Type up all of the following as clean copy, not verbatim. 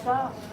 Yeah.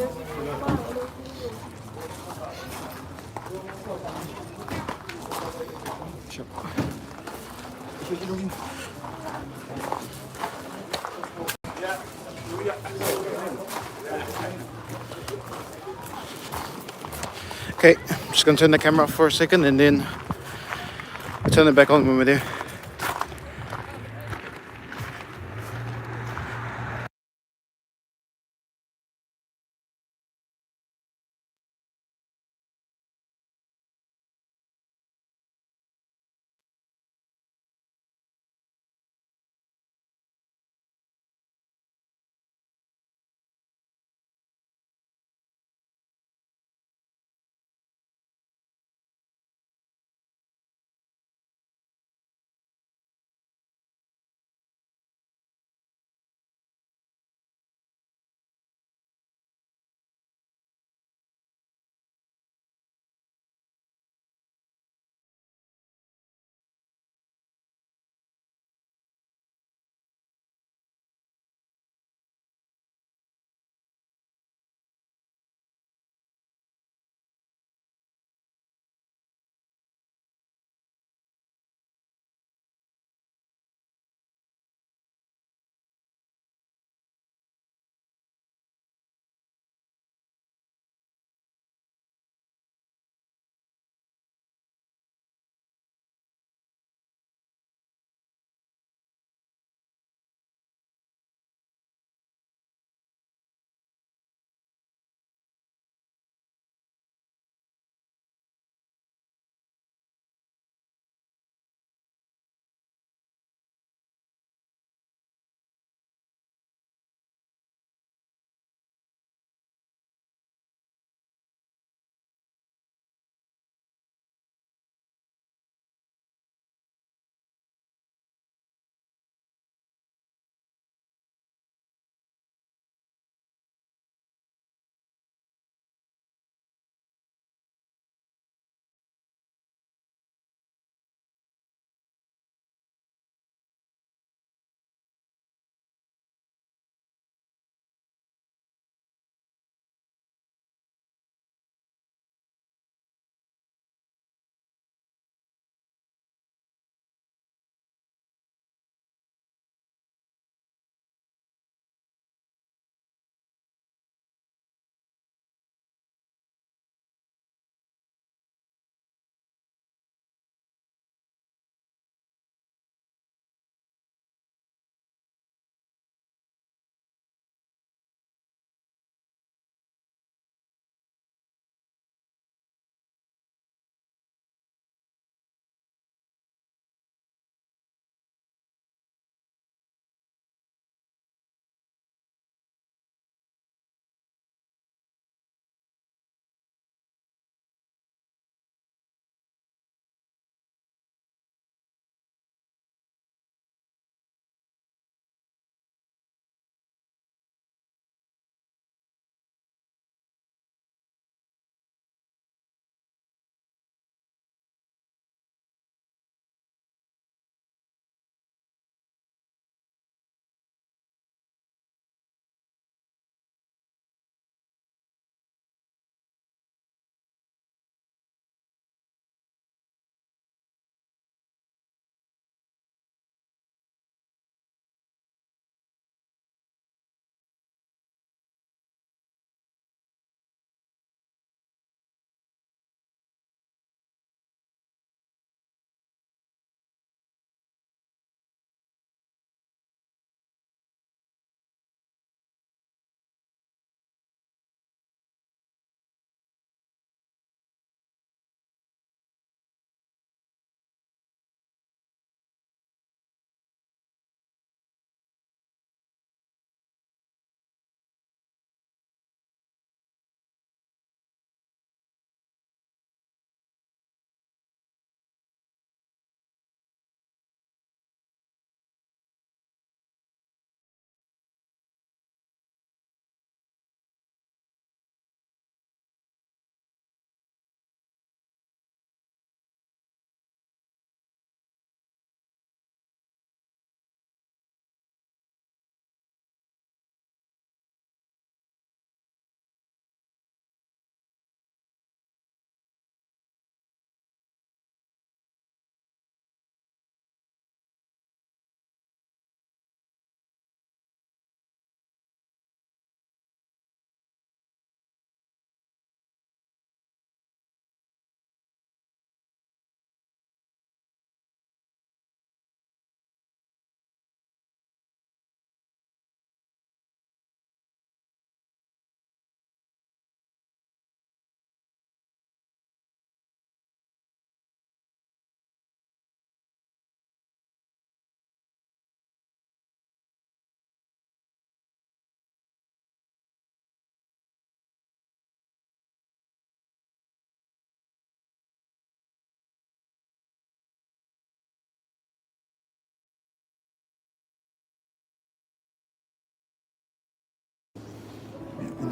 Okay, I'm just gonna turn the camera off for a second and then turn it back on when we're there.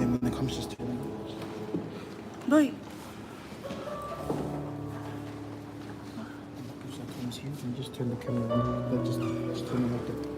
And then the camera's just turning. Noi. Comes here and just turn the camera on. Like just turn it like that.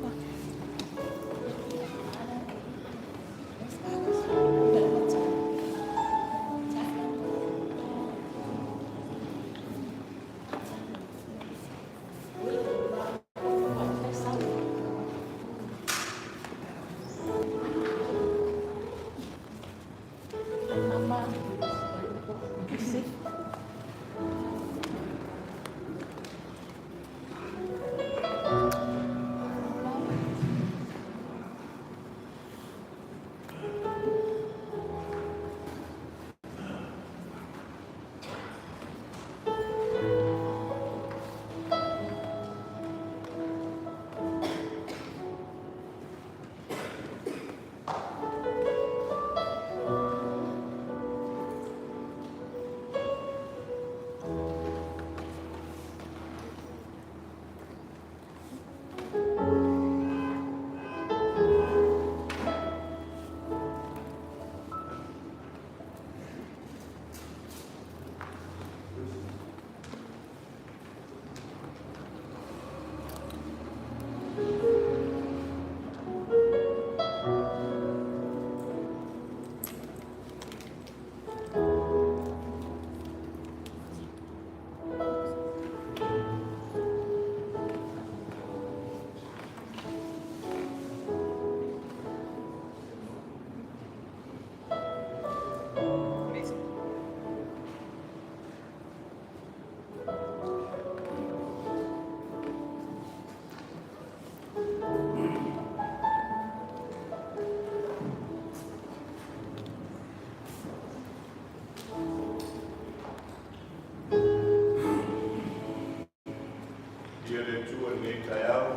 Ia le Atua i lenei taeao,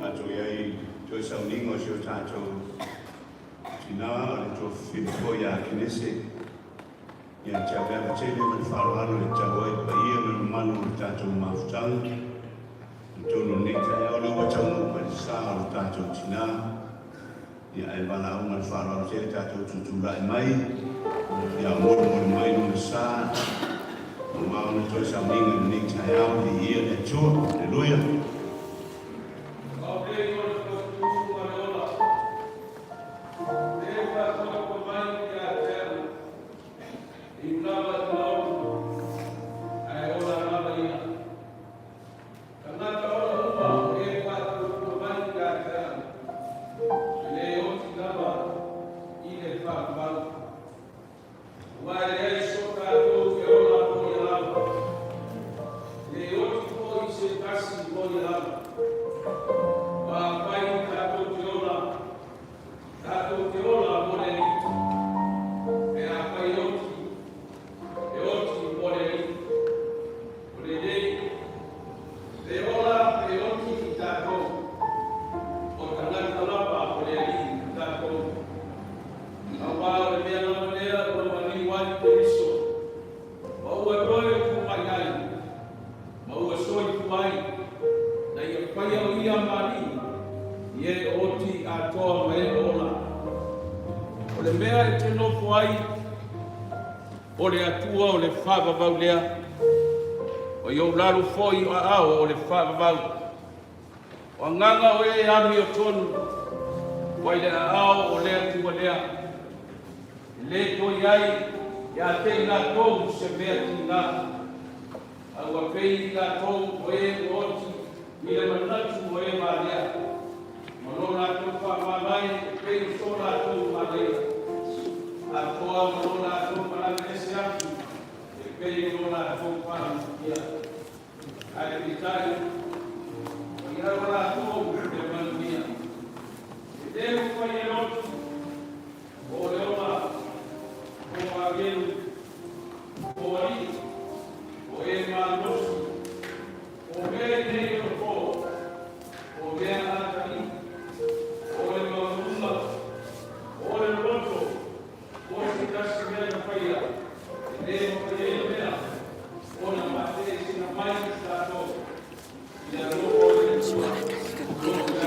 tatou i ai i toe sauniga o si o tatou tina o le toafili foi ia Kenese. Ia te au le ava tele ma le faaaloalo e tatau ai le paia ma le mamalu o le tatou mafutaga. I totonu o lenei taeao lea ua taunuu mai le sa o le tatou tina, ia ae valaau ma le faaaloalo tele tatou tutulai mai, ia molimoli mai lona sa, aua ona toe sauniga i lenei taeao, viia le Atua. Aleluia.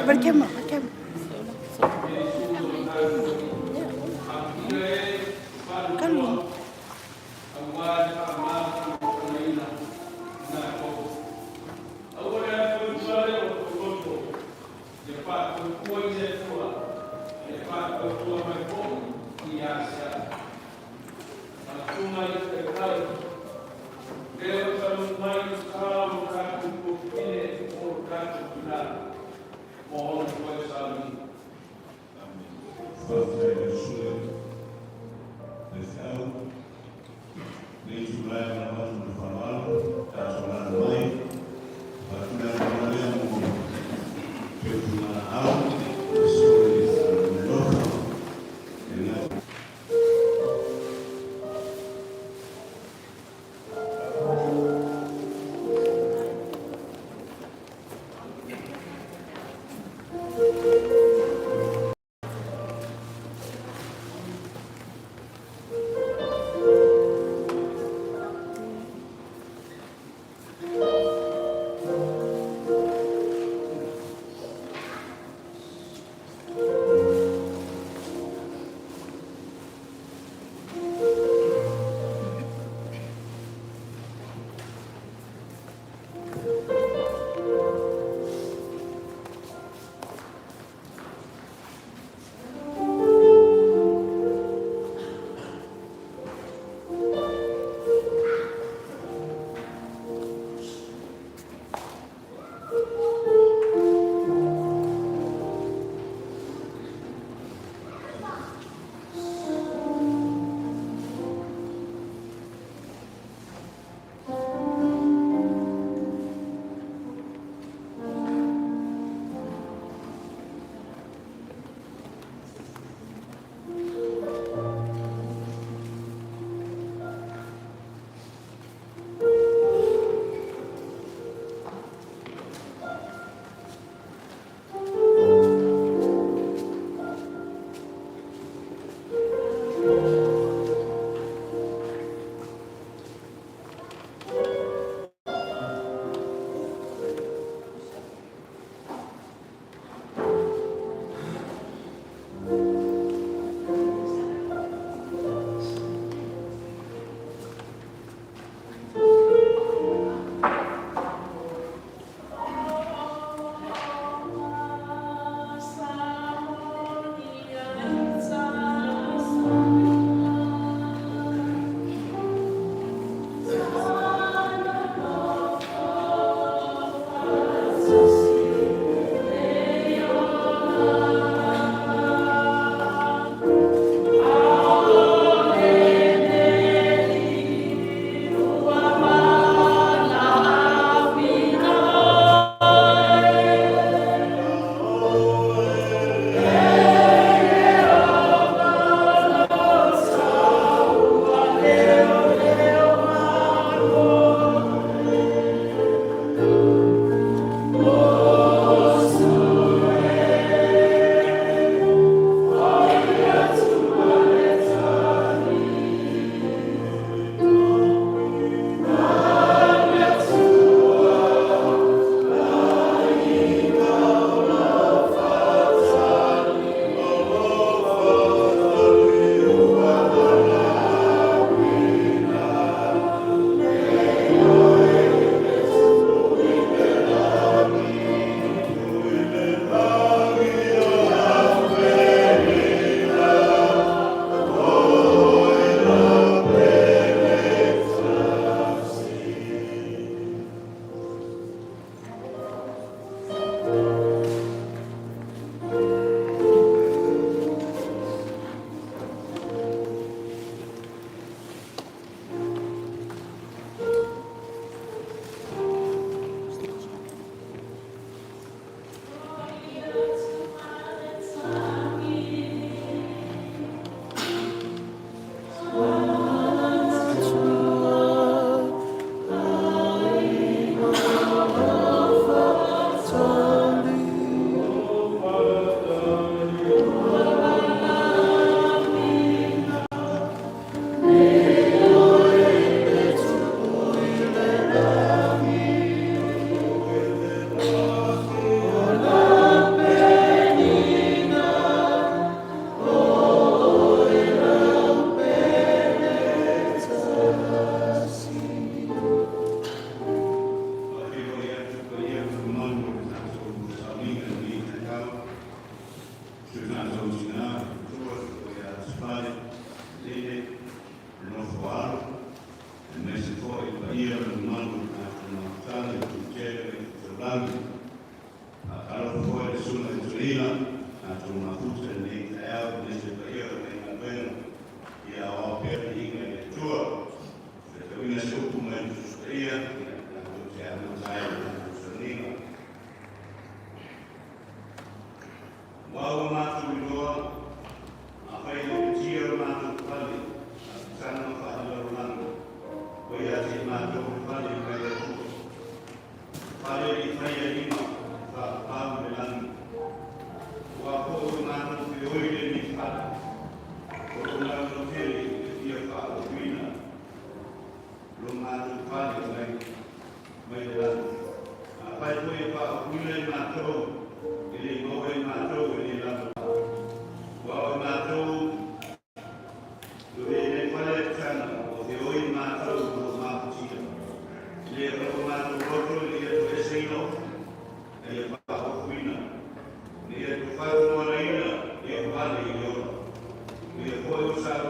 But camera, but camera. Kalu. Faafetai i le susu le feau, le itula e alafau atu ma le faaaloalo, tatou alaala mai, avatu le avanoa lea mo feutagalaau, sui alofa, e le gata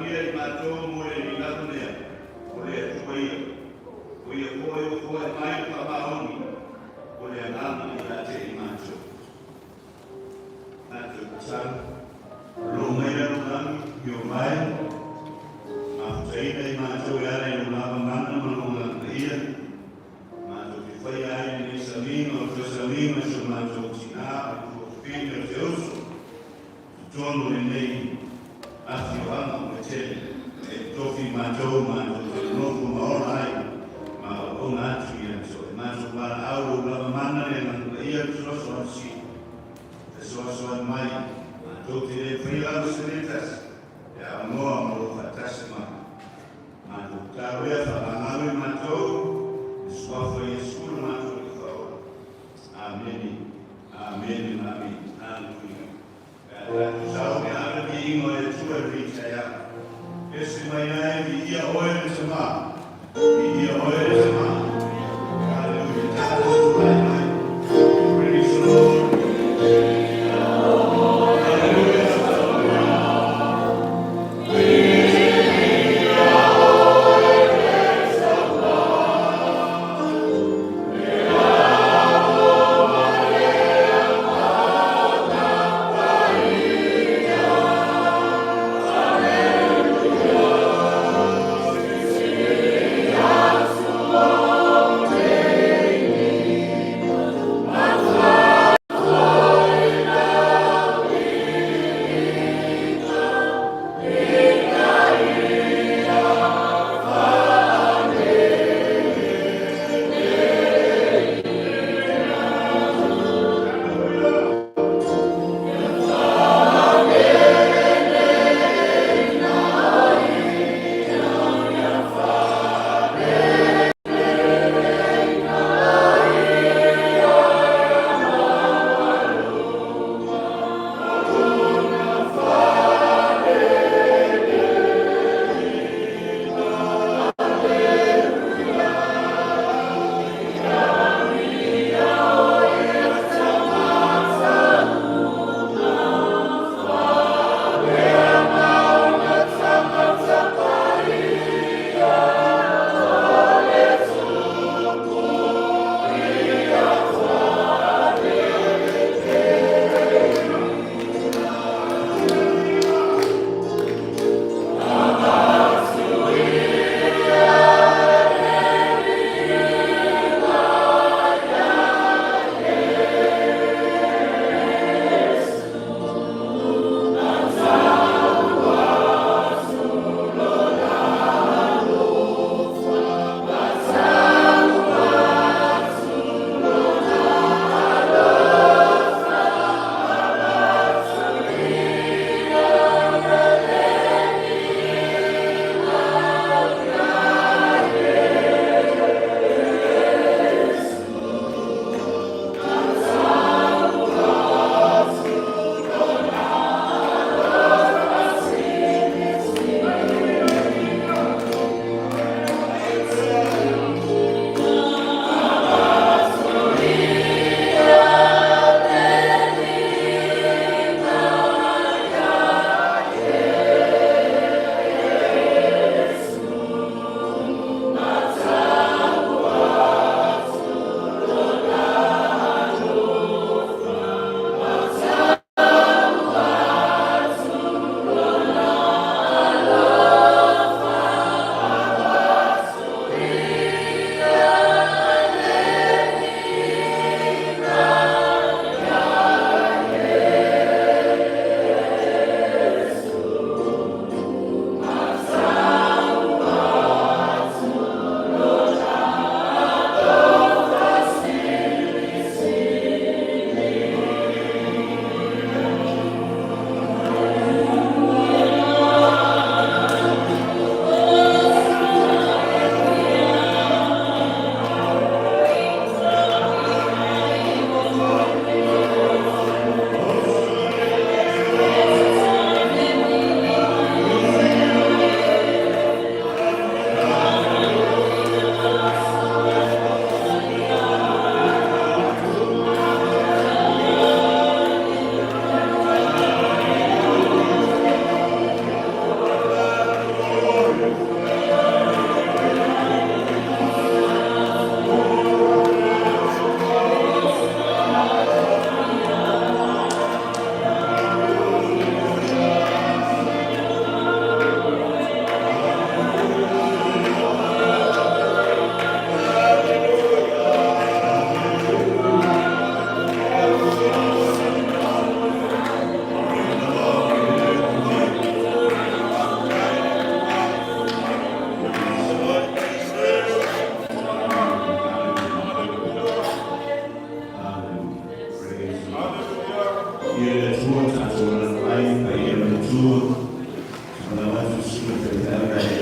Faamanuia i matou mo le lilago lea, o le Atua ia. O ia foi ua foai mai le faamaoni, o le agaga ia te i matou. Matou tatalo, lo mai lalo lagi, i o mai, mafutaina i matou e ala i lo lava mana ma lo ngā ia, matou te whai ai lenei sauniga o toe sauniga si o matou tinā o le tuafafine o te uso, totonu o lenei afioaga o Petele, e tofi matou matou te nofo ma ola ai, ma auauna atu ia te oe. Matou valaau lou lava mana le agaga ia le fesoasoani sili. Fesoasoani mai, matou te le faia lava se mea e tasi, e aunoa ma lou faatasi mai. Matou tatalo lea faamagalo i matou, i le suafa o Iesu lo matou Alii Faaola. Amene, amene ma amene. Haleluia. Pe a tatou sauni ave le viiga o le Atua i lenei taeao. Ese mai ai, viia oe le Tama. Viia oe le Tama. Haleluia. Tatou tulai mai. Praise the Lord. Hallelujah.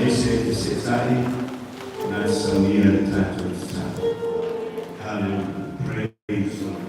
Aemaise i seʻetaʻi na te saunia le tatou tatalo. Hallelujah. Praise the Lord.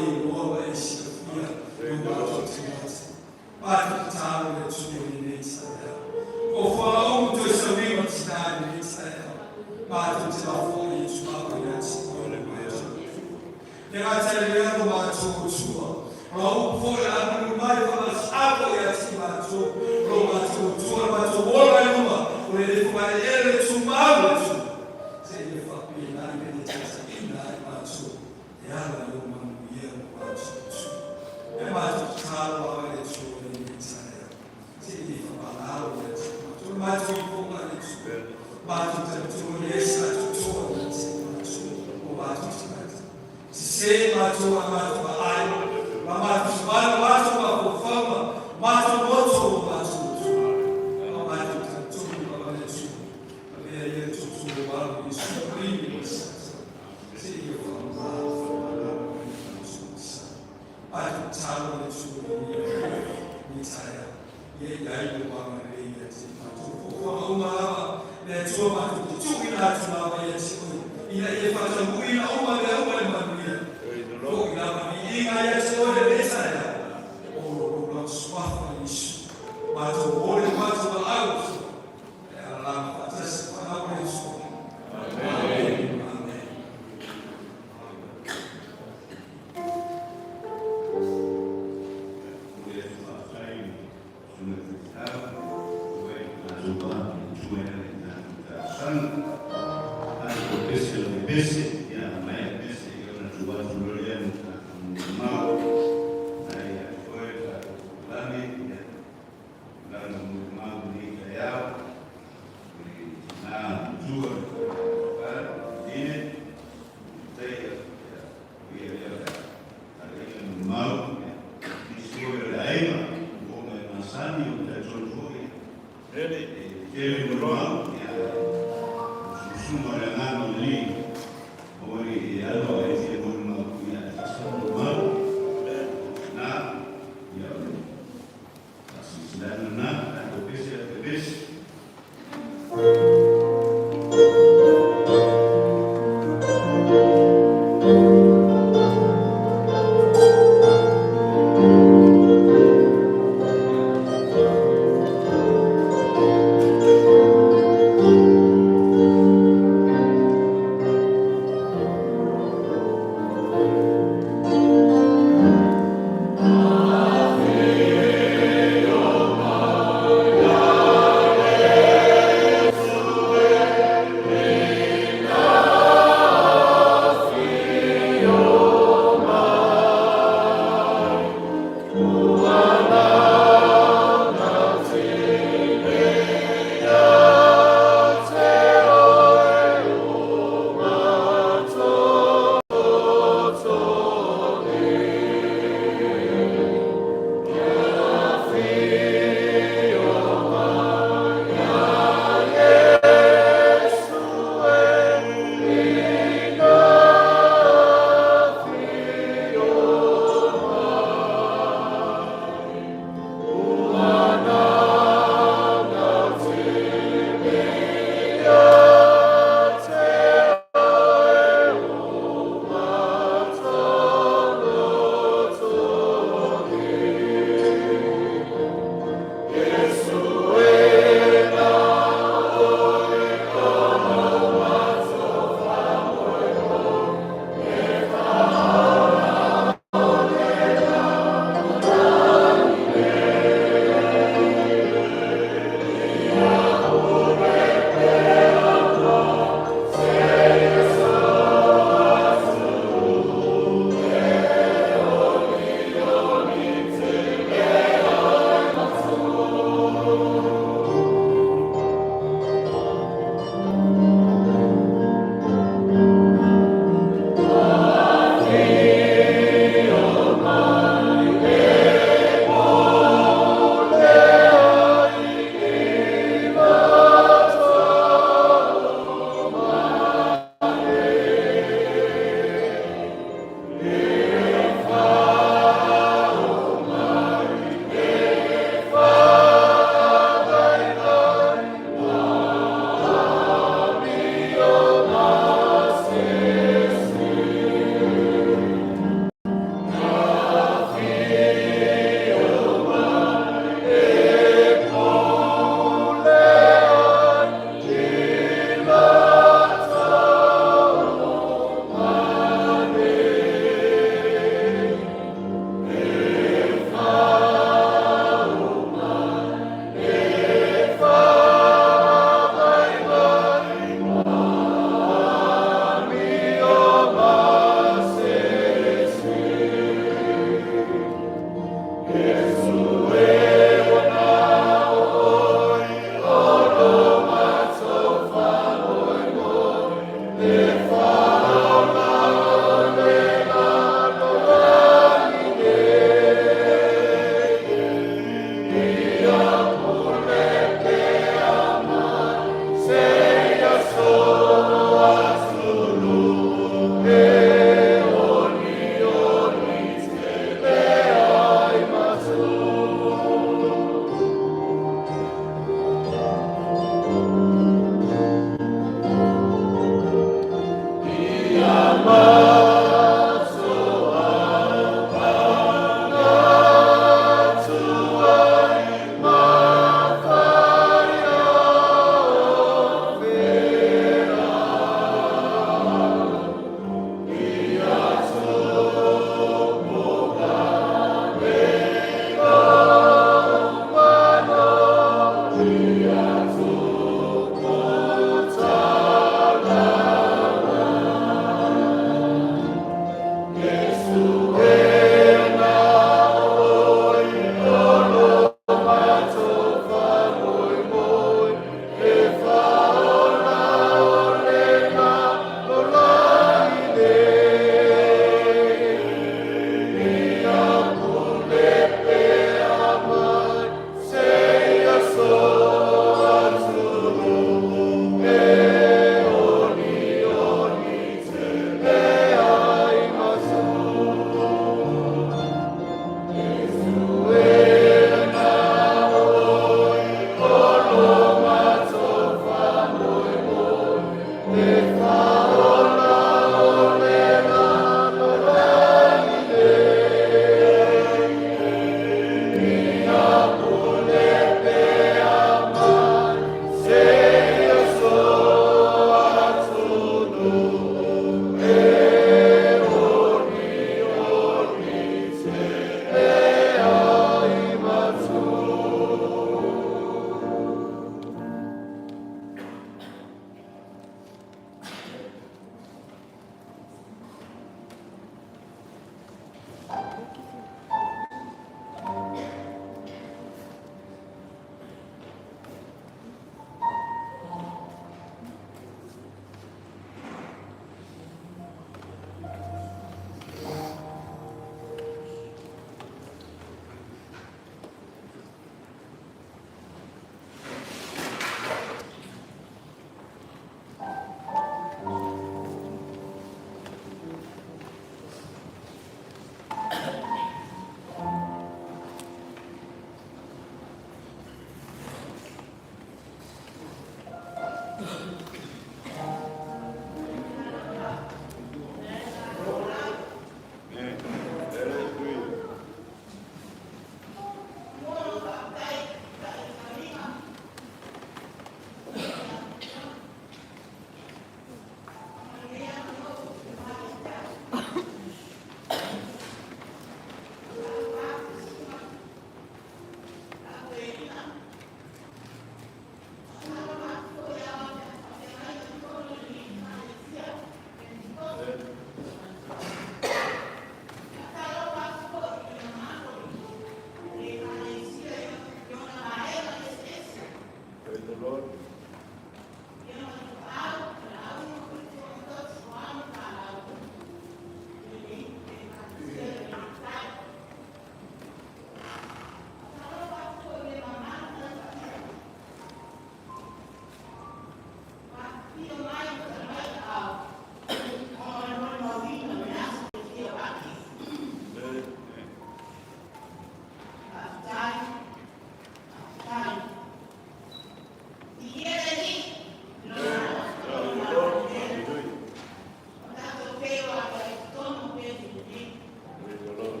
Praise the Lord.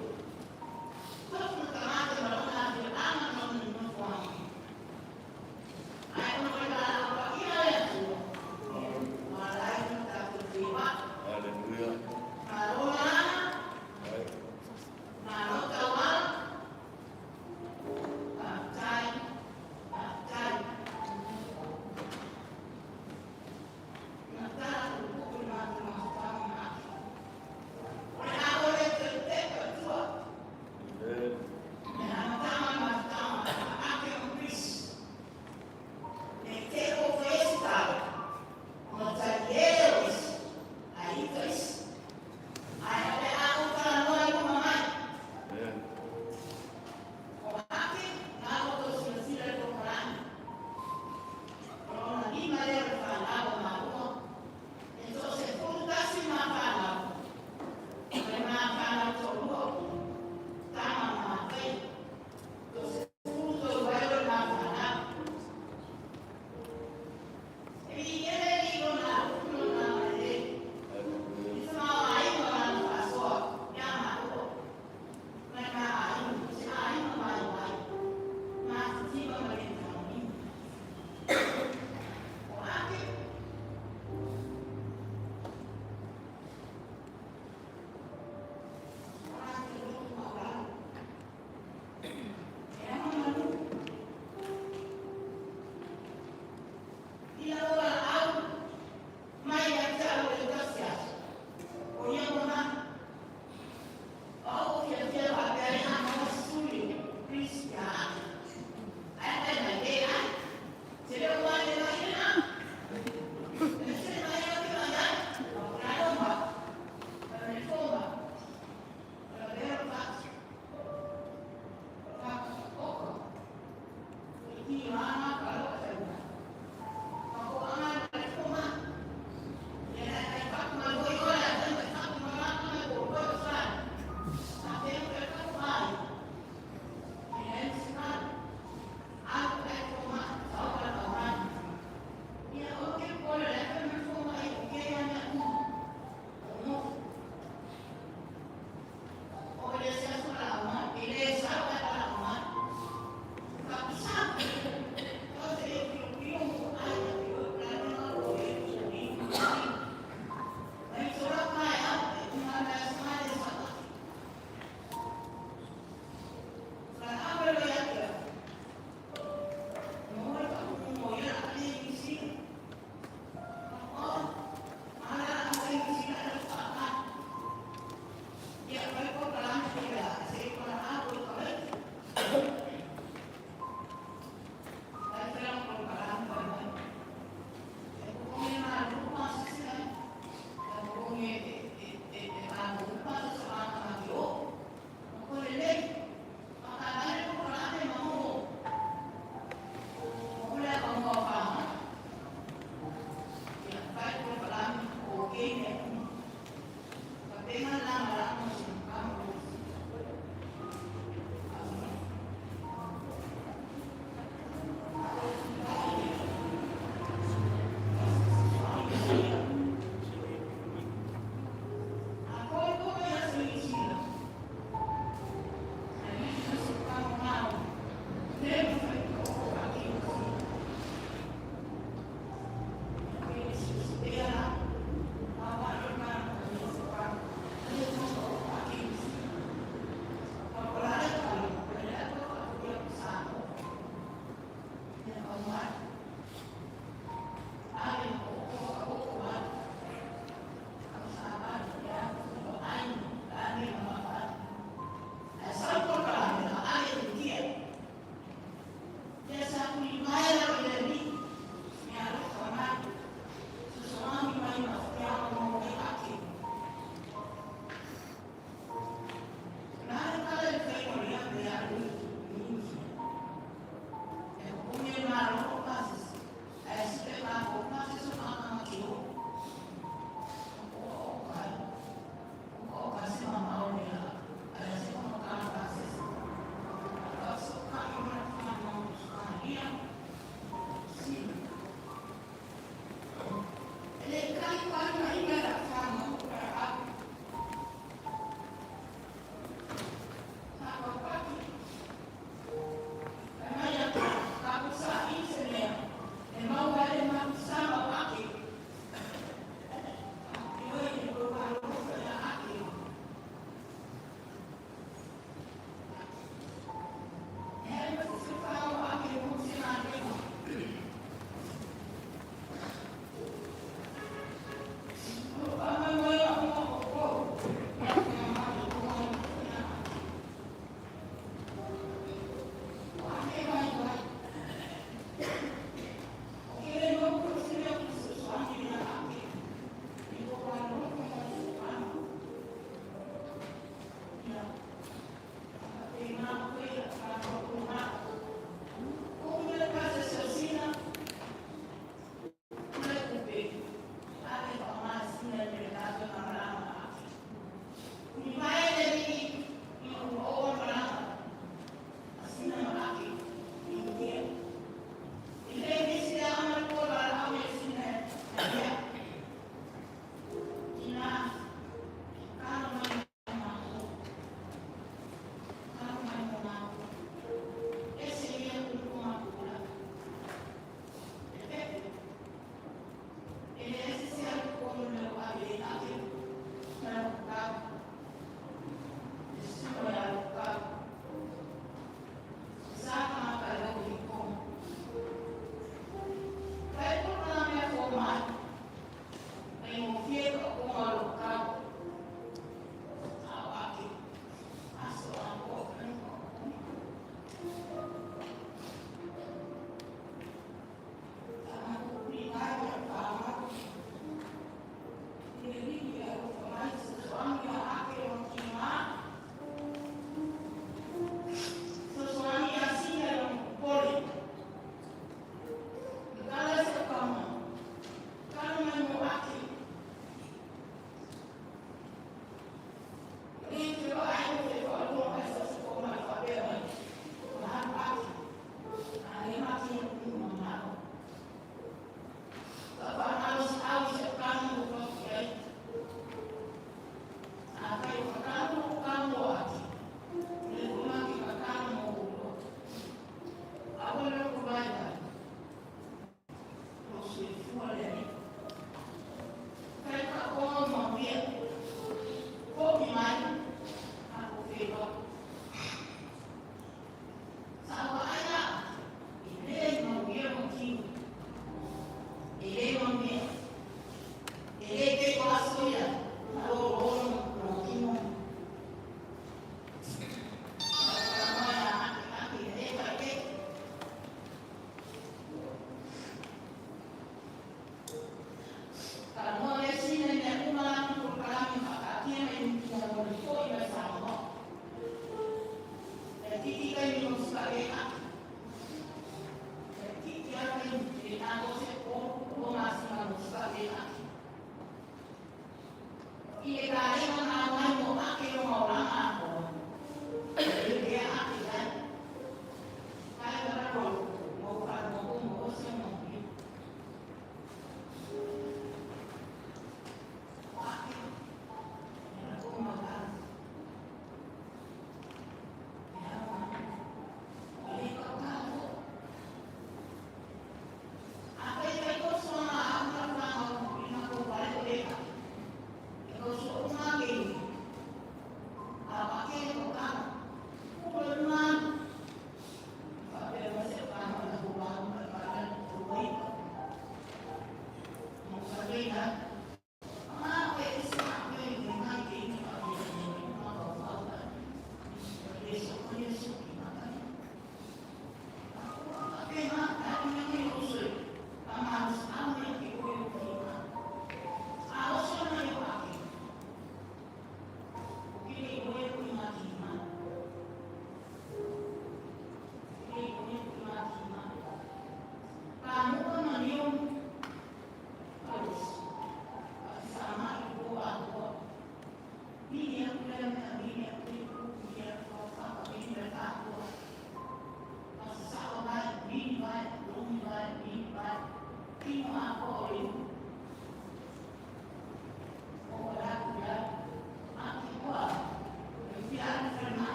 Hallelujah.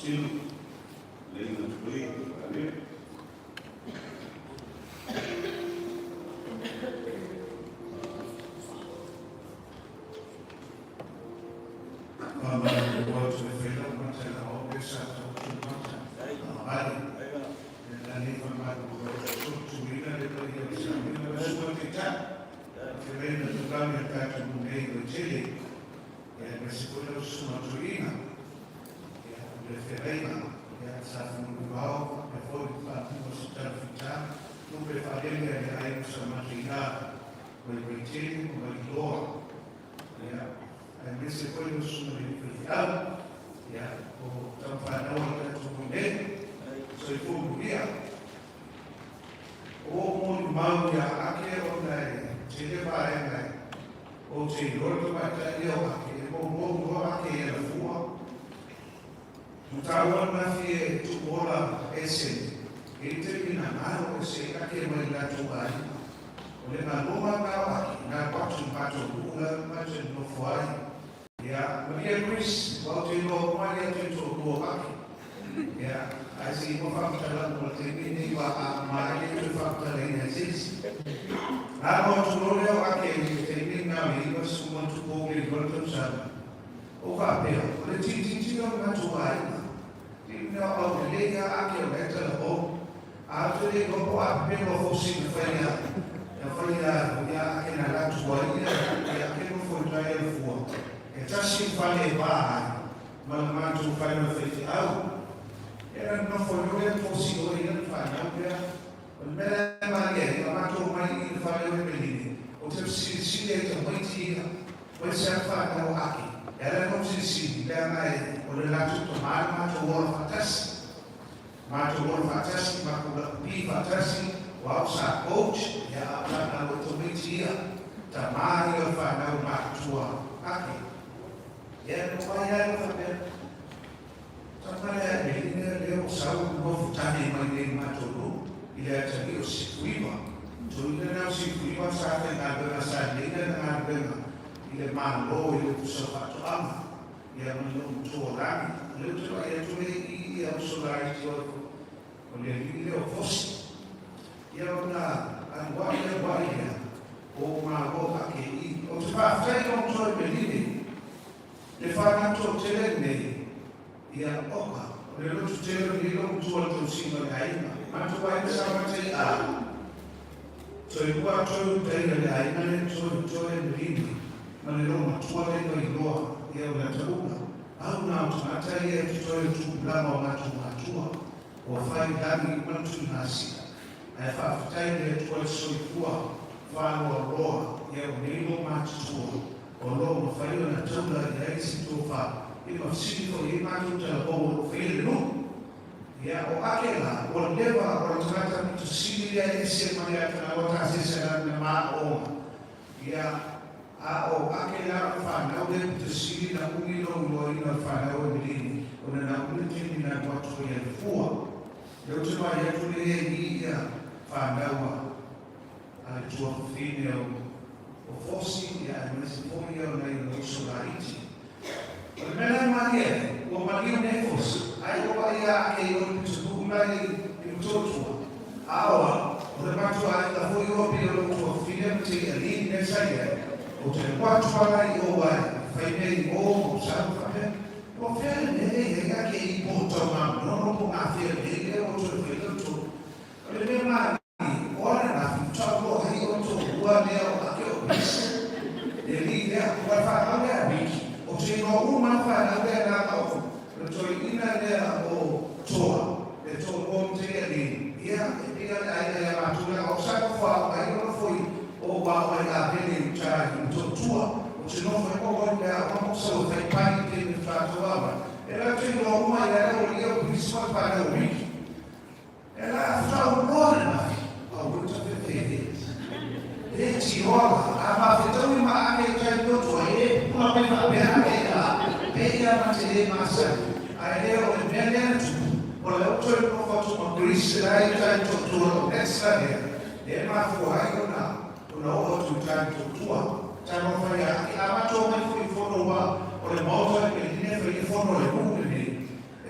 Sinu, Leiga Tului,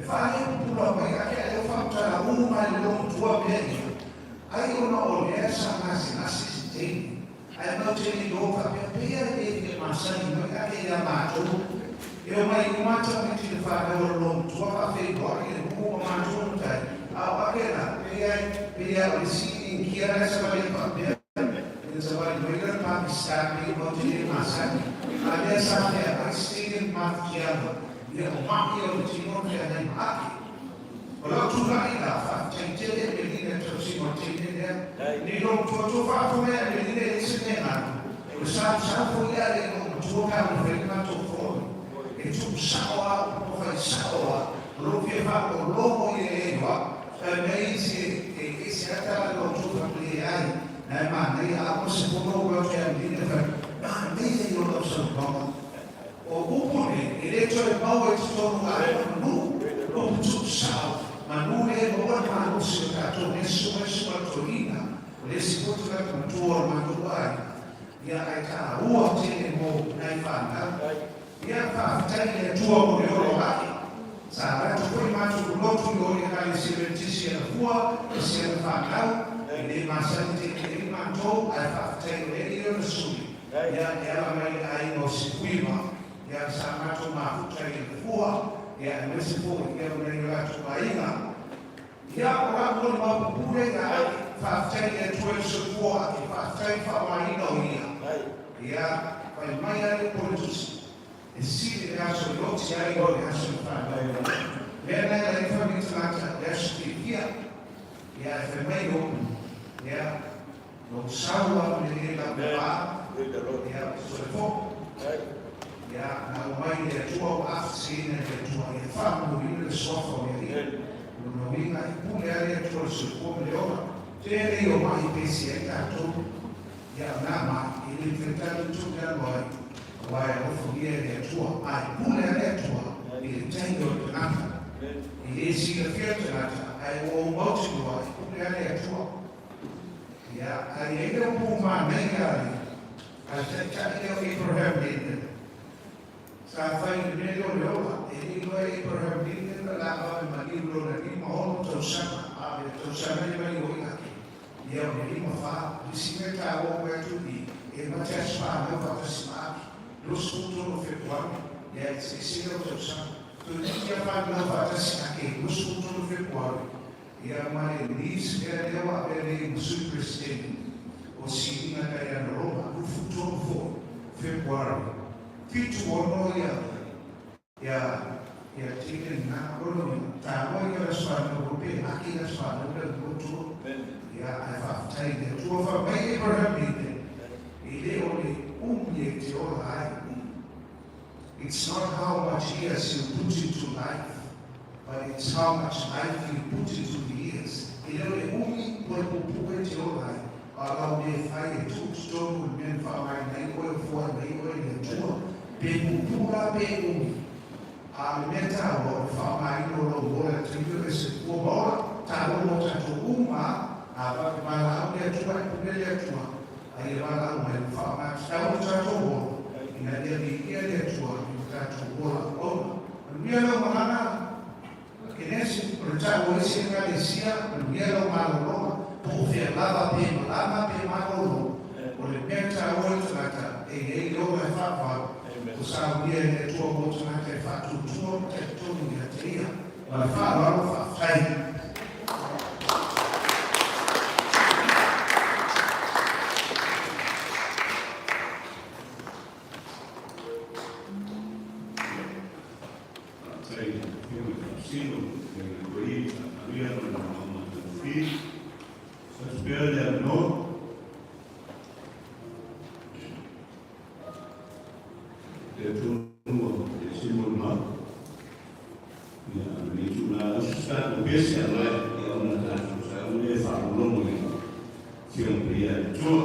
Fakaleu. masani mai ake ia matou. E o mai uma tamaiti le fanau a le olomatua faafeiloai i le nuu ma matou matai, a o ake la, pei ai, pei lava o le isi Initia la e savali atu faapea, ina savali mai la le Pakistan pei matou te le masani, a lea sa feagai Stephen mafatiaga, ia o ma'i o le tino na feagai ma ake. O lau tulai la, faafetai tele Amelina i le tausiga o le teine lea. Nei lou matua faafofoga mai Amelina e leai se mea galo, o le sausau foi lea a le olomatua pe a ua fai le matou fono. E tuu sao lava upu ma fai sao lava, o lou fia faalogologo ia i ai o au. Fai mai isi e ese lava tala a le olomatua fai atu, leai, na e manaia a uma se fono ou alu atu ia Amelina fai atu, manaia ia o lau saunoaga. O upu nei, e le toe maua i totonu o aiga ma nuu, upu tuusao, manu le maua le malosi o tatou nei susuga i susuga i le toeaina, o le isi foi tagata matua o le matou aiga, ia ae taua tele mo nai fanau. Ia faafetai i le Atua mo le olo ae. Sa avatu foi matou lotu i o i Ekalesia Metotisi i Alafua i si ana fanau, e le masani tele i ai matou, ae faafetai o lea e i ona sui. Ia, e ala mai i le aiga o Sifuima, ia, sa matou mafuta i Alafua, ia, aemaise foi, ia, ma nai o latou aiga. Ia, o lau molimau pupule, ia, ai, faafetai i le Atua i le soifua ake, faafetai i le faaaogaina o ia. Ia, fai mai lava le upu a le Tusi, E sili le aso e oti ai i lo le aso e fanau ai. Mea na e ala ai fai mai tagata, o le aso fiafia. Ia, ae fai mai le upu, ia, Na ou sau lava i lenei lava va, ia, ou te toe foi. Ia, na aumai e le Atua ua afisiina e le Atua, ia faamanuina le suafa o le Alii. O lona uiga, e pule lava le Atua i le soifua ma le ola. Tele ia o ma'i e pesi ai tatou. Ia, o na ma'i, e le mafai tatou tupe alu ai, aua e alofagia e le Atua. A e pule lava le Atua i le taimi o le tagata. E le silafia le tagata, ae ua ou mautinoa, e pule lava le Atua. Ia, a i ai le upu manaia a le a le taitai lea o Abraham Lincoln, sa fai i le mea lea o le ola, e le iloa e Abraham Lincoln o le a vave maliu i lona 50 tausaga, a o le tausaga lea mai oi ake, ia o le 54. O le isi mea taua ua atu i i, e ma te aso fanau faatasi ma Aki, 23 o Fepuari, ia e eseese lea o tausaga. Toeitiiti lava fanau faatasi Ake i 23 o Fepuari, Ia ma le niece ea lea ua avea nei ma Sui Peresetene o Siliga Diana Roma, 23 foi Fepuari, 76 ia ia ia teine lena, o lona uiga, taua ia le aso fanau ua pe ake le aso fanau lea o le 23. Ia ae faafetai i le Atua fai mai Abraham Lincoln, e le o le umi e te ola ai. It's not how much years you put into life, but it's how much life you put into the years. E le o le umi po o le puupuu e te ola ai, a o lau mea e fai e tuu i totonu o le mea na faaaogaina ai oe o fua'i mai ai oe e le Atua. Pe puupuu la pe umi, a o le mea taua o le faaaogaina o lou ola i le taimi o e soifua ma ola. Taua mo tatou uma, a vave valaau le Atua, e pule le Atua, A ia valaau mai ua faaaoga tatau lo tatou ola, ina ia viia le Atua i lo tatou ola auauna. Manuia lau malaga Kenesi, o le tau o isi Ekalesia, manuia lau malologa, po o fea lava pe malama pe malolo. O le mea taua i le tagata e i ai le ola e faavavau, ua saunia e le Atua mo tagata e faatuatua ma talitonu ia te ia. Ma le faaaloalo, faafetai. Faafetai i lau Afioga i le Faamasino, le Afioga foi i le Maria ma le Mama Matagofie. Tuu atu pea le avanoa. Le atunuu ua ese molimau. Ia, o lenei itula o se tatou pese aua ia ona tatou sau lea e faalogologo i le Afioga Paia a le Atua.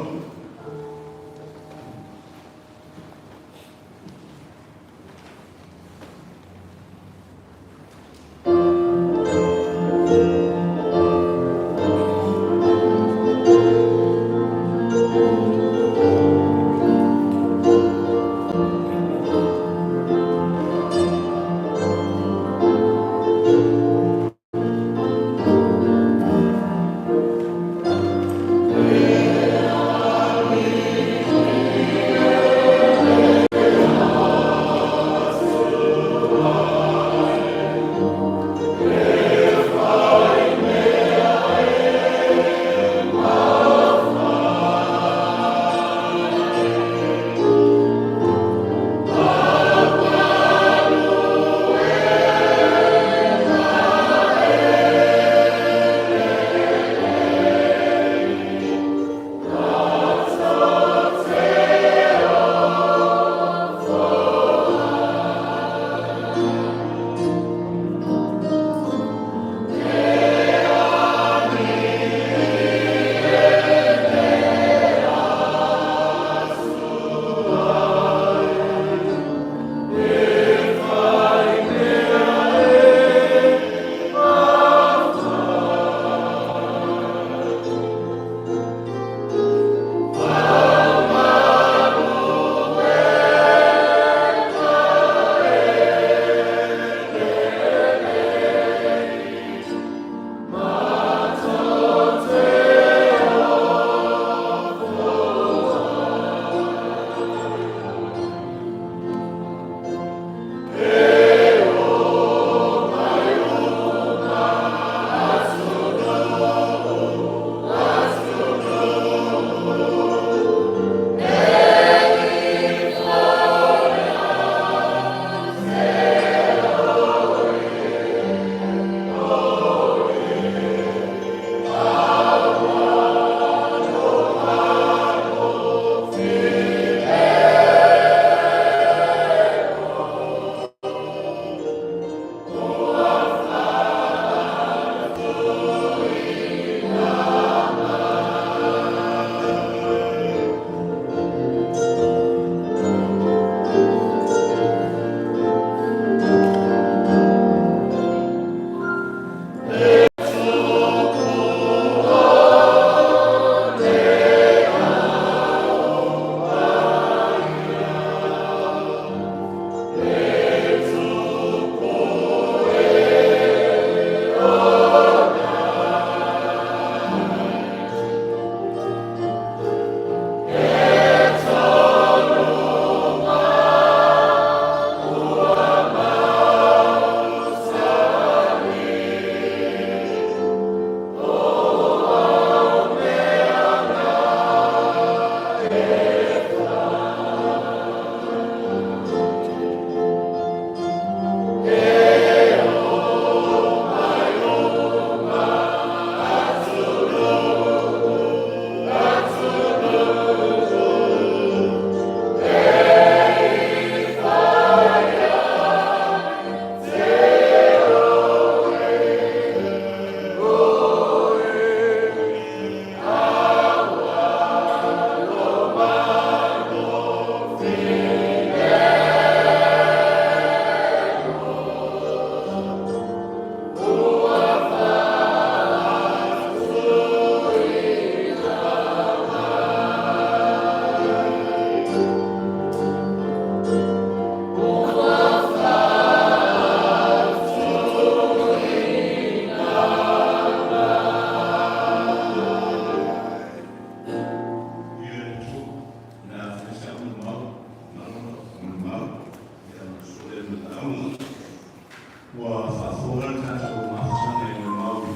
Ua faafofoga le tatou mafusaga i le mauli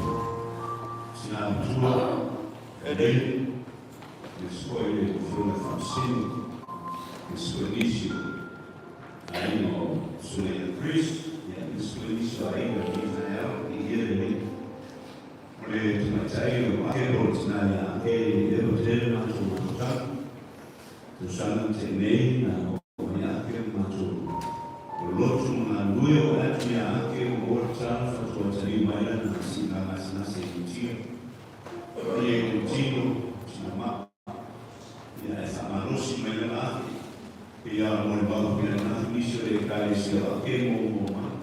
tina matua e le foi le afioga Faamasino, le foi nisi o aiga o Susuga ia Chris, ia le foi nisi o aiga o lenei taeao i ia lenei. O le tamaitai o Ake po o le tina ia Ake e leva tele le matou mafutaga. Tausaga na tea nei na oo mai Ake ma matou o lotu ma galulue o atu ia Ake ua maua le tatalo faatoa taliu mai lana siiga gasegase i Niu Tila. Paia i lou tino, sina maa, ia e faamalosi mai lana ake, pei lava ona molimau pea ananafi nisi o le Ekalesia o Ake e muamua mai.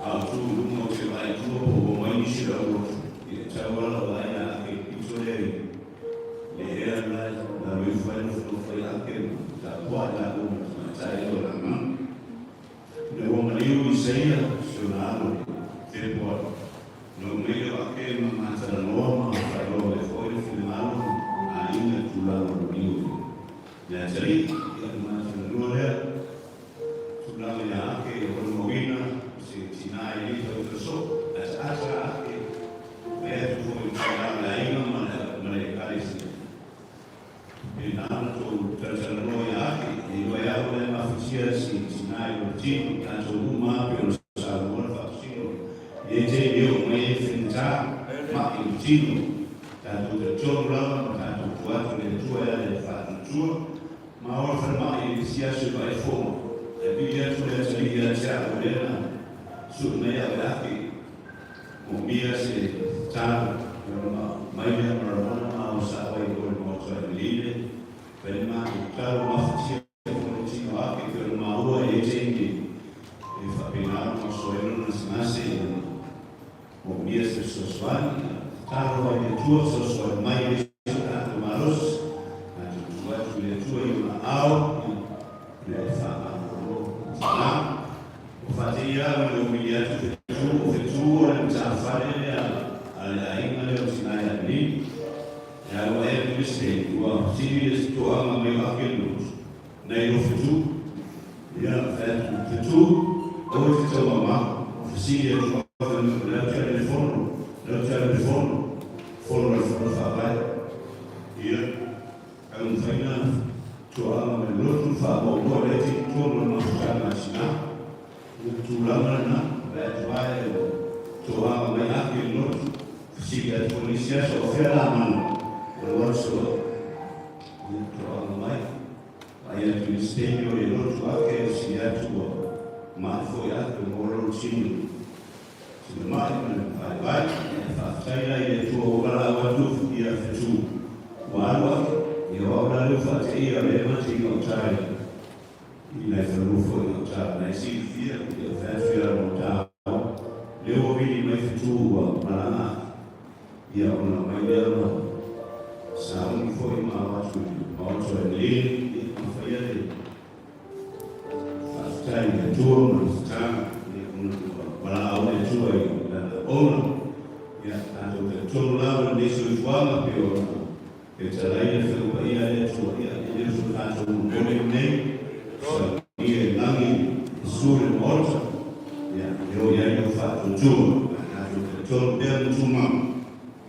A ou tu i luga ou te vaai i tua po ua omai nisi o le au lotu, ia e tau lava lau vaai ia Ake i le pito lea i le ea la e lalo ifo ai nofonofo ai Ake ma tapuai laua ma le tamaitai o Lagana. Ina ua maliu Isaia si ona alo i Fepuari, na ou nei o Ake ma matalanoa ma faailoa mai foi le finagalo ma aiga i tulaga o le maliu i le atalii. Ia, ona matalanoa lea, tulaga ia Ake e molimauina se tina e le tau soo, ataata Ake, fai atu foi i le tulaga i le aiga ma le Ekalesia. Pēnā ona tou talatalanoa ia Ake, e iloa e au lea mafatia si tina i lona tino, tatou uma lava pei ona saunoa le Faamasino i lenei taimi e oo mai ai faigata ma'i i le tino. Tatou talitonu lava ma tatou tua atu i le Atua e ala i le faatuatua ma ola falemai i le isi aso i vaai foma. Ae pili atu le atalii ia te au lea na sue mai au e Ake. Moomia se tatalo e ona mai lea ma lagona ma ao sao ai i o i le Maota e Melile, fai le matou tatalo mafatia foi le tino ake pei ona maua e iai taimi e faapena ona oso ai lona gasegase ona moomia se fesoasoani. Ia tatalo ai le Atua fesoasoani mai i so tatou malosi, tatou tuu atu i le Atua i ona aao ia e faamalolo tina. Ua faateia au ina ua vili atu fetu, o fetu o le matafale lea a le aiga lea o tina ia Adelina. E alu ae atu le se ua sili le toaga mai o ake le lotu nai lo fetu. Ia, fai atu fetu, aua e te taumamao. Fesili atu au fai mai, o lea ou te alu i le fono, o lea ou te alu i le fono, fono a le fono faavae. Ia, taumafai na toaga mai le lotu faamuamua lea te i totonu o le mafutaga a tina. O le tulaga lena, vaai atu lava e toaga mai ake le lotu, fesili atu foi nisi aso, o fea la mana o le WhatsApp? Ia, toaga mai, vaai atu i nisi taimi o le lotu ake, fesili atu ua ma'i foi ake, ua maua lou tino. Sina ma'i ma le vaivai, ia faafetai la i le Atua ua valaau atu ia fetu ua alu ake, ia o au la lea ua faateia o lea ma te i gauta i nai fanua foi i gauta na e silafia, ia ua fai atu ia gauta lea ua vili mai fetu ua malaga ake, ia ona mai lea ma sauni foi ma o atu i maota e lele, ia ma faia le Faafetai i le Atua ma le tatalo, ia ona ua valaau le Atua i Lana auauna. Ia, tatou talitonu lava i lenei soifuaga pei ona fetalai le Afioga Paia a le Atua, ia, e le o so tatou momoli lenei, saunia i lagi Iesu i le Maota, ia, e o i ai lou faatuatua. Ae tatou talitonu pea ma tumau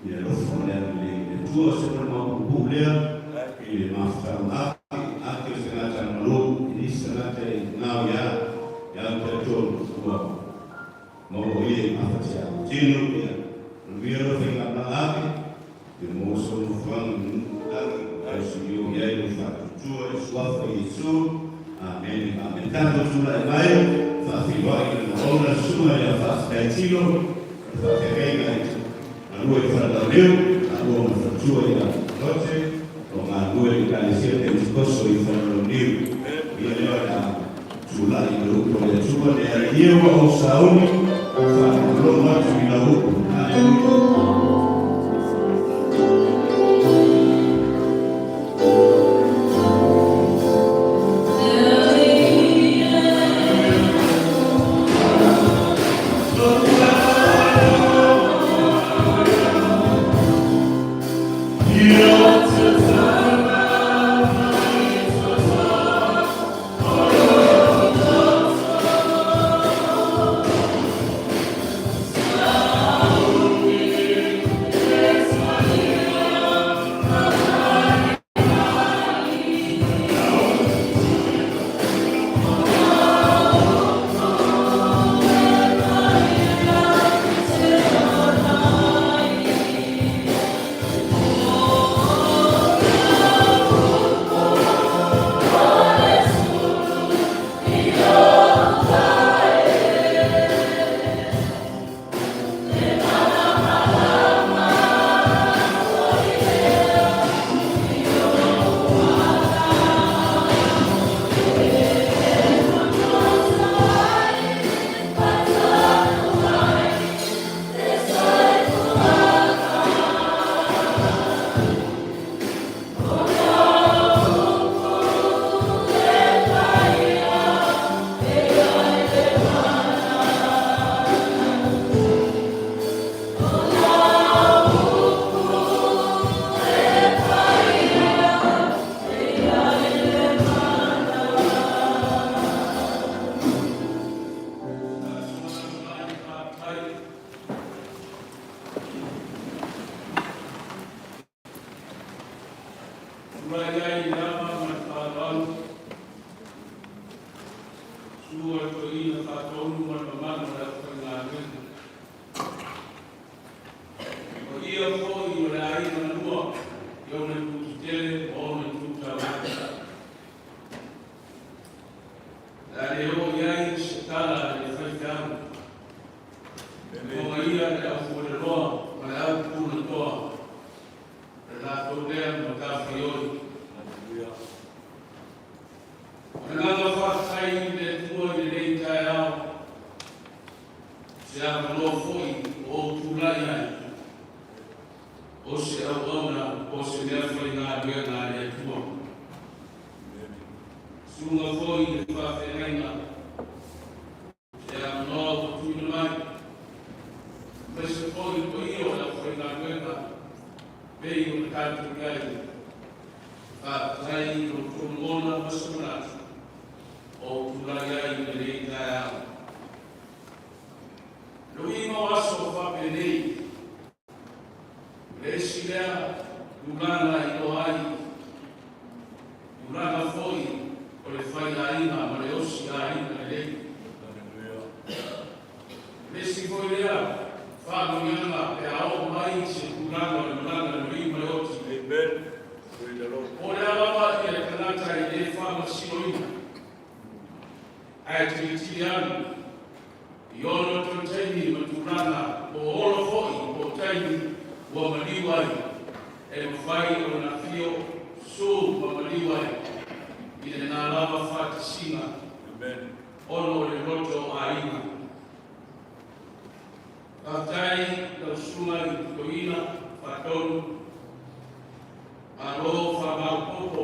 i le alofa ma le agalelei o le Atua. O se molimau puupuu lea i le mafutaga ake, ake o se tagata malo, e le se tagata e gao ia au talitonu ua maua ia i mafatia tino. Ia manuia lau faigamalaga ake, ia maua sou nofoaga i le lagi, tausi o i ai lou faatuatua i le suafa o Iesu. Amene. Amene. Tatou tulai mai faafeiloai i lana ona susuga ia Faafetai Tino o le faafeagaiga i galue i Falelauniu, galua ma le faletua ia Lote o lo o galulue i le Ekalesia Penetikoso i Falelauniu. O ia lea o le a tulai i le upu a le Atua, le ia ua ou sauni, faalogologo atu i lau upu. Aleluia. O ia le au fueloloa ma le au pulatoa, le latou lea matafaioi. O le agaga faafetai i le Atua i lenei taeao, se avanoa foi ua ou tulai ai, o se auauna o se mea faigaluega a le Atua. Susuga foi i le faafeagaiga, se avanoa ua tuuina mai, aemaise foi le paia o le aufaigaluega, pei ona tatou i ai. Faafetai i lo outou lagona ma se manatu o ou tulai ai i lenei taeao. Le uiga o aso faapenei, o le isi lea tulaga e iloa ai, tulaga foi o le faiaiga ma le osi aiga lelei. Le isi foi lea faamanuiaga pe a oo mai se tulaga o le malaga le maliu ma le oti. Amen. Praise the Lord. O le lava ia le tagata e le faamasinoina, ae tilitili anu i ona toe taimi ma tulaga po o olo foi po o taimi ua maliu ai e mafai ona afio su ma maliu ai i lena lava faatasiga Amen. ona o le loto o aiga. Faafetai lau susuga i le toeaina faatonu, malo faamaopoopo,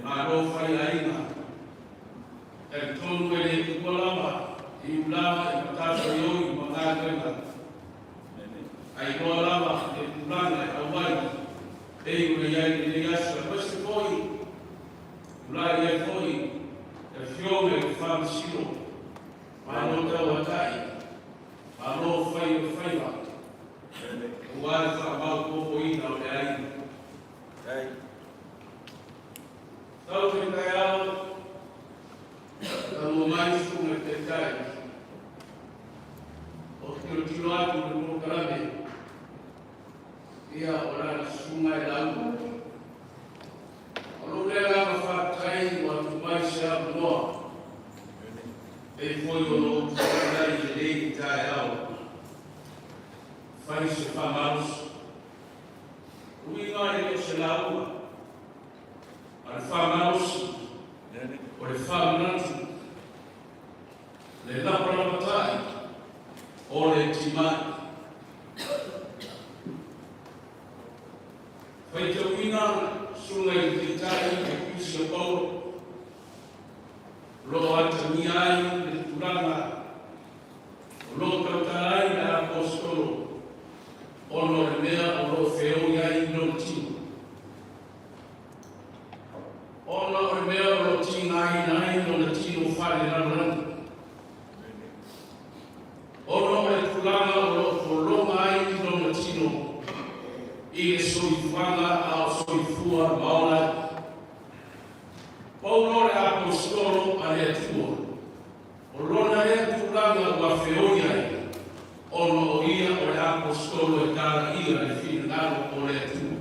malo faiaiga. Talitonu e le tuua lava i ulaga i matafaioi ma galuega. Ai loa lava le tulaga e auai pei ona i ai lenei aso, aemaise foi tulai ai foi le afioga i le Faamasino, malo tauatai, malo fai o le faiva, aua le faamaopoopoina o le aiga. Hey. Tau le taeao, taua mai susuga i le taitai. O te tilotilo atu i le polokalame, ia o lana susuga e lauga. O lou lea agaga faafetai ua atu mai se avanoa, pei foi ona ou tulai ai i lenei taeao, fai se faamalosi. Uiga e le o se lauga, a le faamalosi, o le faamanatu, le lapalapatai o le timai. Faitauina susuga i le taitai le tusi a Paulo, o lo o atagia ai le tulaga o lo o tautala ai le aposetolo ona o le mea o lo o feoi ai lona tino. Ona o le mea o lo o tigaina ai lona tino faalelalolagi. Ona o le tulaga o lo o pologa ai lona tino i le soifuaga a o soifua ma ola ai. Paulo le aposetolo a le Atua, o lona lea tulaga ua feoi ai, ona o ia o le aposetolo e talaia le finagalo o le Atua.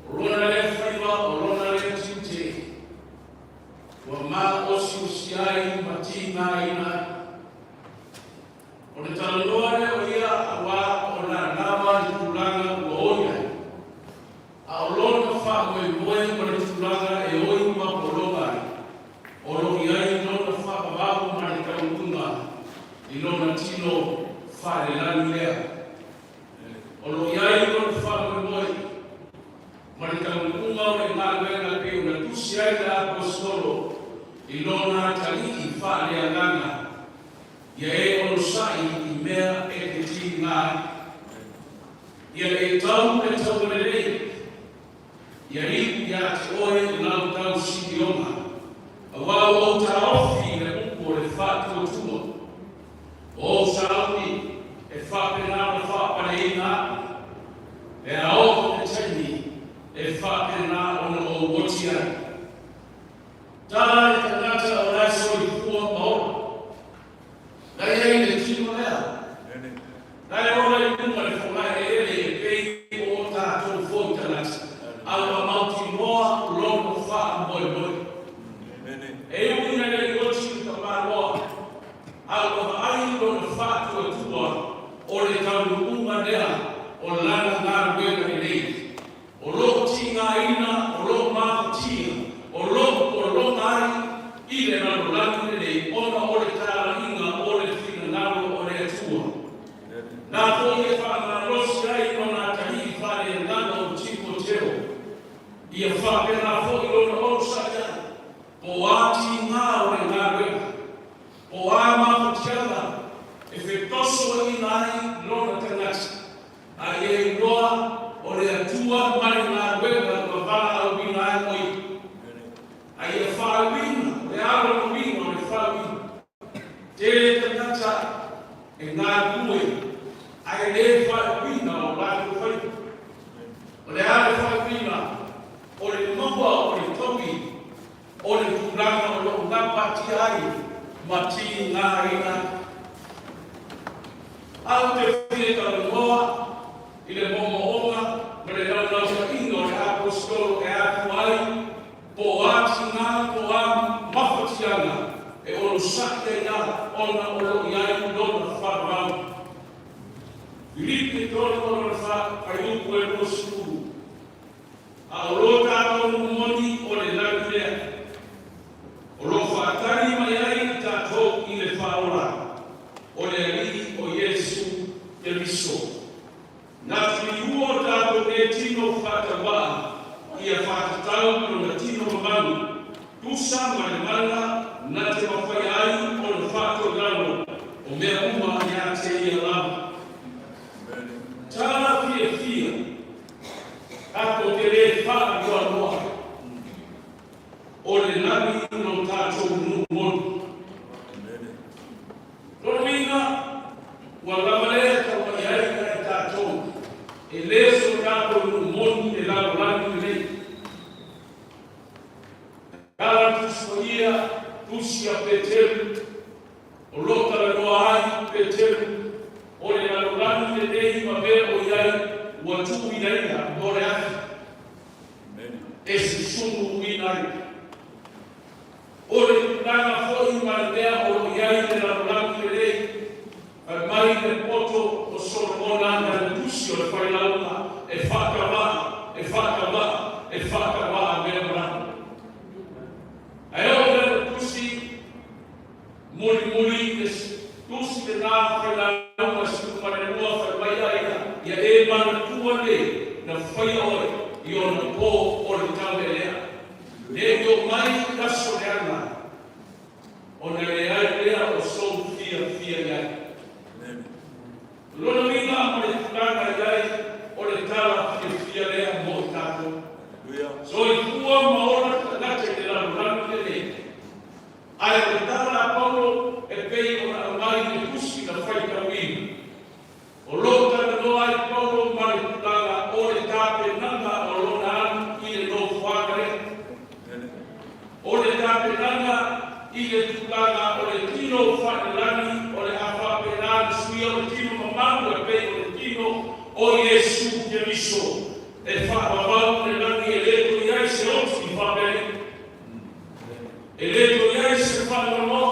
O lona lea faiva, o lona lea tiute, ua maosiosī ai ma tigaina ai. O le talanoa lea o ia auā o la lava le tulaga ua oi ai. A o lona faamoemoe ma le tulaga e oi ma pologa ai, o lo o i ai lona faavavau ma le taunuuga i lona tino faalelagi lea. O lo o i ai lona faamoemoe ma le taunuuga o le galuega pei ona tusi ai le aposetolo i lona atalii faaleagaga, ia e onosai i mea e te tiga ai. Ia e tau le taua lelei, ia iu ia te oe lau tausilioga, auā ua ou taofi i le upu o le faatuatua. O ou sauni e faapena ona faapaleina au, pe a oo le taimi e faapena ona ou oti ai. Tala le tagata o lae soifua ma ola. La e ai le tino lea. La e ola i luga le fogaeleele e pei o tatou foi tagata. A ua mautinoa lona faamoemoe. E ui ina le i oti le tamaloa, a ua vaai lona Faatuatua o le taunuuga lea o lana galuega lelei. O lo o tigaina, o lo o mafatia, o lo o pologa ai i le lalolagi lenei ona o le talaiga o le finagalo o le Atua. Na foi e faamalosi ai lona atalii faaleagaga o Timoteo, ia faapena foi lona onosai ai, po o a tiga o le galuega, po o a mafatiaga e fetosoaina ai lona tagata, a ia iloa o le Atua ma le galuega ua valaauina ai o ia. A ia faauiina, o le a lona uiga o le faauiina? Tele tagata e galulue ae le faauiina o latou faiva. O le a le faauiina? O le maua o le taui o le tulaga o lo o gapatia ai ma tigaina ai. Ae ou te fia talanoa i le moomooga ma le naunautaiga o le Aposetolo e afua ai po o a tiga po o a mafatiaga e onosai ai lava ona o lo o i ai lona faaaloalo. Filipi 3:4 fuaiupu e 20. A o lo tatou nuu moni o le lagi lea, o lo o faatali mai ai i tatou i le Faaola, o le Alii o Iesu Keriso. Na te liua o tatou nei tino faatauvaa ia faatatau i lona tino mamalu, tusa ma le mana na te mafaia ai ona faatoilalo o mea uma ia te ia lava. Tala fiafia, tatou te lē faanoanoa, o le lagi lo tatou nuu moni. Lona uiga, ua lava lea taumai ai i tatou, e le so tatou nuu moni le lalolagi lenei. Tala Tusi Paia, tusi a Peteru, o lo o talanoa ai Peteru, o le lalolagi lenei ma mea o i ai ua tuuina ia mo le afi e susunu ai. O le tulaga foi ma le mea o lo o i ai le lalolagi lenei, fai mai le poto o Solomona na le tusi o le failauga, e faatavaa, e faatavaa, e faatavaa mea malaga. Ae oo i lana tusi mulimuli, le tusi lena failauga 12, fai mai ai ia, ia e manatua le na faia oe i ona po o le taulealea. Ne i o mai aso leaga, ona leai lea o sou fiafia i ai. Lona uiga ma le tulaga i ai o le tala fiafia lea mo i tatou. Soifua ma ola tagata i le lalolagi lenei. Ae o le tala a Paulo e pei ona aumai i le tusi na faitauina, o lo o talanoa ai Paulo ma le tulaga o le tapenaga o lona alu i le nofoaga lea. O le tapenaga i le tulaga o le tino faalelagi o le a faapena le suia o le tino mamalu e pei o le tino o Iesu Keriso e faavavau le lagi e le toe i ai se oti faapea. E le toe i ai se faanoanoa,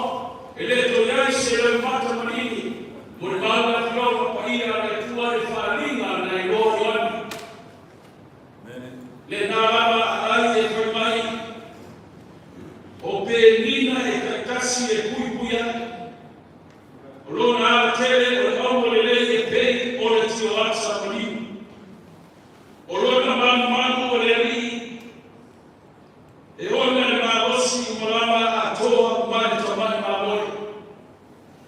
e le toe i ai se leumata maligi, mo le mau le afioga paia a le Atua le faaaliga na iloa Ioane. Lena lava ai e fai mai, o penina e taitasi e puipui ai. O lona alatele o le auga lelei e pei o le tioata maliu. O lona malumalu o le Alii, e ona le malosi malama atoa ma le tamai mamoe.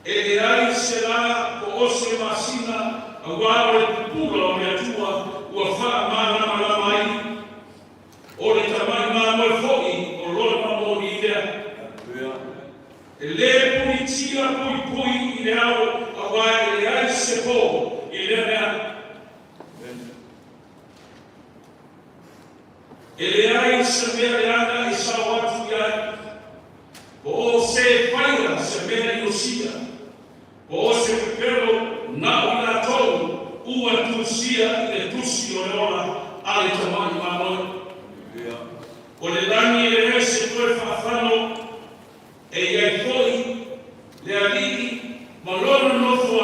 E leai se lā po o se masina auā o le pupula o le Atua ua faamalamalama ai. O le tamai mamoe foi o lona moni lea. E lē punitia puipui i le ao auā e leai se pō i lea mea. E leai se mea leaga e sao atu i ai. Po o se faia se mea i osia. Po o se pepelo na o i latou ua tusia i le tusi o le ola a le tamai mamoe. O le lagi e leai se toe faafano e i ai foi le Alii ma lona nofo.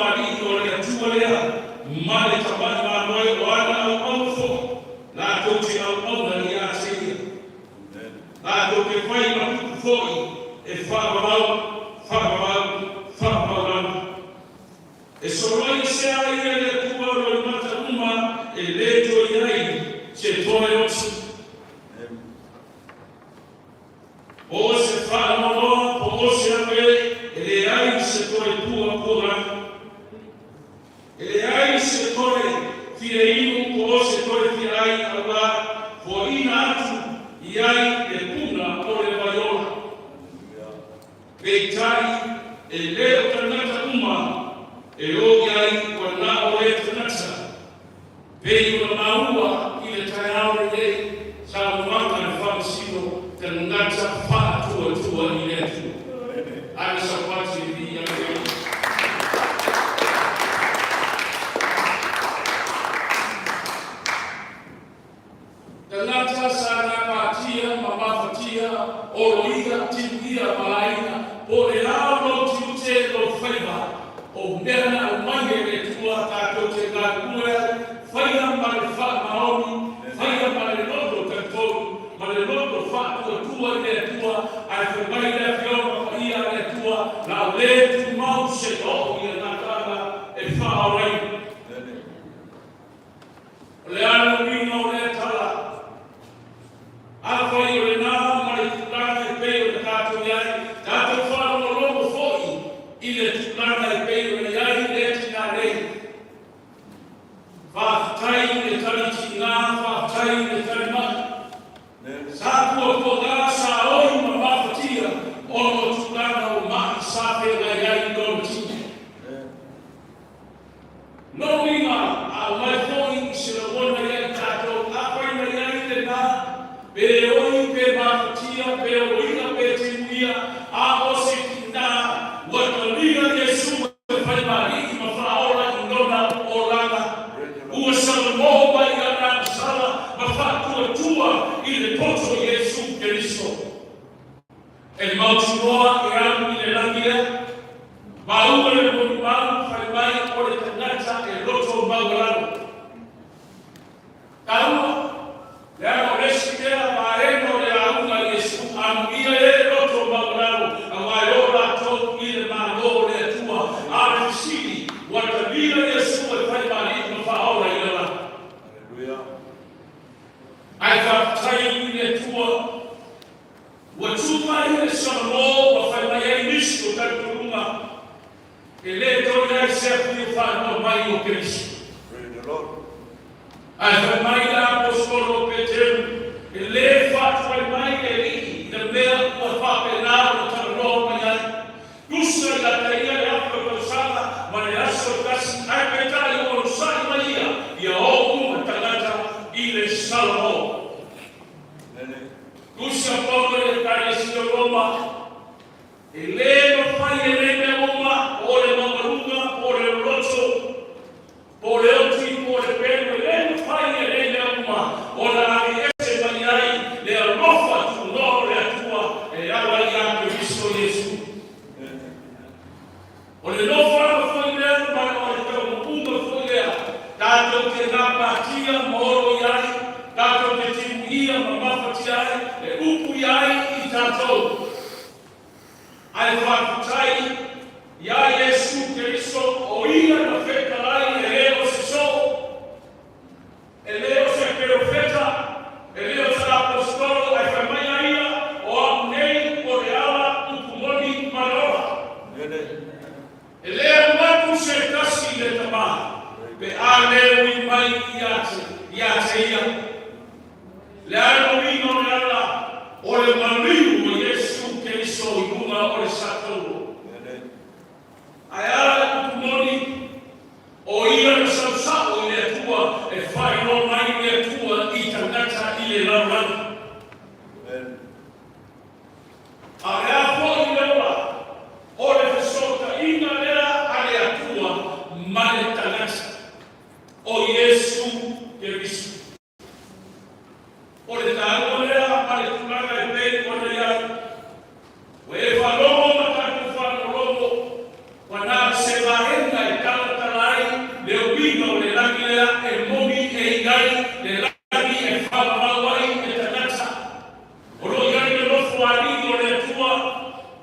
Fia inu po o se toe fia ai auā foaina atu i ai le puna o le vaiola. Peitai e le o tagata uma e o i ai ua na o lea tagata. Pei ona maua i le taeao lenei saunoaga a le Faamasino tagata faatuatua i le Atua. Ave saupati e viia ai le. Tagata sa gapatia ma mafatia, oloia, timuia ma aiga, po o le a lou tiute, lou faiva, o mea na aumai e le Atua tatou te galulue ai, faia ma le faamaoni, faia ma le loto talitonu, ma le loto faatuatua i le Atua, ae fai mai le Afioga Paia a le Atua, la o le tumau seia oo i le gataaga e faaolaina. O le a le uiga o lea tala? Afai o lena ma le tulaga e pei ona tatou i ai, tatou faalogologo foi i le tulaga e pei ona i ai lea tinā nei. Faafetai i le tali tiga, faafetai i le tali mai. Sa puapuaga, sa oi ma mafatia ona o tulaga o ma'i sa feagai ai i lona tino. Lona uiga, a aumai foi i se lagona ia i tatou, afai na i ai lena, pe oi pe mafatia, pe oloia pe timuia, a o se tinā ua talia Iesu e fai ma Alii ma Faaola i lona olaga, ua salamo mai i ana agasala ma faatuatua i le poto Iesu Keriso. E mautinoa e alu i le lagi lea, maua le molimau fai mai o le tagata e loto maualalo. Taua, leaga o le isi lea vaega o le auga a Iesu, amuia e loto maualalo, auā e o latou i le Malo o le Atua. A o le fesili, ua talia Iesu e fai ma Alii ma Faaola i le lagi? Ae faafetai i le Atua, ua tu mai le Salamo ua fai mai ai nisi o talitonuga e le toe ai se afu e faanoa mai o Keriso. Ae fai mai le aposetolo o Peteru, e le faatuai mai le Alii i le mea ua faapena ona talanoa mai ai. Tusa ia te ia le afe o tausaga ma le aso e tasi, ae peitai ua onosai mai ia, ia o uma tagata i le Salamo. Tusi a Paulo i le Ekalesia o Roma, e le mafai e nei mea uma, po o le maualuga, po o le loloto, po o le oti, po o le pelu, e le mafai e nei mea uma ona aveese mai ai le alofa tunoa o le Atua e ala ia Keriso Iesu. O le nofoaga foi lea ma o le taumapuga foi lea tatou te gapatia ma olo i ai, tatou te timuia ma mafatia ai, e upu i ai i tatou. Ae faafetai iā Iesu Keriso o ia na fetalai e le o se soo, e le o se perofeta, e le o se aposetolo, ae fai mai a ia, o au nei o le ala, upu moni ma le ola. E le alu atu se tasi i le Tama, pe a le ui mai ia te, ia te ia. Le a le uiga o le ala? O le maliu o Iesu Keriso i luga o le satauro. Ae a le upu moni? O ia na sausao i le Atua e faailoa mai le Atua i tagata i le lalolagi. A o le a foi le ola? O le fesootaiga lea a le Atua ma le tagata, o Iesu Keriso. O le taua lea ma le tulaga e pei ona i ai. Ua e faalogo ma tatou faalogologo, ua na o se vaega e talatala ai le uiga o le lagi lea e moni e i ai le lagi e faamamau ai le tagata. O lo o i ai le nofo alii o le Atua,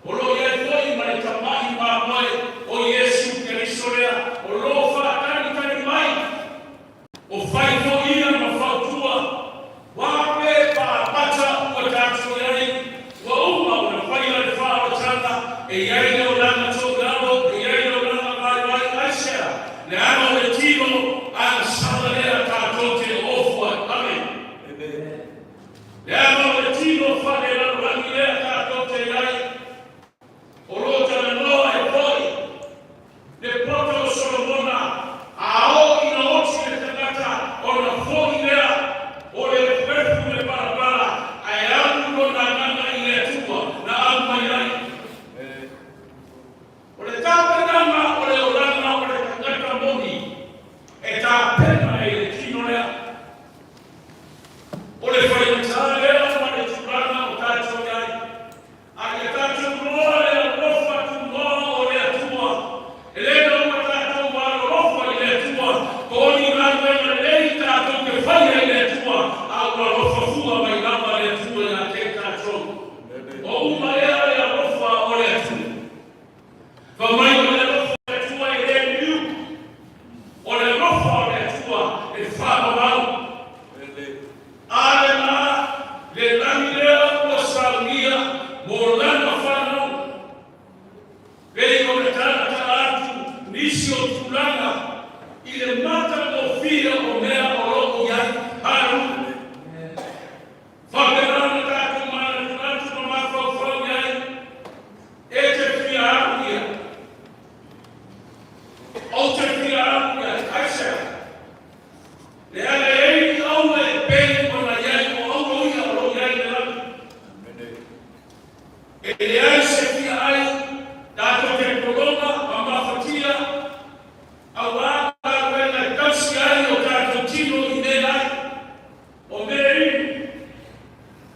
o lo o i ai foi ma le tamai mamoe o Iesu Keriso lea o lo o faatalitali mai. O fai foi ia ma fautua, ua pe paapata ua tatou i ai, ua uma ona faia le faaolataga, e i ai le olaga toilalo, e i ai le olaga vaivai, aisea? Leaga o le tino agasala lea. Fa mai o le alofa o le Atua e le liu. O le alofa o le Atua e faamamau. A lena le lagi lea ua saunia mo lana fanau. Pei o le talatala atu nisi o tulaga i le matagofie o mea o lo o i ai. Haleluia. Faapena ona tatou manatunatu ma mafaufau i ai, e te fia alu i ai. Ou te fia alu i ai. Aisea? Leaga e i ai ni auga e pei ona i ai o auga ia o lo o i ai i le lagi. E leai se fia ai tatou te pologa ma mafatia auā galuega e tausi ai o tatou tino i mea ai. O mea inu,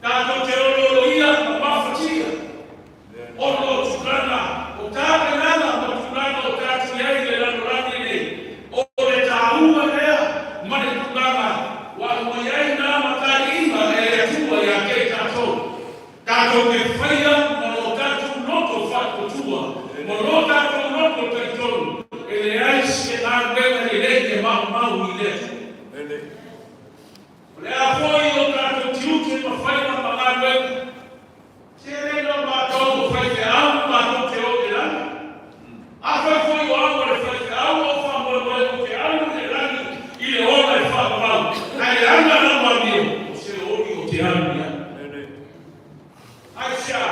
tatou te olooloia ma mafatia ona o tulaga o tapenaga ma tulaga o tatou i ai i le lalolagi lenei. O le taua lea ma le tulaga ua aumai ai nā mataiiga e le Atua ia te i tatou. Tatou te faia ma lo tatou loto faatuatua ma lo tatou loto talitonu e leai se galuega lelei e maumau i le Atua. O le a foi o tatou tiute ma faiva ma galuega, se le iloa matou o faifeau matou te o i le lagi. Afai foi o au o le faifeau ou faamoemoe ou te alu i le lagi i le ola e faamamau, ae leaga lau amio, o se oli ou te alu i ai. Aisea?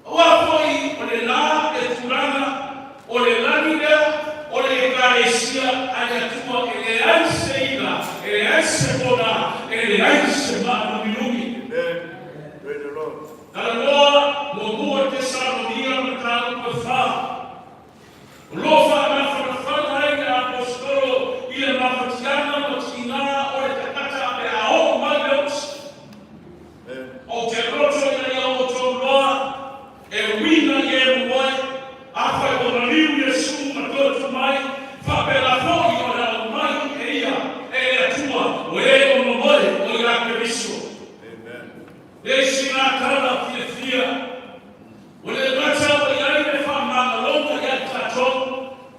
Aua foi o le la le tulaga o le lagi lea o le Ekalesia a le Atua e leai se ina, e leai se pona, e leai se maalumilugi. Talanoa muamua Tesalonia mataupu e 4. O lo o faamafanafana ai le Aposetolo i le mafatiaga ma tiga o le tagata pe a oo mai le oti. Ou te loto ina ia outou loa e uiga i e momoe, afai ua maliu Iesu ma toe tu mai, faapena foi o le aumai e ia e le Atua o e o momoe o ia Keriso. Le isi nā tala fiafia. Ua le gata ua i ai le faamagaloga ia i tatou,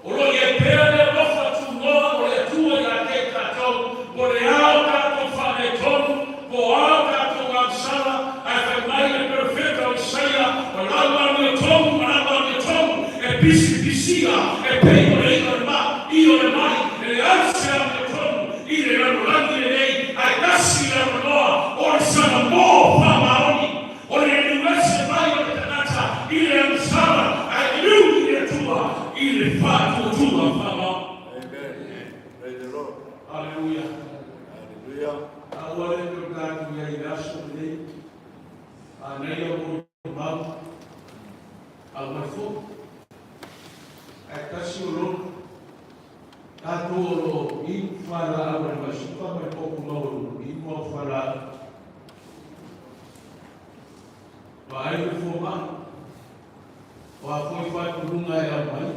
o lo o i ai pea le alofa tunoa o le Atua ia te i tatou, po o le a o tatou faaletonu, po o a o tatou agasala, ae fai mai le perofeta o Isaia, O lau amiotonu ma lau amiotonu e pisipisia e pei o le i'a o le ma, i o le mai, e leai se amiotonu i le lalolagi lenei, ae tasi le avanoa o le saga mō faamaoni. O le liu ese mai o le tagata i le agasala, ae liu i le Atua i le faatuatua faamaoni. Haleluia. A ua le toe tatou i ai i le aso lenei, manaia mo mau, aumai foi. Ae tasi o lono, tatou o lo o inu fualaau a le maisuka ma le popo maualuga, inu au fualaau. Vaai le fomai, o a foi faatuluga e aumai,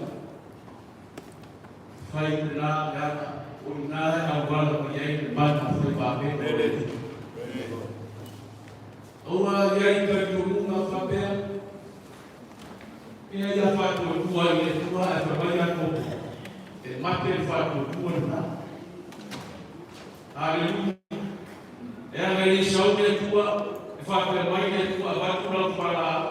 fai lena leaga o i ina e auala mai ai le mana faimameno o le Alii. Aua i ai talitonuga faapea, ina ia faatuatua i le Atua ae fai mai Iakopo, e mate le faatuatua lena. Haleluia. Leaga e le i sau le Atua, e faapea mai le Atua, avatu lau fualaau.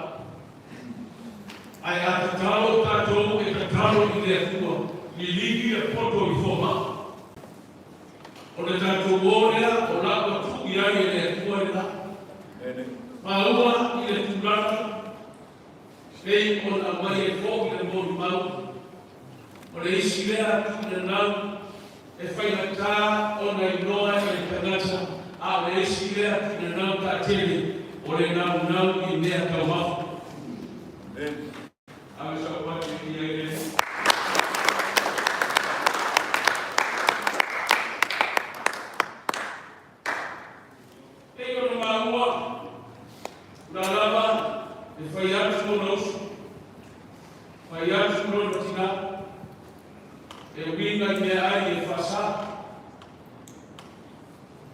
Ae a tatalo tatou e tatalo i le Atua, liligi le poto i fomai. O le tatou o lea o la ua tuu i ai e le Atua lena. Maua i le tulaga pei ona aumai ai foi le molimau, o le isi lea tuulanau e faigata ona iloa e le tagata, a o le isi lea tuulanau taatele o le naunau i mea taumafa. Ave sau pati i ai le. Pei ona maua, o la lava e fai atu lona uso, fai atu lona tinā, e uiga i meaai e faasā.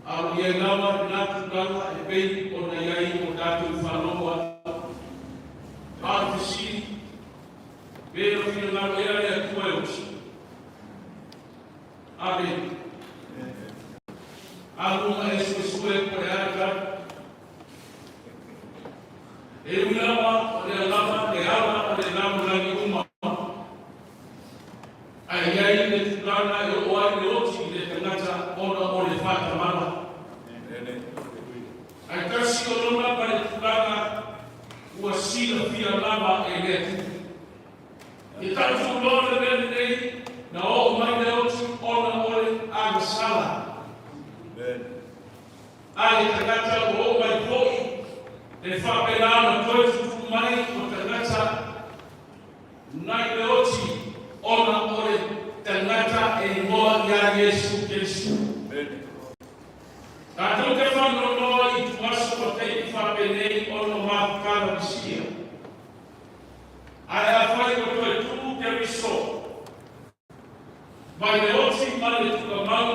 A o i ai lava lena tulaga e pei ona i ai o tatou faalogo atu. A o le fesili, Pe na finagalo ea le Atua e oti. Amene. Alu ma e suesue po o le a le tali. E ui lava o lea lava le ala o le lalolagi uma, ae i ai le tulaga e oo ai le oti i le tagata ona o le faatamala. Ae tasi o lona ma le tulaga ua silafia lava e le Atua. I tatou loa le mea lenei na oo mai le oti ona o le agasala. A i tagata ua oo mai foi le faapena ona toe tutupu mai o tagata nai le oti ona o le tagata e igoa ia Iesu Keriso. Tatou te faanoanoa i ituaso ma taimi faapenei ona o mafutaga misia. Ae afai ua toe tuu Keriso mai le oti ma le tuugamau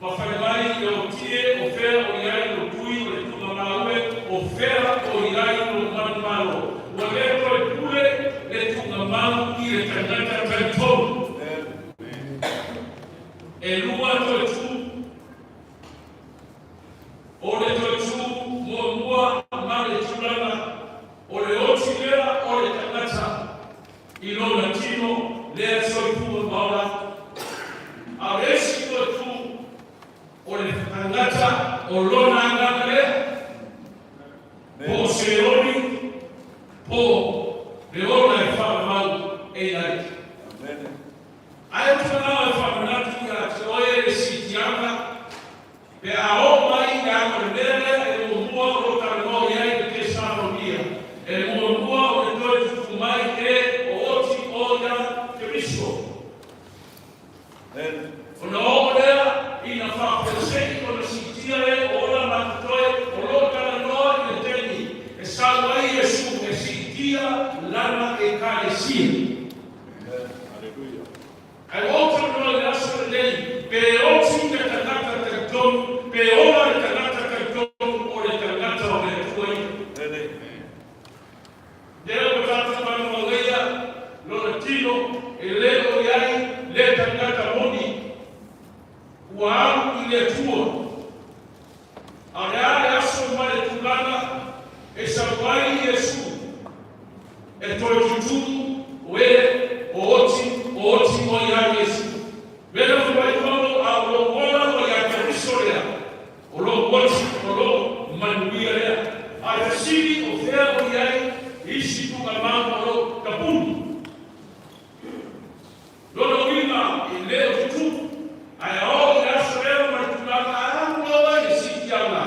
ma fai mai e otie o fea o i ai lo tui o le tuugamaue o fea o i ai lo manumalo, ua le toe pule le tuugamau i le tagata talitonu. E lua toe tu. O le toe tu muamua ma le tulaga o le oti lea o le tagata i lona tino lea soifua ma ola. A o le isi toe tu o le tagata o lona agaga lea, po o Seoli po o le ola e faamamau e i ai. Ae ou te manao e faamanatu ia te oe le siitiaga pe a oo mai i le aga o le mea lea e muamua o lo o talanoa i ai le Tesalonia, e muamua o le toe tutupu mai e o oti o ia Keriso. Ona oo lea ina faafuasei ona siitia e o ola ma totoe o lo o talanoa i le taimi e sau ai Iesu e siitia lana Ekalesia. Ae ua ou talanoa i le aso lenei, pe oti le tagata talitonu, pe ola le tagata talitonu, o le tagata o le Atua ia. Lea ua tatou maumaueia lona tino e le o i ai le tagata moni ua alu i le Atua. A o le a le aso ma le tulaga e sau ai Iesu e toe tutumu o e o oti o oti o ia Iesu. Mea fai mai Paulo a o lou ola o ia Keriso lea, o lou oti o lou manuia lea. A e fesili o fea o i ai isi tuugamau o lou tapuni. Lona uiga e le o tutupu, ae a oo i le aso lea ma le tulaga a alu loa i le siitiaga,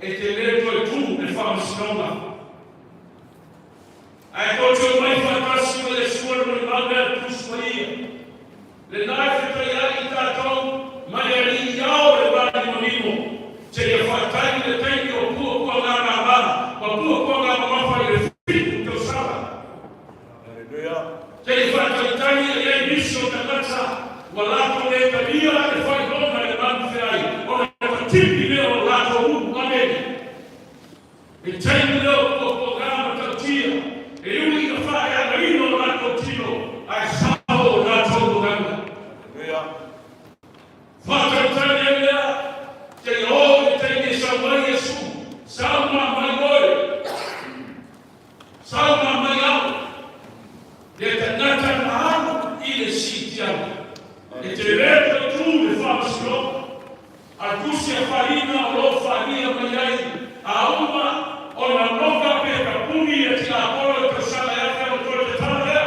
e te le toe tu le faamasinoga. Ae tou te omai faatasi ma Iesua le molimau lea le Tusi Paia. Lena e fetaiai i tatou ma le Alii i ao le valimanino, seia faatali le taimi o puapuaga mama ma puapuaga mamafa i le 7 tausaga. Seia faatalitali e i ai nisi o tagata ua latou le talia le faailoga i le malufeai ona tatipi lea o latou ulu. Amene. E taimi lea o puapuaga matautia e ui ina faaleagaina o latou tino ae sao o latou gagana. Faatalitali ai lea seia oo i le taimi e sau ai Iesu, sau ma mai oe. Sau ma mai au, le tagata na alu i le siitiaga. E te le toe tu le faamasinoga, a le tusi afaina o lo o faaalia mai ai a uma ona noga pe tapuni e tiapolo i tausaga e 1000 ona toe tatala lea.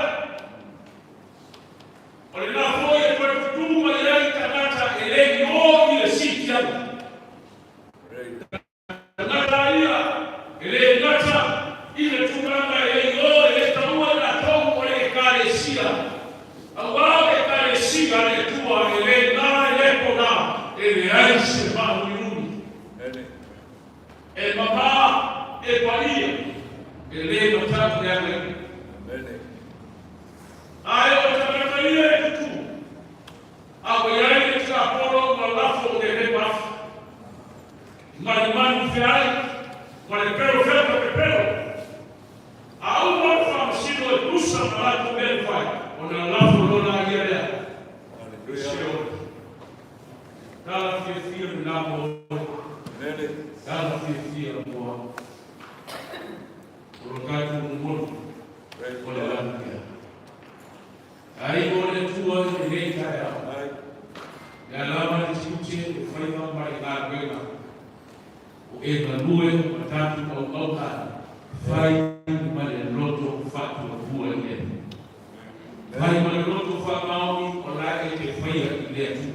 O lena foi e toe tutu mai ai tagata e le i o i le siitiaga. Tagata ia, e le gata i le tulaga e le i o e le taua i latou o le Ekalesia, auā o le Ekalesia a le Atua e le na e le pona, e leai se maanuminumi. E mamā, e paia, e le matau le againa. Ae o le tagata ia e tutu, a ua i ai le tiapolo ua lafo i le lepa afi. Ma le manu feai, ma le pelo fea ma pepelo. A uma le faamasino e tusa ma latou mea na fai. Ona lafo loa laia lea i Seoli. Tala fiafia lena mo oe. Tala fiafia mo au. O lo tatou momoli o le lagi lea. Ai o le Atua i lenei taeao. Le alama le tiute o faiva ma le galuega o e galue ma tatou auauna ai, fai ma le loto faatuatua i le Atua. Fai ma le loto faamaoni o la e te faia i le Atua.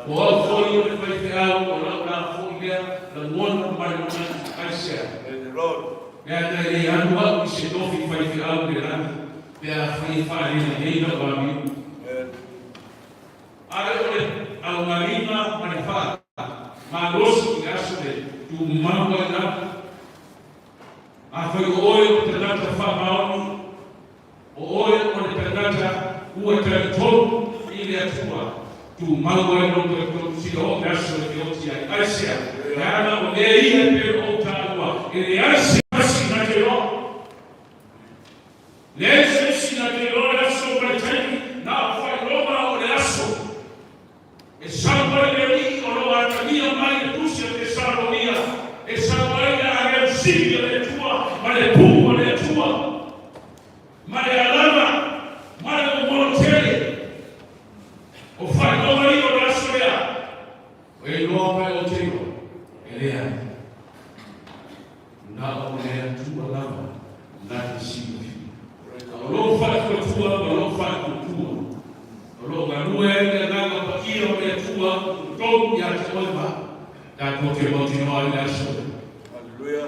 O au foi o le faifeau o lau la foi lea lagona ma le manatu, aisea? Leaga e le alu au i se tofi faifeau i le lagi pe afai e faalelelei lau amio. Ae o le aogalima ma le faa malosi i le aso le tumau ai lava. Afai o oe o le tagata faamaoni, o oe o le tagata ua talitonu i le Atua, tumau ai lou talitonu seia oo i le aso e te oti ai. Aisea? Leaga o mea ia e pei ona ou taua, e leai se tasi na te iloa. Leai se isi na te iloa le aso ma le taimi, na o faailoga o le aso. E sau ai le Alii o lo o atagia mai le Tusi a Tesalonia, e sau ai le agelu sili a le Atua ma le pū a le Atua, ma le alama, ma le momolo tele. O faailoga ia o le aso lea, o e iloa pe ou te iloa, e leai. Na o le Atua lava na te silafia. A o lou faatuatua ma lou faatuatua, o lo o galue ai le Agaga Paia o le Atua i totonu ia te oe ma au, tatou te mautinoa ai le aso lea.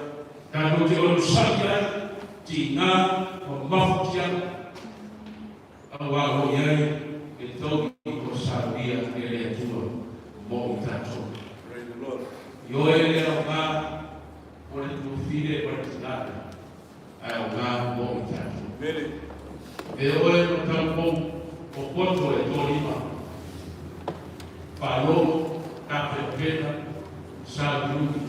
Tatou te onosai ai, tiga ma mafatiaga, aua o lo o i ai le taui ua saunia e le Atua mo i tatou. Ioe le aoga o le tuafine ma le tinā, ae aoga mo i tatou. E oe ma taupou o poto e tolima, faalogo, tapenapena, sauniuni,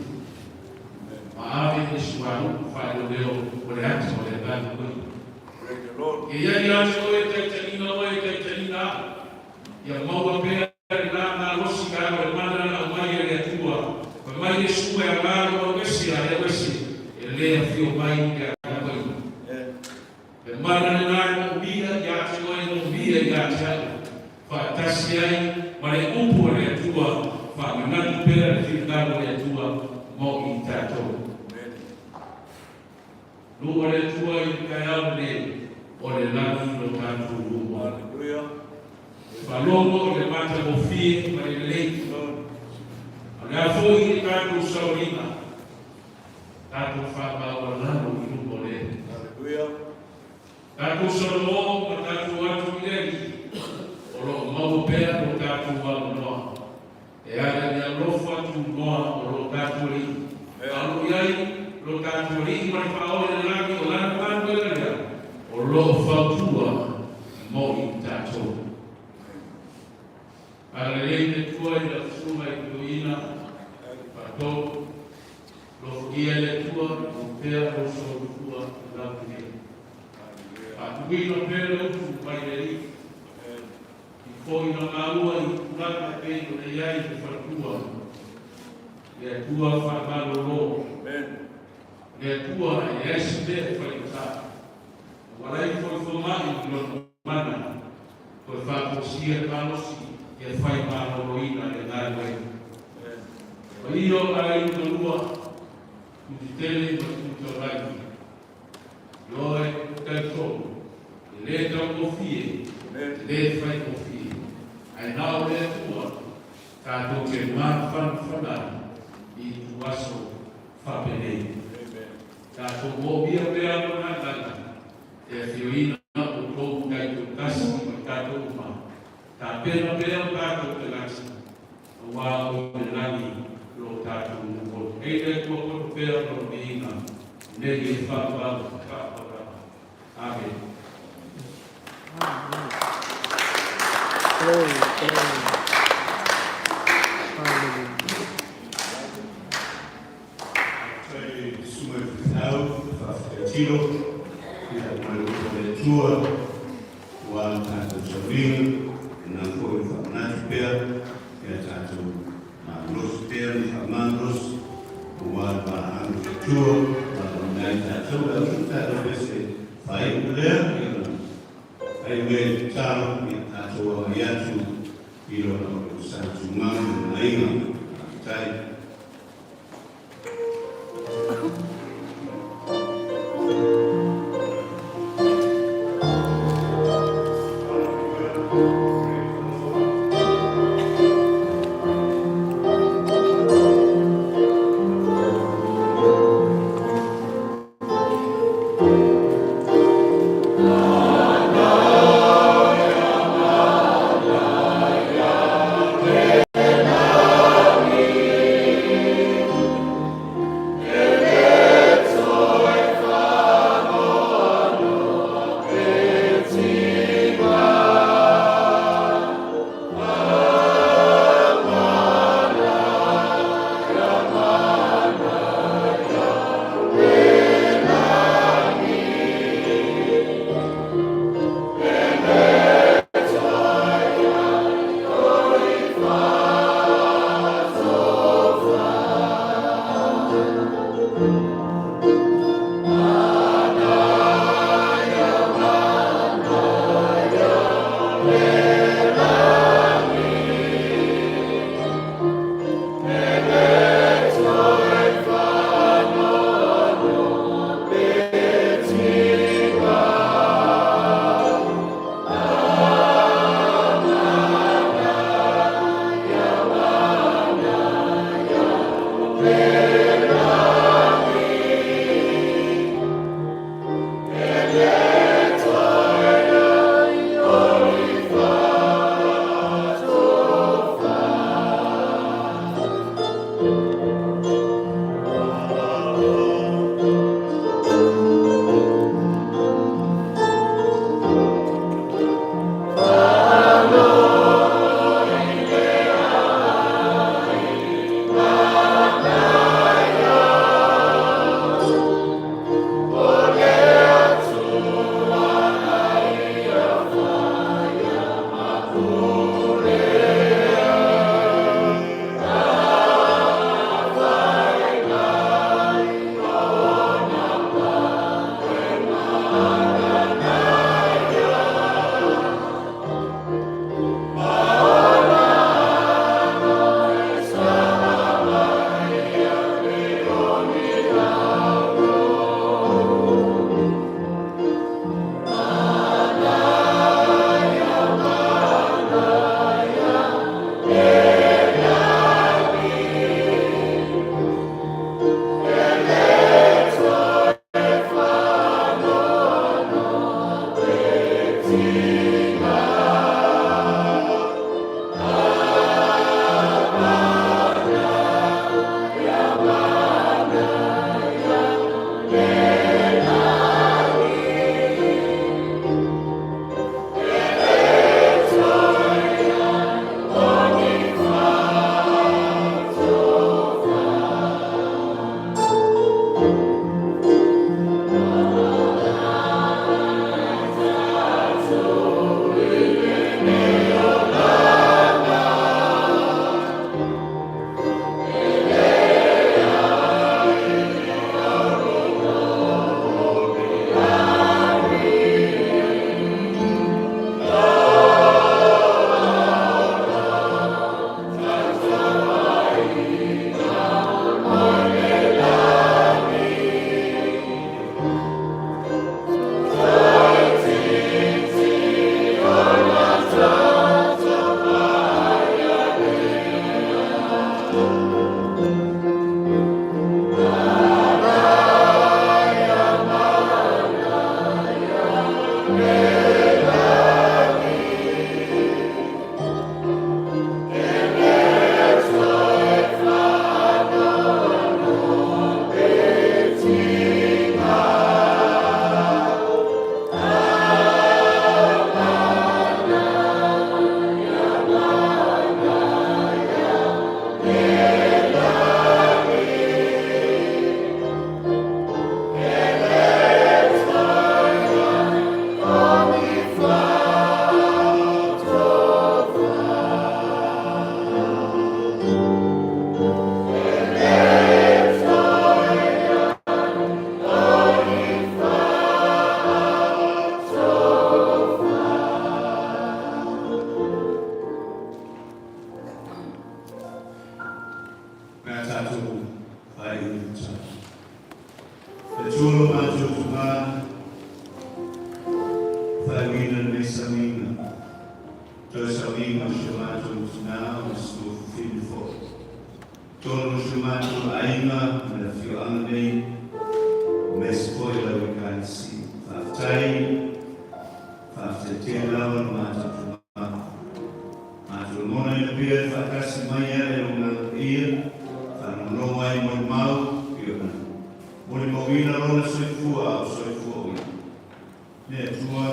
ma ave i le suauu faaleoleo o le ata o le Agaga Paia. Ia iai ia te oe taitaiina oe e taitaiina au, ia maua pea le la malosi ka o le mana na aumai e le Atua, fai mai Iesu e aoga lou alu ese a le alu ese, e le afio mai le Agaga Paia. Le mana lena e moomia ia te oe e moomia ia te au, faatasi ai ma le upu a le Atua, faamanatu pea le finagalo o le Atua mo i tatou. Luma le Atua i le taeao lenei, o le lagi lo tatou luma. Faalogo i le matagofie ma le lelei. A o le a foi le tatou saoliga, tatou faamaualalo i luma o le Alii. Tatou salamo ma tatou atu i le Alii, o lo o maua pea lo tatou avanoa. E ala i le alofa tunoa o lo tatou Alii, a o lo o i ai lo tatou Alii ma le Faaola i le lagi o lana galuega lea o lo o fautua mo i tatou. Agalelei le Atua i lau susuga i toeaina faatolu, alofagia e le Atua maua pea lou soifua laulelei. Faatuina pea le utu mai le Alii. I foina maua i tulaga e pei ona i ai le faletua, le Atua faamalolo, le Atua e leai se mea e faigata, ua ala ifo i fomai i lona mana, toe faafosia le malosi ia fai maloloina le galuega. Paia o aiga lua, Tutetele ma Tutaulaiti. Ioe, talitonu, e le taugofie, e le faigofie, ae na o le Atua tatou te mafanafana ai i ituaso faapenei. Tatou moomia pea lona agaga e afioina outou taitoatasi ma i tatou uma, tapena pea o tatou tagata aua o le lagi lo tatou momoli. Ei le Atua poto pea lona viiga nei e faavavau faavavau. Amene. Glory, glory. Hallelujah. Faafetai Susuga i le Faifeau, faafetai Tilo, ia ma le upu a le Atua. Aua le tatou sauniga, na foi le faamanatu pea ia tatou malolosi pea ma faamalolosi aua le valaauga a le Atua valaauina ai tatou le auso tatou pese faaiu lea ia ona faaiu lea i le tatalo ia tatou agai atu i lona sa tumau ma aiga. Faafetai. sauniga, toe sauniga o si o matou tinā o le Sitofine foi. Totonu o si o matou aiga ma le afioaga nei, aemaise foi o lau Ekalesia. Faafetai, faafetai tele lava lo matou itumalo. Matou lagona pea le faatasi mai e lou Agaga Paia, faalogologo ai molimau pei ona molimauina lona soifua a o soifua o ia. Le Atua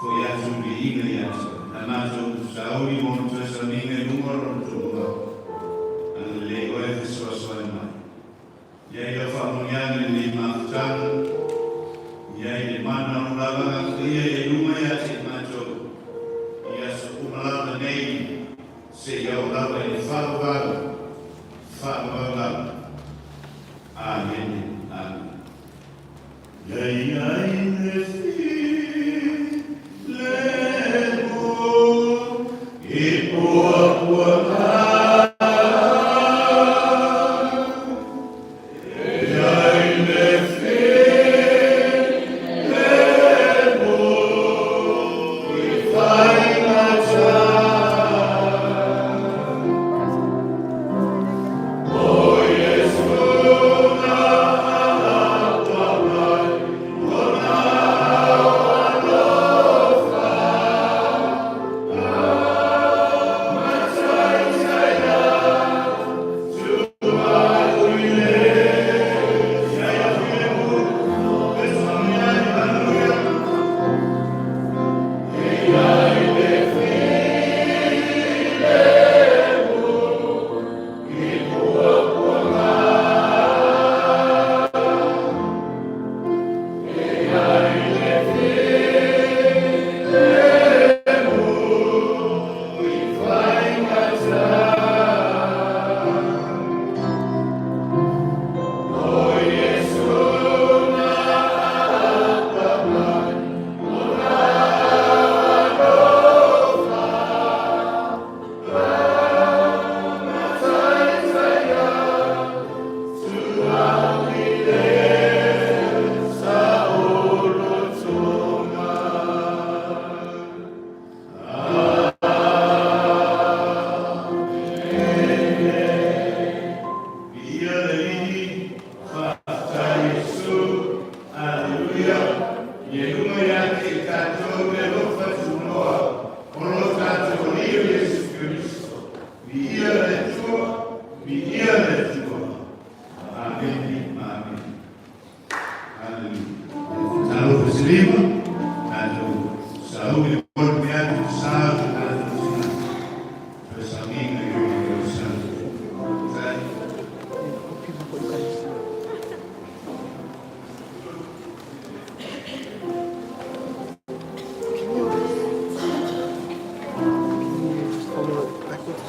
foi atu le viiga ia te oe. A matou sauni mo le toe sauniga i luga o lona tumau, agalelei oe fesoasoani mai. I ai lau faamanuiaga i lenei mafutaga, i ai le mana o lou lava Agaga Paia i luga ia te i matou, i aso uma lava nei, seia oo lava i le faavavau, faavavau lava. Amene, amene. Ia i ai le filemu i puapuaga. Ia i le filemu i faigata. O Iesu na atua mai, lona alofa. Mataitaia tua i le ia ia filemu, Hallelujah. Ia i le filemu i puapuaga. Ia i le filemu i faigata. O Iesu na atua mai, lona alofa. Mataitaia tua i le saolotoga. Amene. Viia le Alii, faafetai Iesu, Aleluia. Ia i luga ia te i tatou le alofa tunoa o lo tatou Alii o Iesu Keriso. Viia le Atua, viia le Atua. Amene, amene. Hallelujah. Talofa silima, tatou sauni mo le atu sa o le tatou tina. Toe sauniga i o le sa. Tai. Can you just follow it backwards?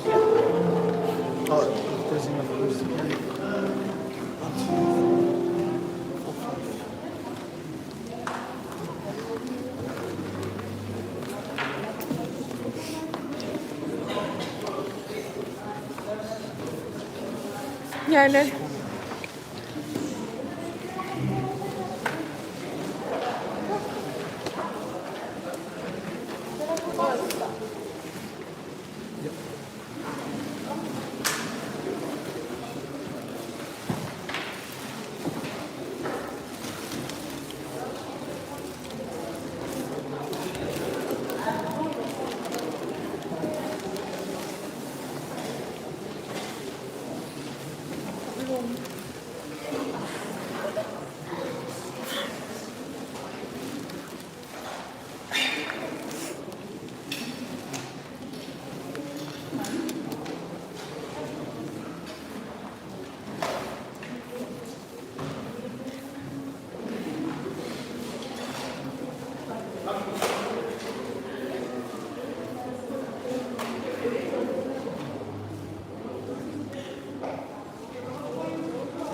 Oh, there's enough room to carry. One, two, three, four, five. Yeah, I know.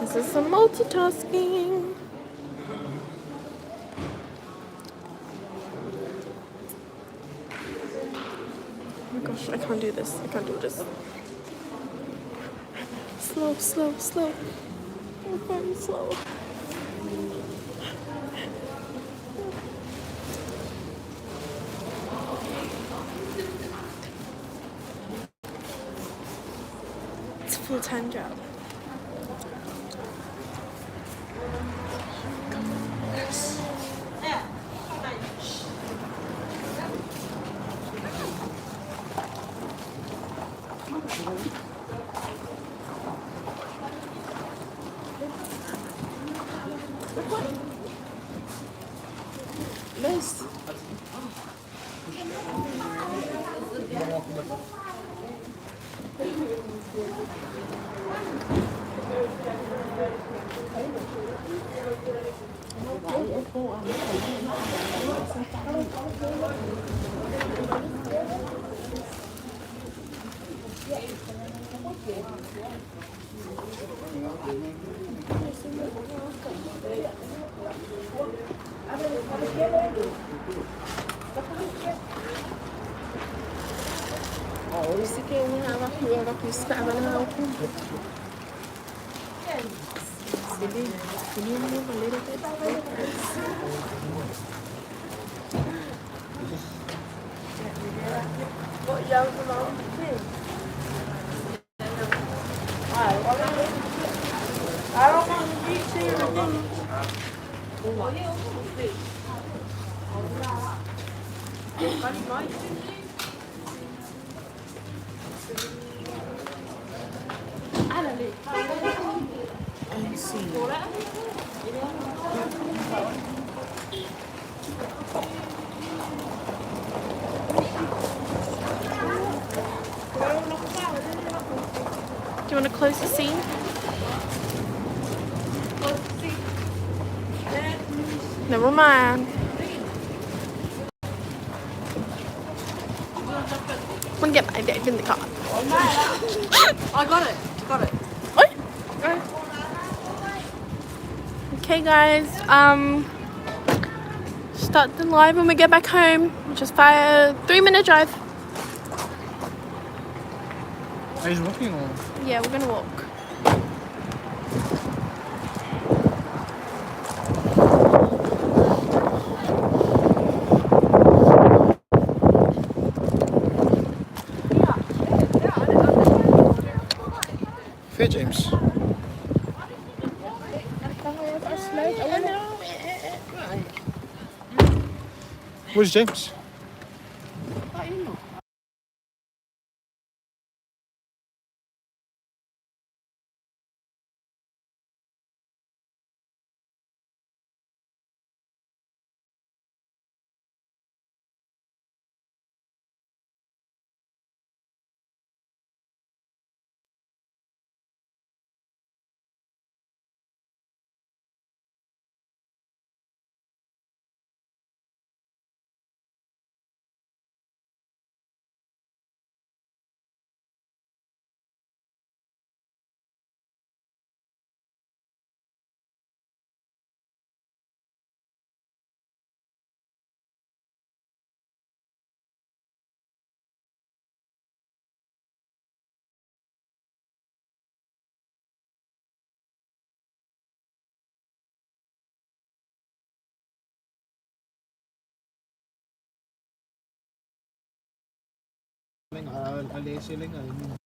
This is some multitasking. Oh my gosh, I can't do this. I can't do this. Slow, slow, slow. Very slow. Full-time job. Liz. Can you move a little bit? I don't want to be And see. Do you want to close the scene? Never mind. I'm gonna get my dad in the car. I got it. Got it. Oi. Okay guys, start the live when we get back home, which is 3-minute drive. Are you walking or? Yeah, we're gonna walk. Fair James. Where's James? Længere.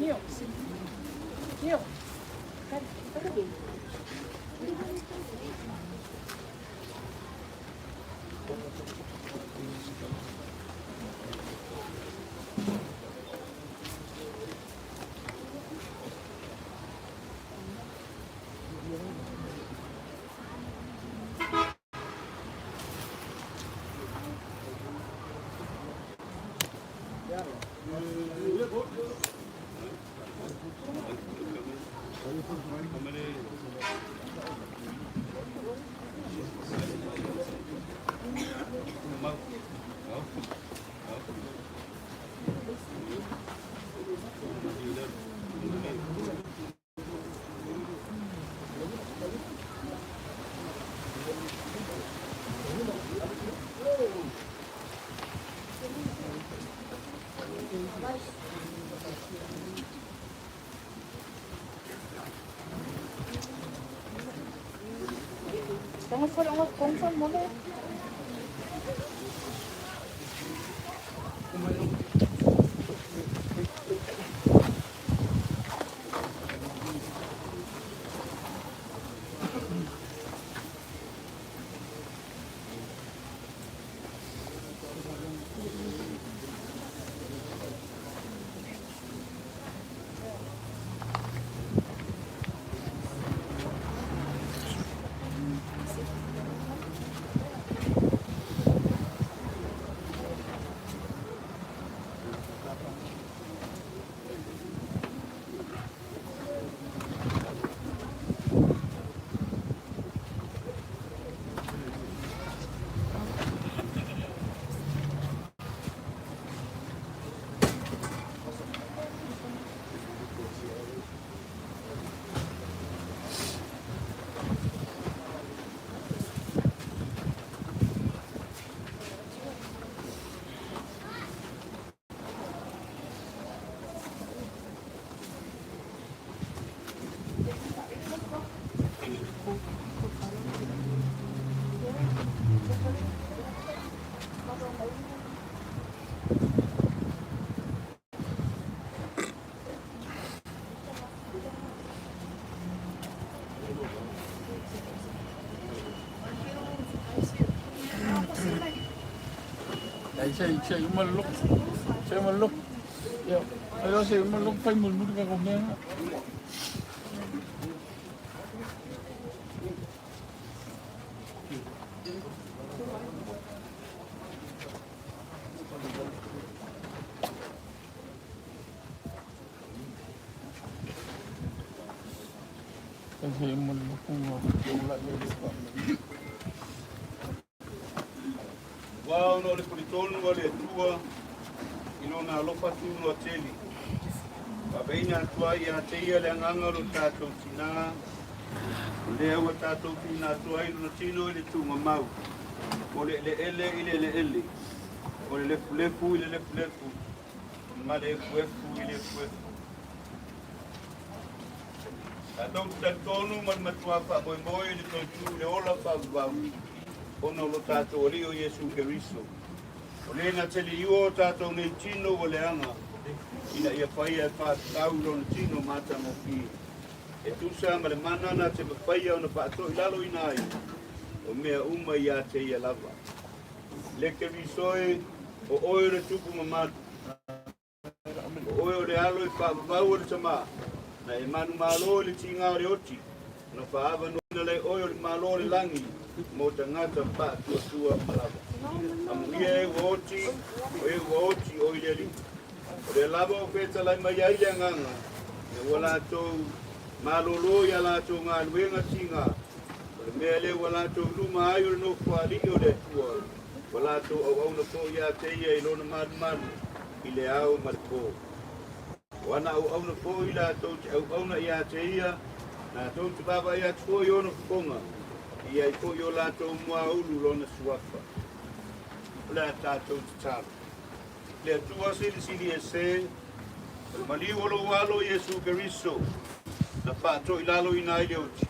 Neil. Neil. Ai se uma lok. Se uma lok. Ia. Ai se uma lok fai mul ka ko mea. Ai se uma lok ko la le ko. Ua ona o le pulitonu a le Atua i lona alofa tunoatele. Faaveina atu ai ia te ia le agaga o lo tatou tinā, o lea ua tatou tuuina atu ai lona tino i le tuugamau, o le eleele i le eleele, o le lefulefu i le lefulefu, ma le efuefu i le efuefu. Tatou te talitonu ma le matua faamoemoe i le toe tu i le ola faavavau, ona o lo tatou Alii o Iesu Keriso. O le na teliua o tatou nei tino ua leaga, ina ia faia e faatatau i lona tino matagofie. E tusa ma le mana na te mafaia ona faatoilaloina ai, o mea uma ia te ia lava. Le Keriso e, o oe o le tupu mamalu, o oe o le alo i faavavau o le tamā, na e manumalo i le tiga o le oti, ona faaavanoaina lea e oe o le Malo o le lagi mo tagata faatuatua uma lava. Amuia e ua oti, o e ua oti o i le Alii. O lea lava ua fetalai mai ai le Agaga, ina ua latou malōlō i a latou galuega tiga, o le mea lea ua latou luma ai o le Nofoalii o le Atua, ua latou auauna foi ia te ia i lona malumalu i le ao ma le pō. O ana auauna foi latou te auauna ia te ia, latou te vaavaai atu foi i ona fofoga, e i ai foi i o latou muaulu lona suafa. O le a tatou tatalo. Le Atua Silisili Ese, o le maliu o lou Alo Iesu Keriso, na faatoilaloina ai le oti,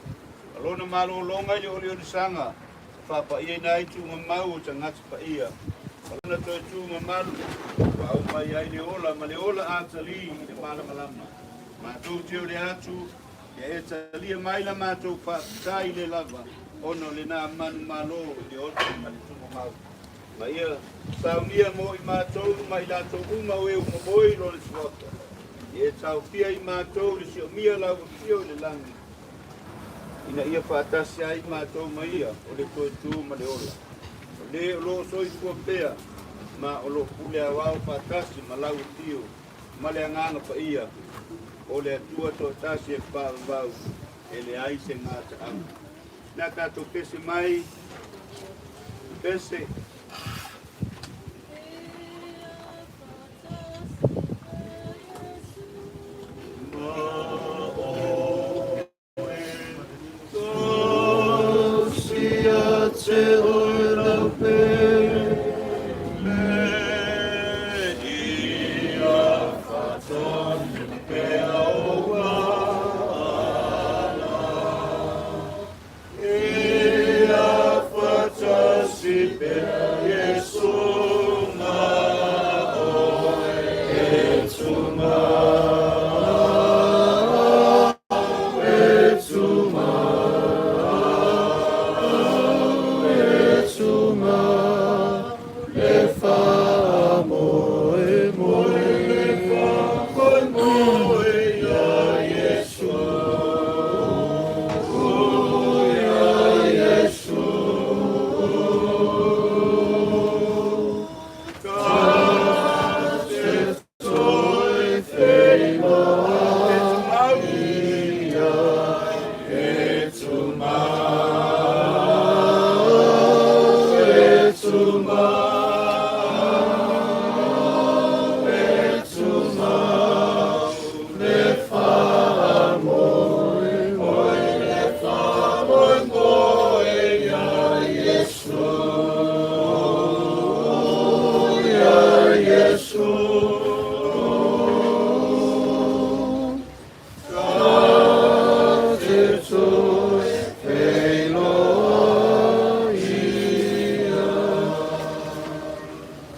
ma lona malologa i le oliolisaga, na faapaiaina ai tuugamau o tagata paia, ma lona toe tu mamalu, ua aumai ai le ola ma le ola atalī i le malamalama. Matou te o le atu, ia e talia mai la matou faafetai le lava, ona o lena manumalo i le oto ma le tumamau. Ma ia saunia mo i matou ma i latou uma o e ua momoe i lona suafa. Ia e taofia i matou le siomia lau afio i le lagi, ina ia faatasi ai matou ma ia o le toe tu ma le ola. O le o lo o soifua pea, ma o lo o pule aoao faatasi ma lau afio ma le agaga paia, o le Atua toatasi e faavavau, e leai se gataaga. Na tatou pese mai, pese.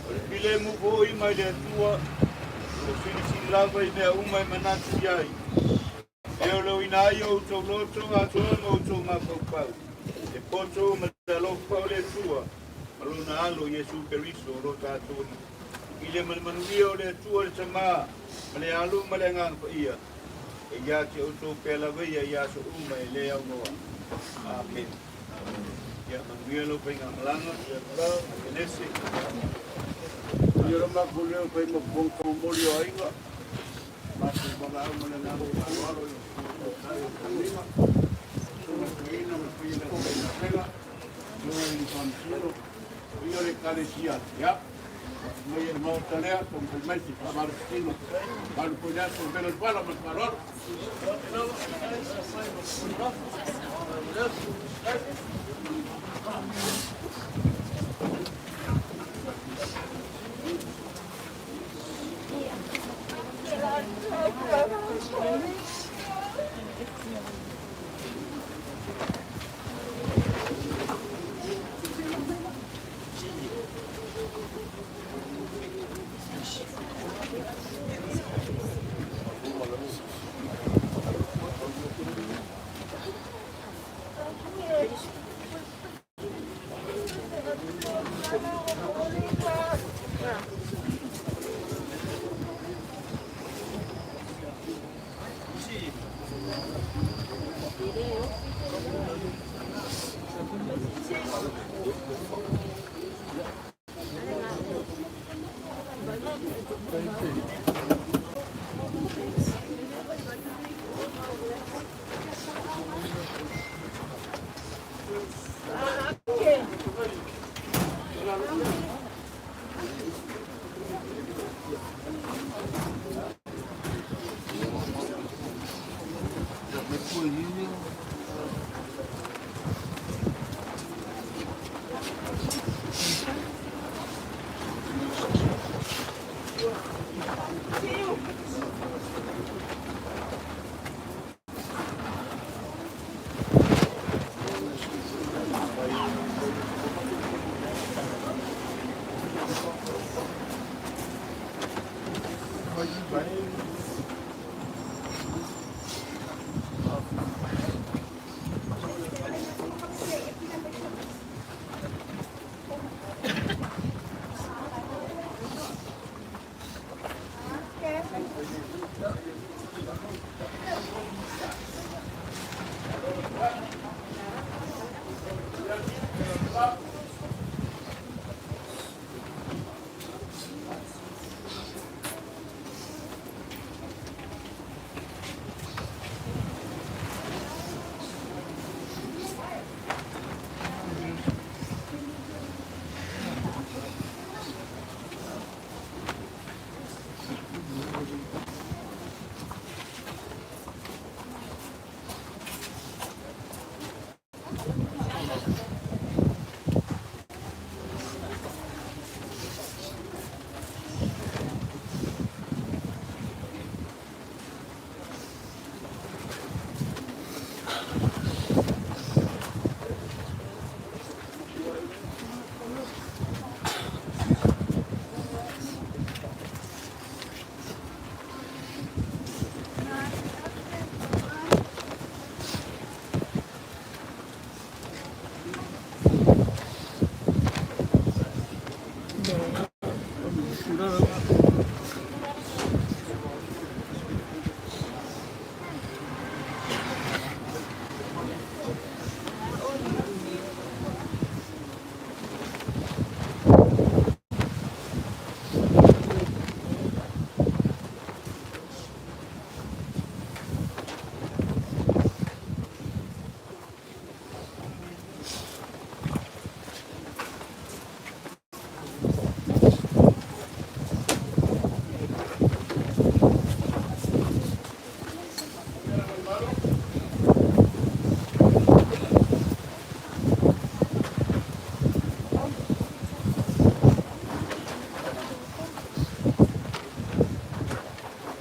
O le filemu foi mai le Atua, o lo silisili lava i mea uma e manatu i ai. E oloina ai o outou loto atoa ma outou mafaufau, e poto ma le alofa o le Atua, ma lona alo Iesu Keriso o lo tatou Alii. I le ma le manuia o le Atua le Tama, ma le Alo ma le Agaga Paia, e ia te outou pea lava ia i aso uma e le aunoa. Amen. Ia manuia lau faigamalaga, Akenese. Ia le matou leo fai ma fofoga taumoli o aiga. Matou valaau ma le agaga faaaloalo i le Taitai o le tapuaiga, Susuga Toeaina ma le paia o le aufaigaluega, Susuga i le Faamasino, paia o le Ekalesia. Ia, maia le Maota lea, taumafai mai se i faamalositino. Malu foi le aso, vela le pala ma le faaaloalo.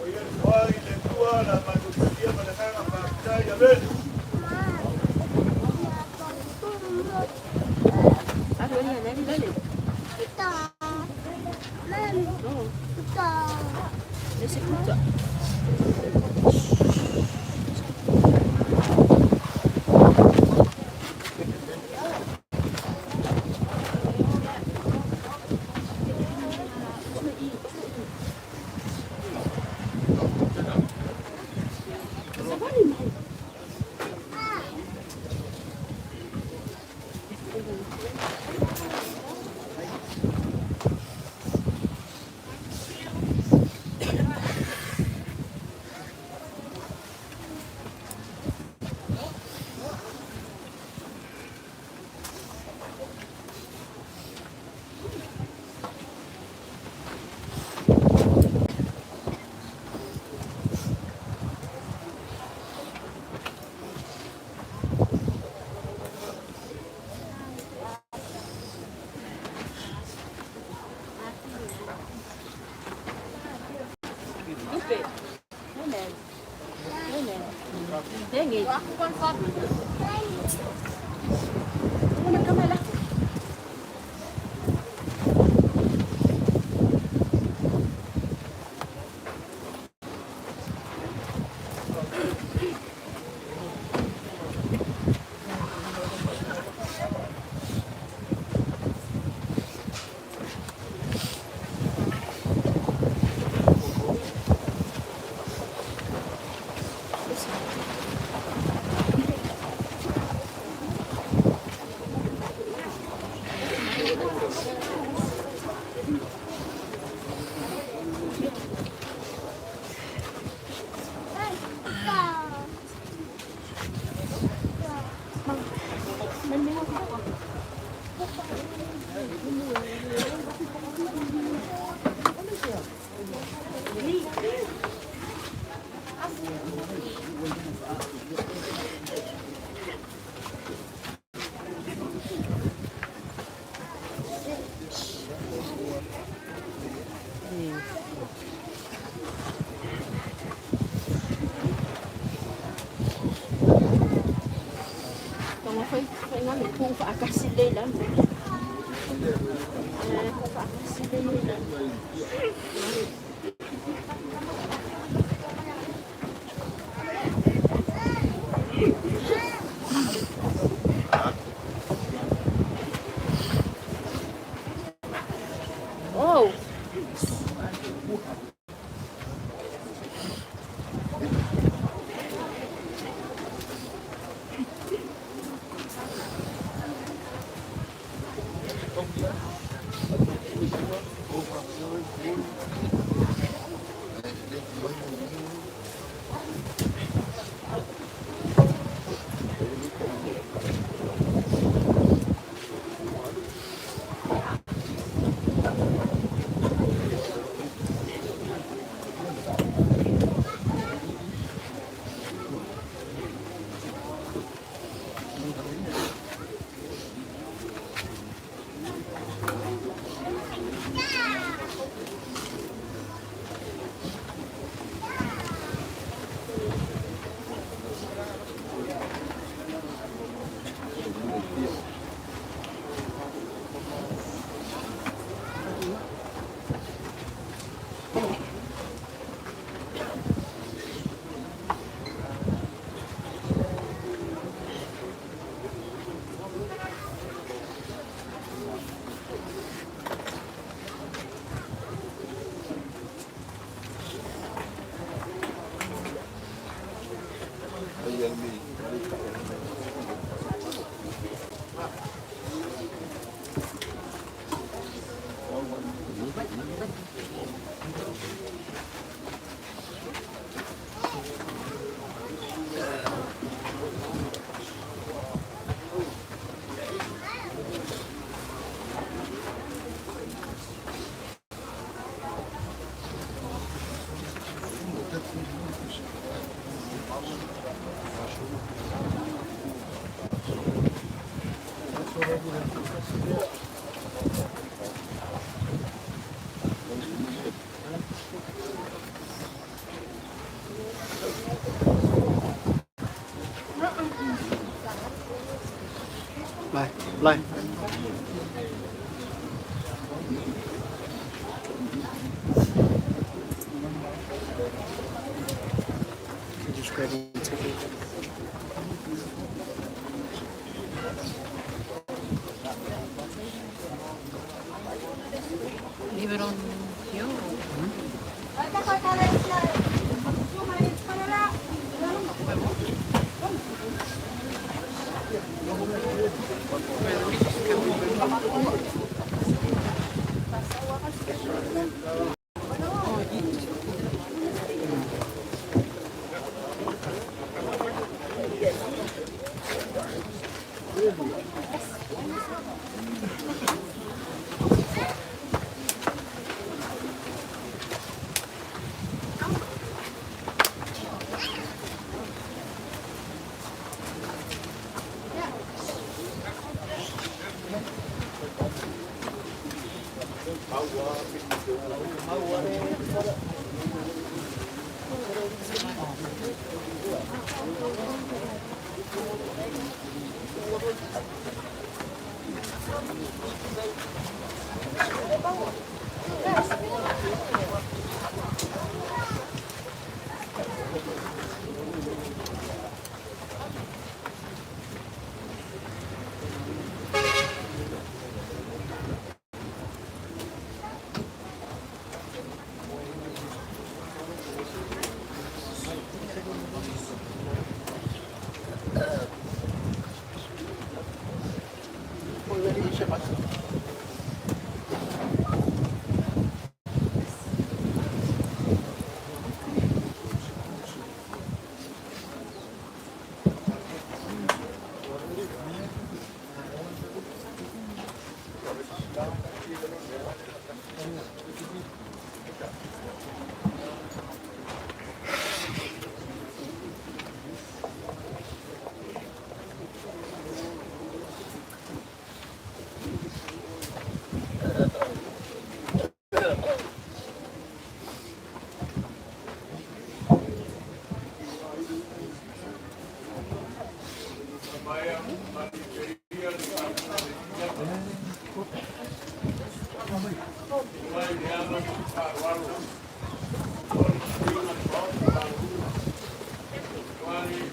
O ia le toa i le tua la matou paia ma le agaga faafetai. Amene. 来。Can you just grab one ticket? Leave it on here. Or?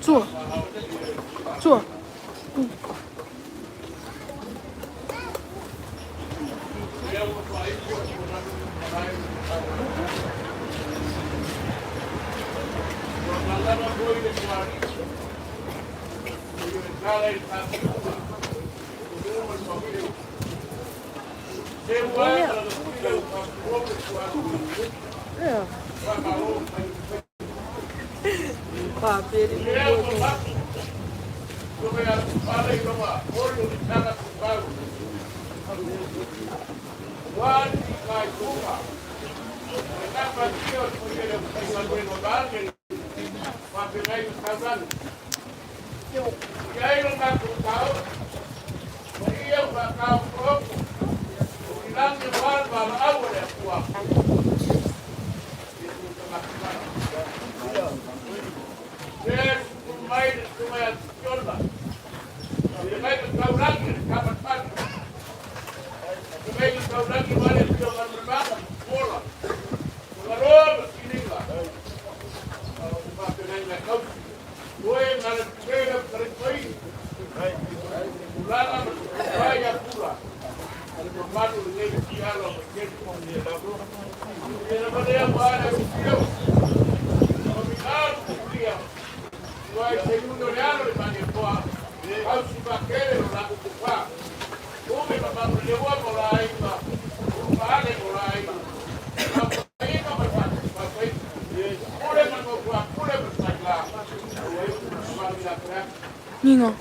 坐，坐。Nino.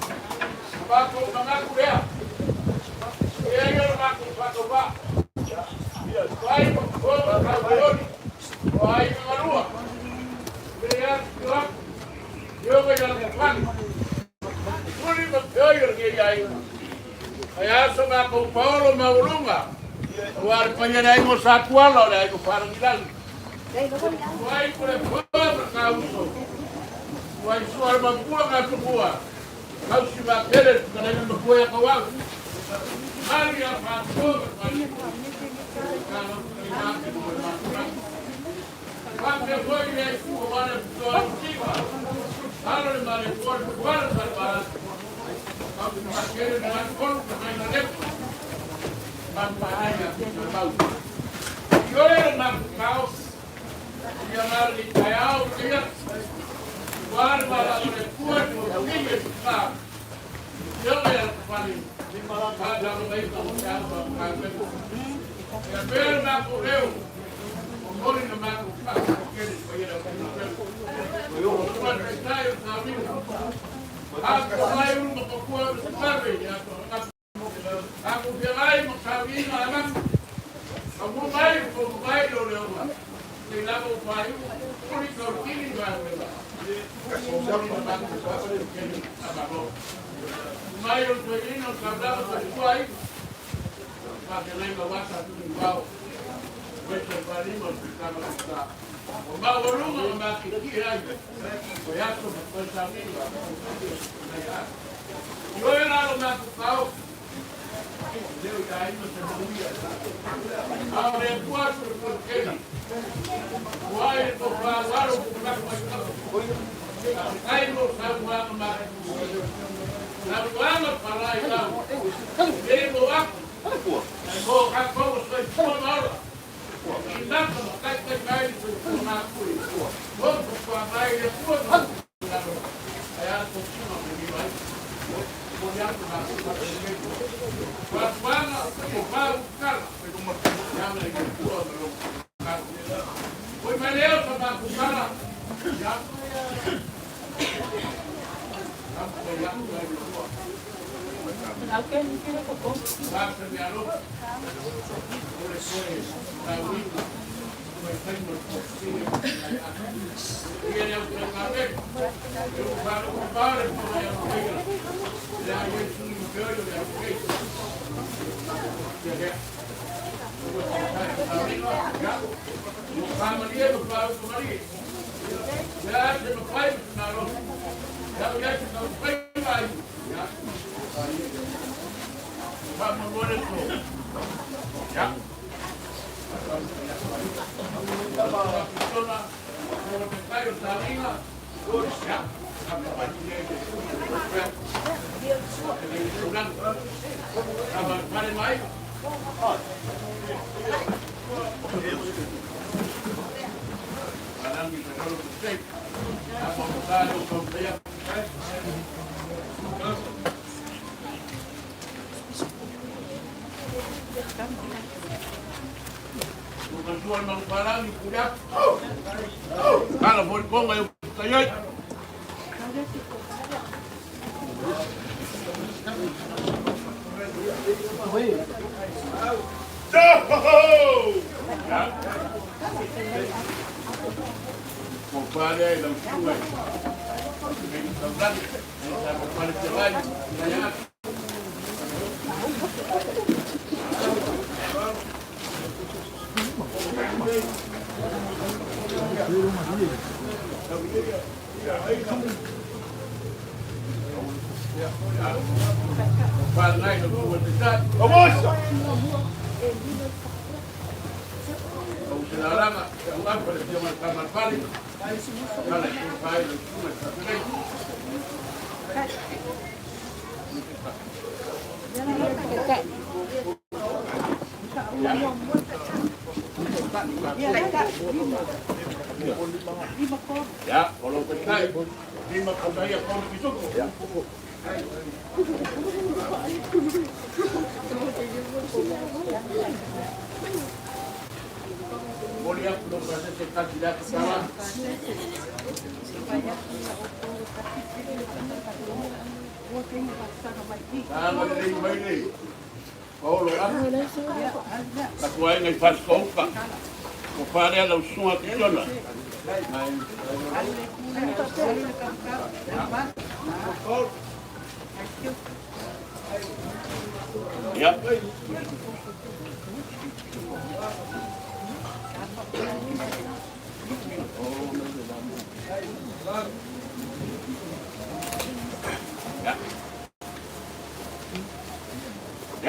Ya.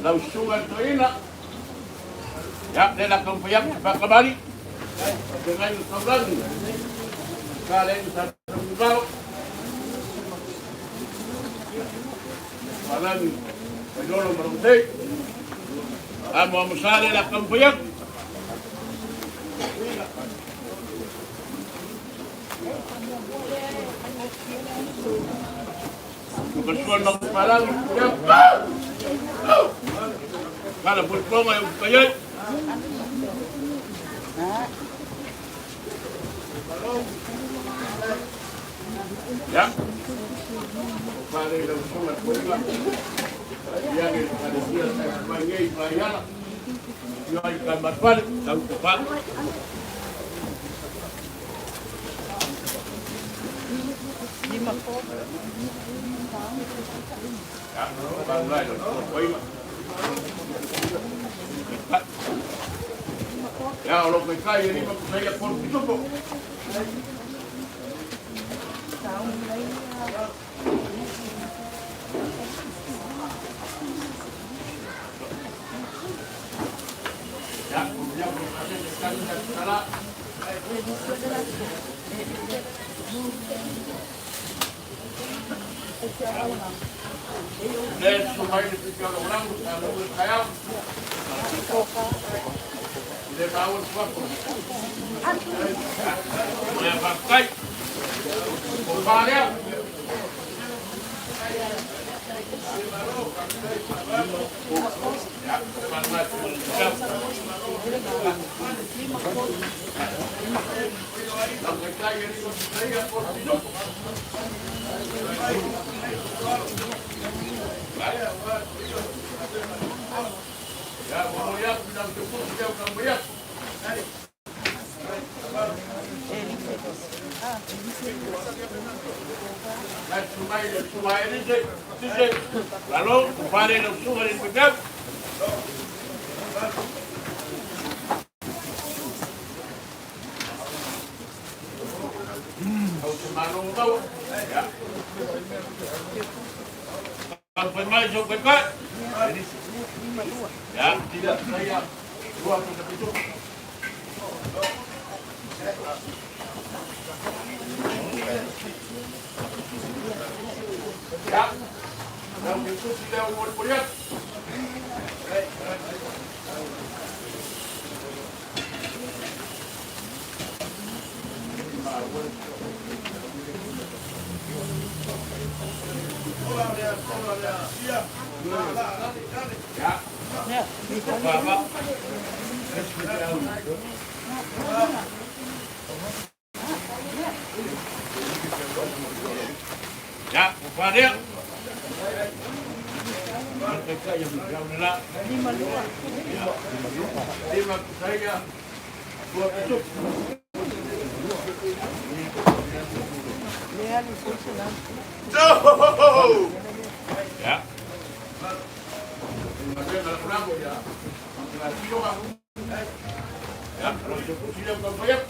Lau susuga i le toeaina. Ia, lea la taumafai atu, faakamali. Faafeagai ma taulagi. Sa le aiga Sa Tamunivao. Palagi, Vailolo ma Lomotei. Amoamosa lea la taumafai atu. Ia, o lo kai e lima kusaia kolu pitupo. Ia, ia, Le sumai le piki o langu, sa lo le kaya. Le maua le suapo. Le fakai. O whalea. Ya, Lalo, pare le suga le pekau. Au te malo mau. Ya. Kau mai so kai kai. Ya, tidak saya dua ke itu. Ya. Lau itu tidak umur kuliah. Ya. Baba. Ya, upaya. Mereka yang bilang lima dua. Lima saya dua tujuh. Ya. Ya, kalau cukup sudah bayar.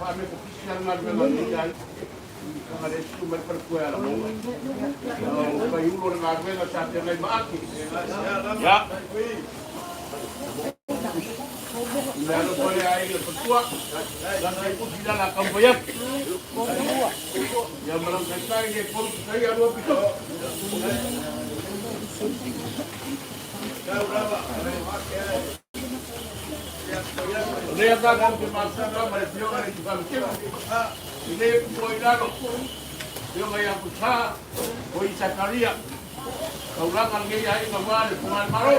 Fame ko kisian ngal me ngal ni Nga le su mai par kua la mo. O pai ulo nga me nga sa te ngai maaki. Ya. Le ano ko le ai le tua. La ngai ku sila la kampoyak. Ya malang kai kai ye ko kai alo pito. Le ka ka te masa ka ma le pio le tu ka ke. Le ko i lalo. Pio ngai aku sa ko i Sakaria. Kau la ngai ai nga wa le pungal maro.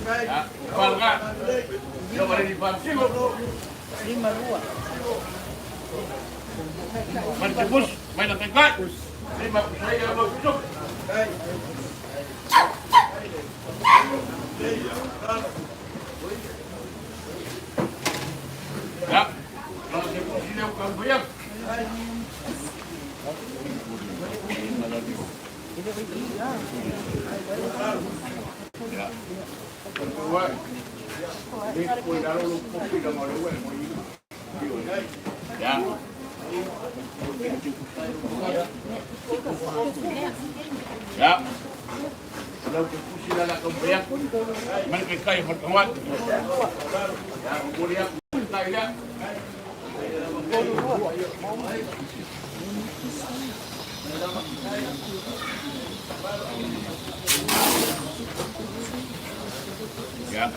Ya, palga. Yo mare di pansigo. Lima dua. Martibus, mai na kai kai. Lima saya mau hidup. Ya, kalau saya pusing dia bukan bayar. Ua, le po i lalo lo popi la ngole ua e mo ina. Ya. Ya. Lau te kusi la la kampea. Man ke kai hot kawat. Ya, mo ria kai la. Ya.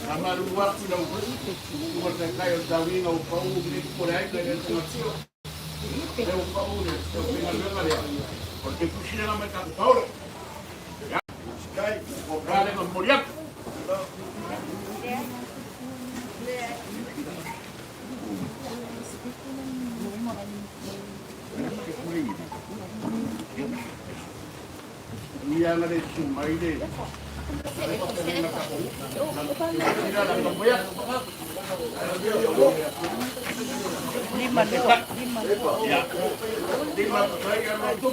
Ama lua ku lau ua te kai o tawinga o pau ni ko le ai le tio. Le o pau le o pinga le le. O te kusi la me ka paure. Ya. Kai o kale mo moria. Ia nga le su mai le. Lima lua, lima lua. Ya. Lima pai a lo tu.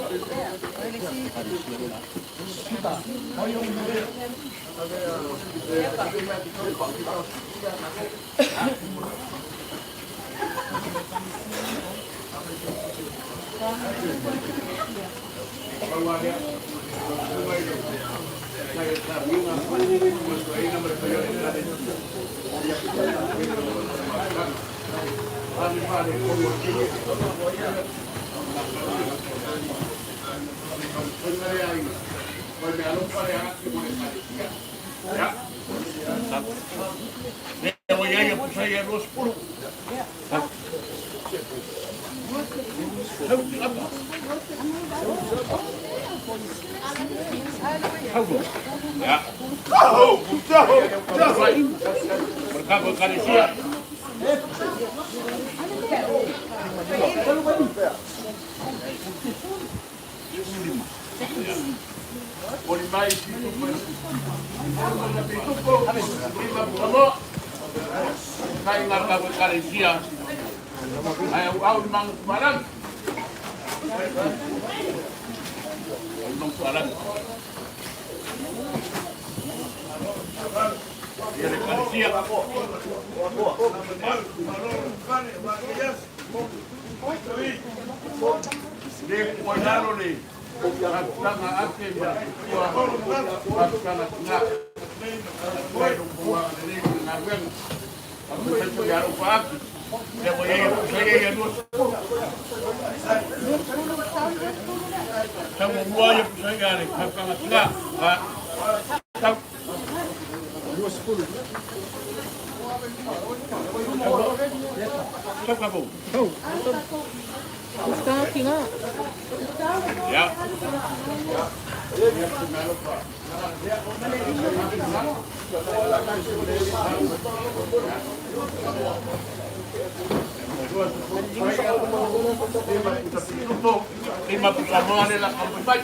Ya. Mereka berkarisia. Oli mai situ lima pulo. Kai ngā berkarisia. Ai au mang barang. Mang barang. Ia le karisia. Le koinalo le tanga ake ma tua tanga nga. Koi kua le ngā wenga. Aku te tu ia upa ake. Le mo ia ia ia lua. Tau mua ia pusa ia le tanga nga. Tau. Tau ka pou. Tanga kinga. Ya. Lima pusa le la kampai.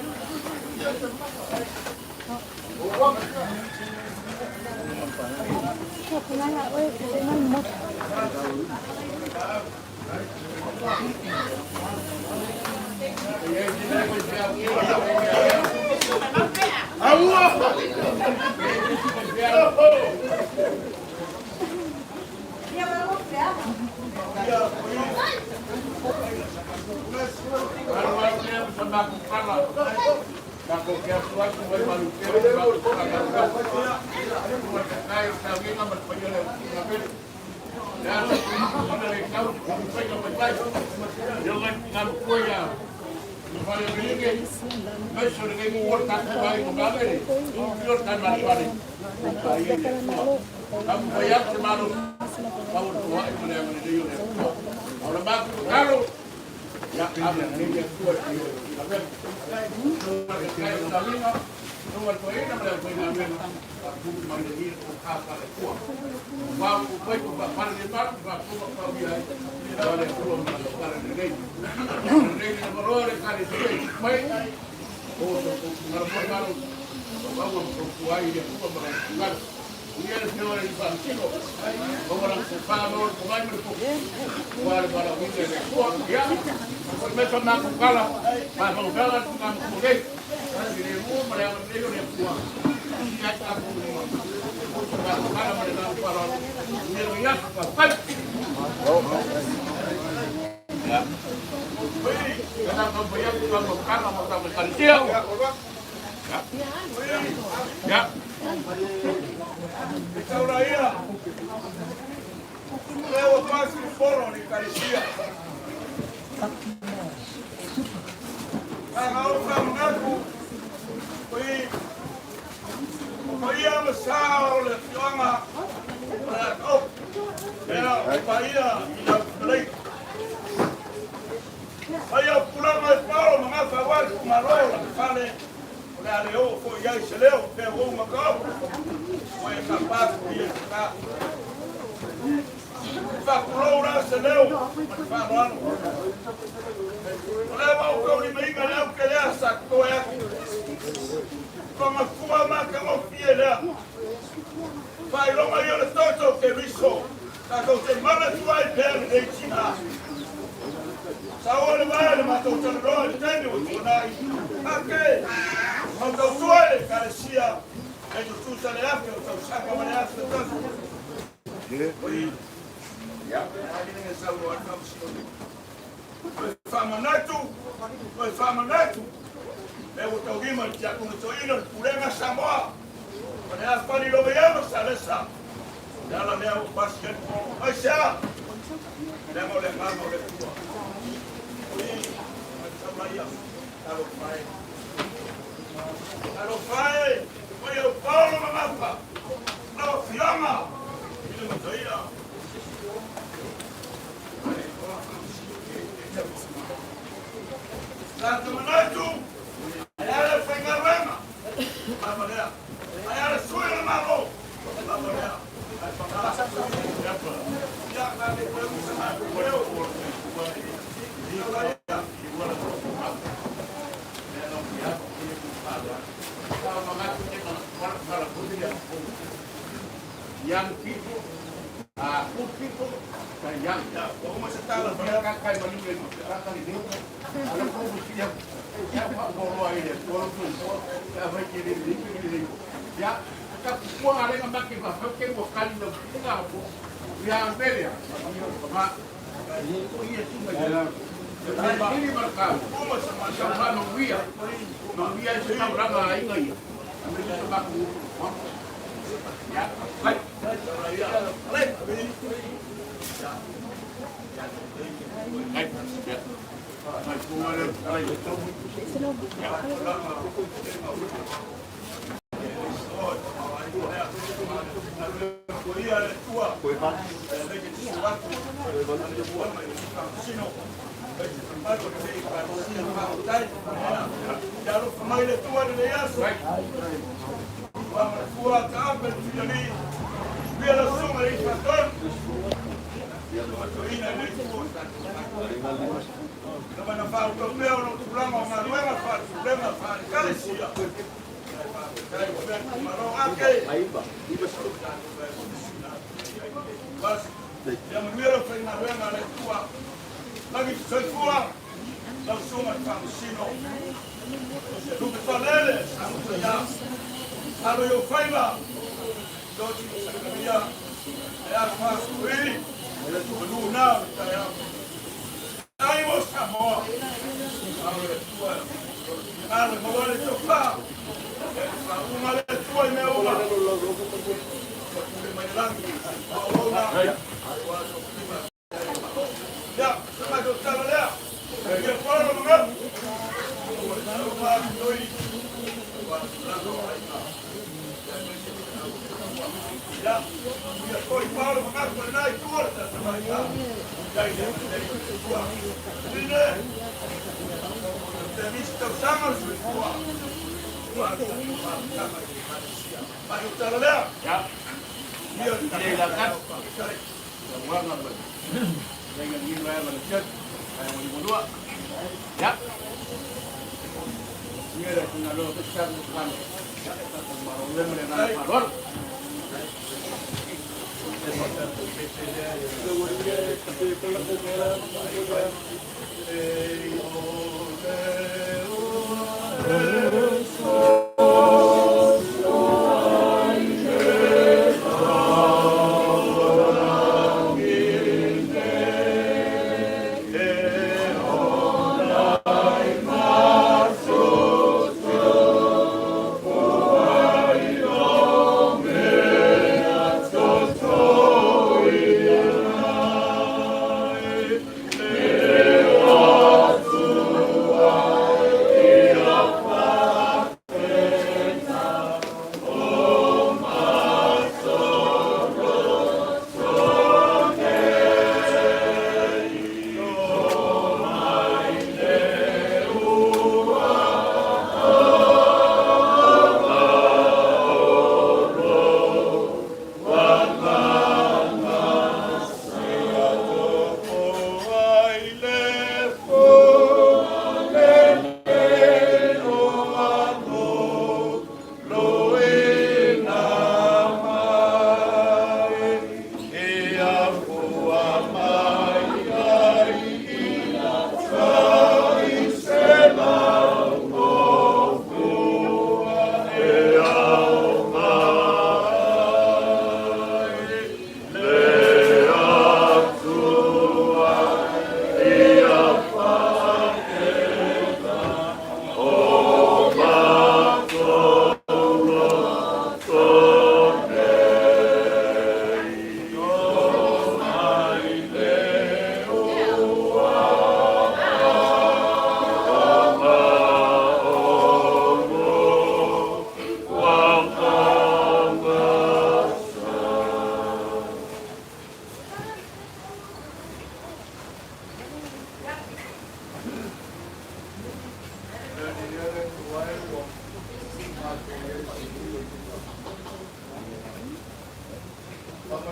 faaaloalo. Manuia lenei aso. Faafetai. Ia. Ia tatou fai atu tatou tala mo tatou Ekalesia. Ia. Taulaia, lea ua pasi le fono a le Ekalesia. Aga o faamanatu i o paia ma sa o le afioaga o le Atao. Lea o paia i lau fetalaiga. Paia o tulaga e pao ma gafa aua le itumalo o Lakafale, o le a le oo foi i ai se leo pea ua uma taoto, ua e tapa atu ia i tata. Faatulou la se leo ma le faaaloalo. O lea ua ou taulimaina le aute lea sa totoe atu. Lona fua matagofie lea. Faailoga ia o le toto o Keriso, tatou te manatu ai pea lenei tina. Saua le vae le matou talanoa i le taimi ua tuanai. Ake, mau tautua i le Ekalesia, e tutusa le 1000 o tausaga ma le 1001. Faamanatu, toe faamanatu, lea ua taulima le tiakono toeaina le Pulega Samoa, o le a fali Loveiama Salesa, le ala lea ua pasi ai le fono. Aisea? Leaga o le agaga o le Atua. O i, taulaia, talofa e. Talofa e, o i au paolo ma gafa, lau afioga i le Mataia. Sa ta manatu, ai a le faigaluega, lava lea. Ai a le sui o le Malo, lava lea. Ai paga. Ia, na le koe usa ma koe o. Young people, old people, the young. Mai le tua le aso. Ua taape le filali. Via la sunga i faton. Toina le tua. Na mana whau tau mea o no tulaga o galuega faale-pulega faale-ekalesia. Faafetai ua mea Malo ake. Ia manuia lau faigaluega a le Atua. Lagi soifua lau susuga i le Faamasino. Se lupe faalele sa ia. Alo i ou faiva. George Sakaria. E a whaakui. Manu nā o le taeao. Ai mo Samoa. Alo le Atua. Alo maua le tofa. E whaunga le Atua i mea uma. Pule mai langi. Mauna. Ia, se matou tala lea. Ia paolo magapu. Ia, ia toi paolo magapu le nai tua le tata mai ka. Ia i le tua. Ine. Te misi tausaga le soifua. Ua tama i le Ekalesia. Matou tala lea. Ia. Ia le la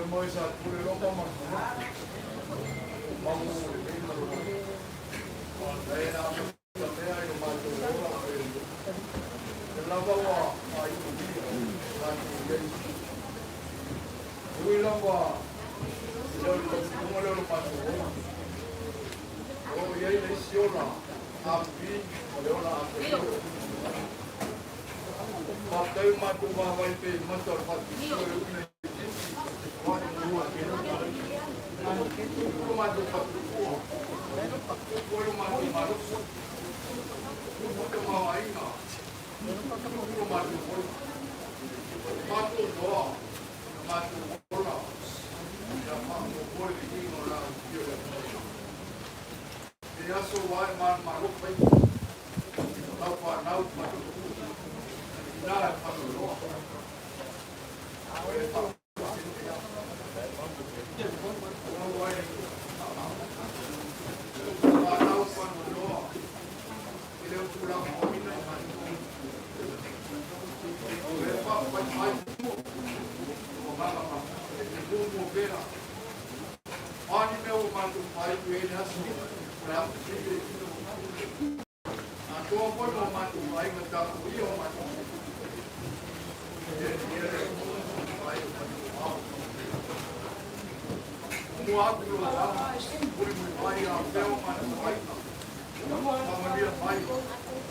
Mo sa pule lopa ma mamu le nei ma lo e na mo mea i o mātou ola e te lava ua ai o mia mātou iai. Ui lava leo le tautuga leo lo mātou ola. O iai le isi ola api o le ola api. Faafetai o mātou vaavai pe i mata o le faatusia o le ui nei titi o ai mua ke Tupu lo mātou faatupua. Tupu ai lo mātou malosi. Tupu te maoaiga. Tupu lo mātou ola. Mātou toa. Mātou ola. Ia whaamō le viiga o la o le Atua. E aso wae man malo pai. Lau whanau matutu. Nā e whanau. O e wha. Whanau whanau loa. E leo tūlanga o ina i mātou. O e wha pai mai mua. O ngā ma. E te pū pera. Ani mea o mātou pai u e le aso. O le apo sile. A toa foi mo mātou pai nga tātou ia o mātou. E e le pai o mātou au. Mua atu lo wā. Puri muri mai a peo mātou pai. Pamalia mai.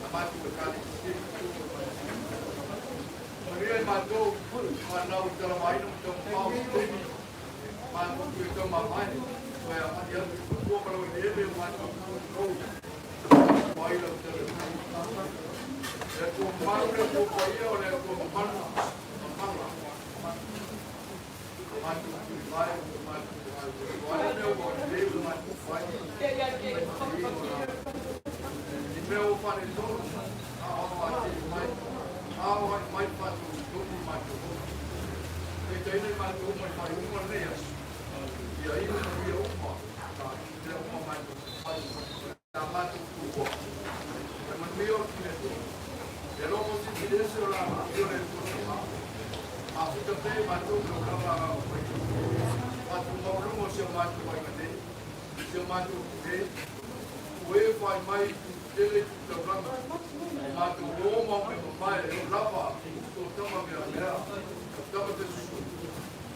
A mātou e kale ki Maria i mātou. Whanau i tala maina mo tau pau temi. Mātou tu e tau mamai. Koe a mani atu i tua malo i ele o mātou kou. Mai lau tele. Le tua malu le tua paia o le tua mamana. Mamala. Mātou tu i mai o mātou mai. Wale mea o le o mātou whai. I mea o whane tonu. A o a te mai. A o ai mai whatu tupu mātou. Kei teina i mātou mai whai uma nei aso. Ia iu ma ia uma. Ka te uma mātou whai. Nā mātou tūhoa. E manuia o ki le tua. E lomo si ki ese o la i o le tua tama. A futa te mātou me o lava a ngā whai. Mātou maulunga o si o mātou whai nei. Si o mātou nei. O e whai mai tu tele tu tauranga. O mātou o me mamae e o lava tō tama mea mea. O tama te susu.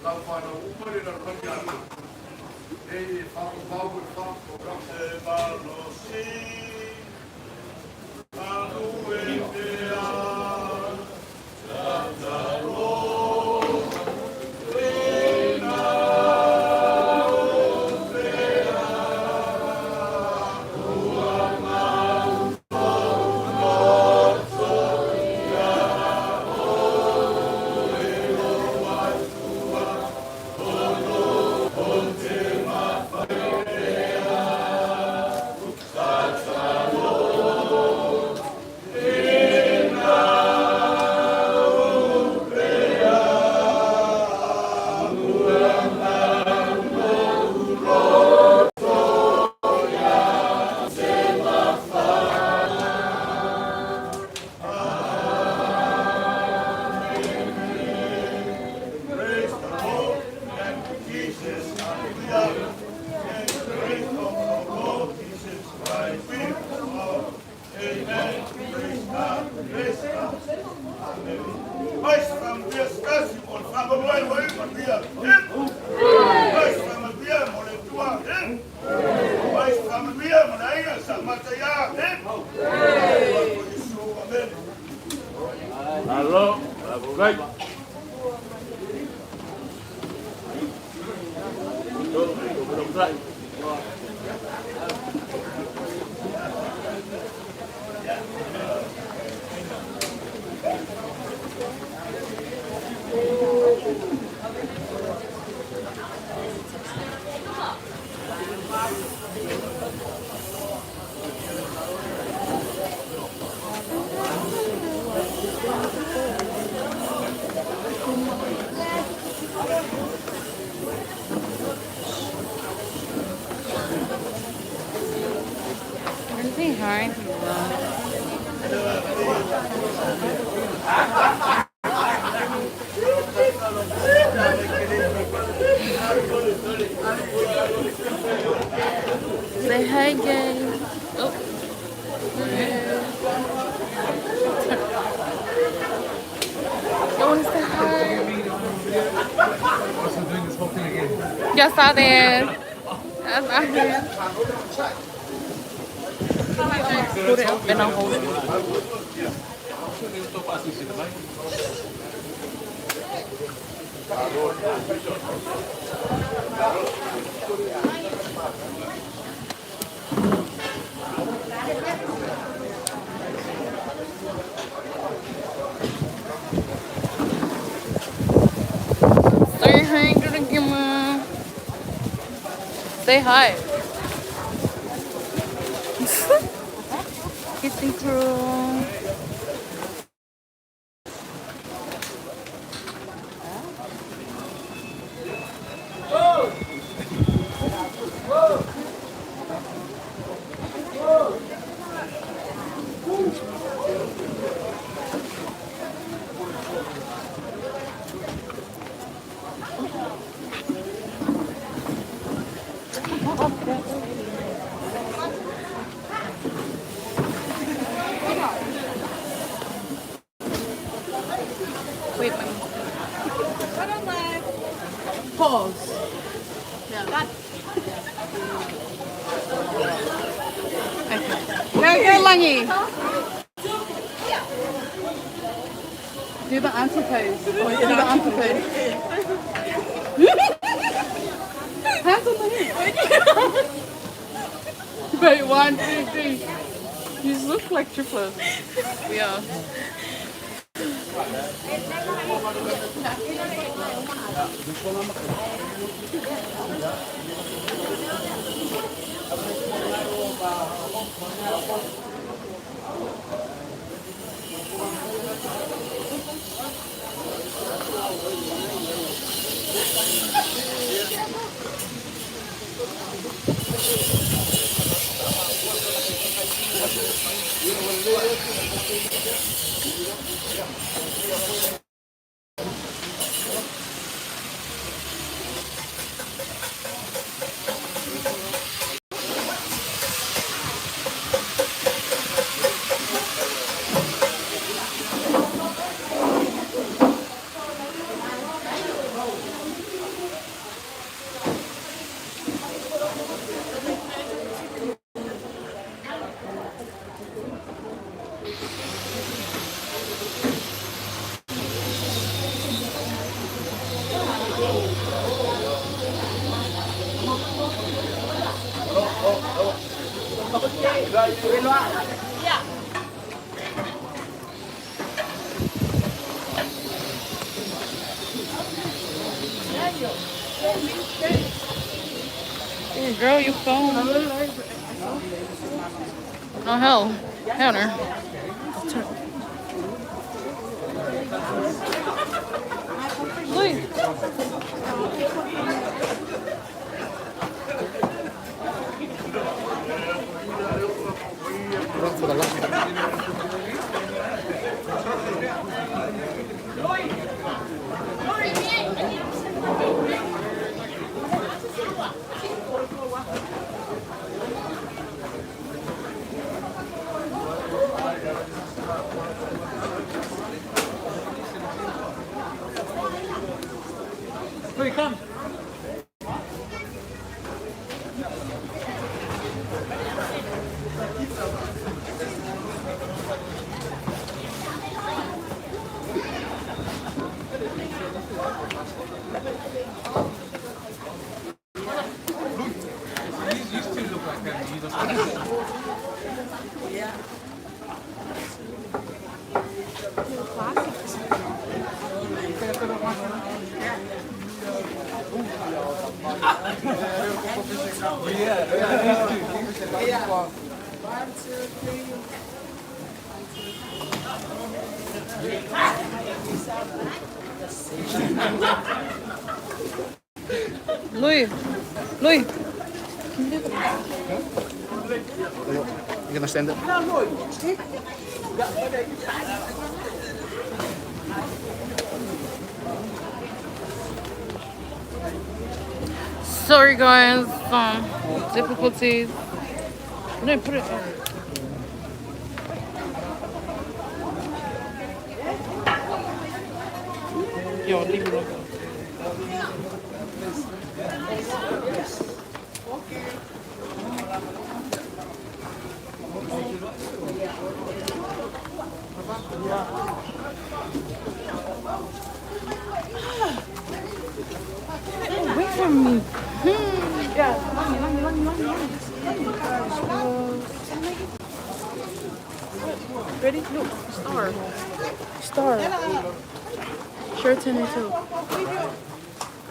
Lau whanau uma le rarangi atu. E e whakapau e whakapau. E malosi, alu e te a, tatalo, e na o te a, ua mau loto ia o e lo atua ono o te mawhairea. Tatalo, e na o te a, ua mau loto ia te Praise the Lord. Thank you, Jesus. Hallelujah. And the grace of our Lord Jesus Christ be with all. Amen. Praise God. Praise God. Amen. Mai sa tasi mo le whakamai wai manuia. Mai sa manuia mo le tua. Mai sa manuia mo le aiga sa mataia. Amen. Malo, la bugai. Tolu, Hi. Yes, I did. Yes, I did. Put it up and I'll hold it. Say hi to the camera. Say hi. Kissing crew. Wait, my Pause. Okay. Go, go, Langi. Do the auntie pose. Do the auntie pose. Hands on the hip. Wait, 1, 2, 3. You just look like triplets. We are. Hey, girl, your phone. Oh, hell. Hell no. Louis. Louis, come. These two look like Louis. Louis. You gonna stand up? Sorry guys, difficulties. No, put it on. Yo, leave it alone. Away from me. Yeah. Ready? Look, star. Star. Sheraton Hotel.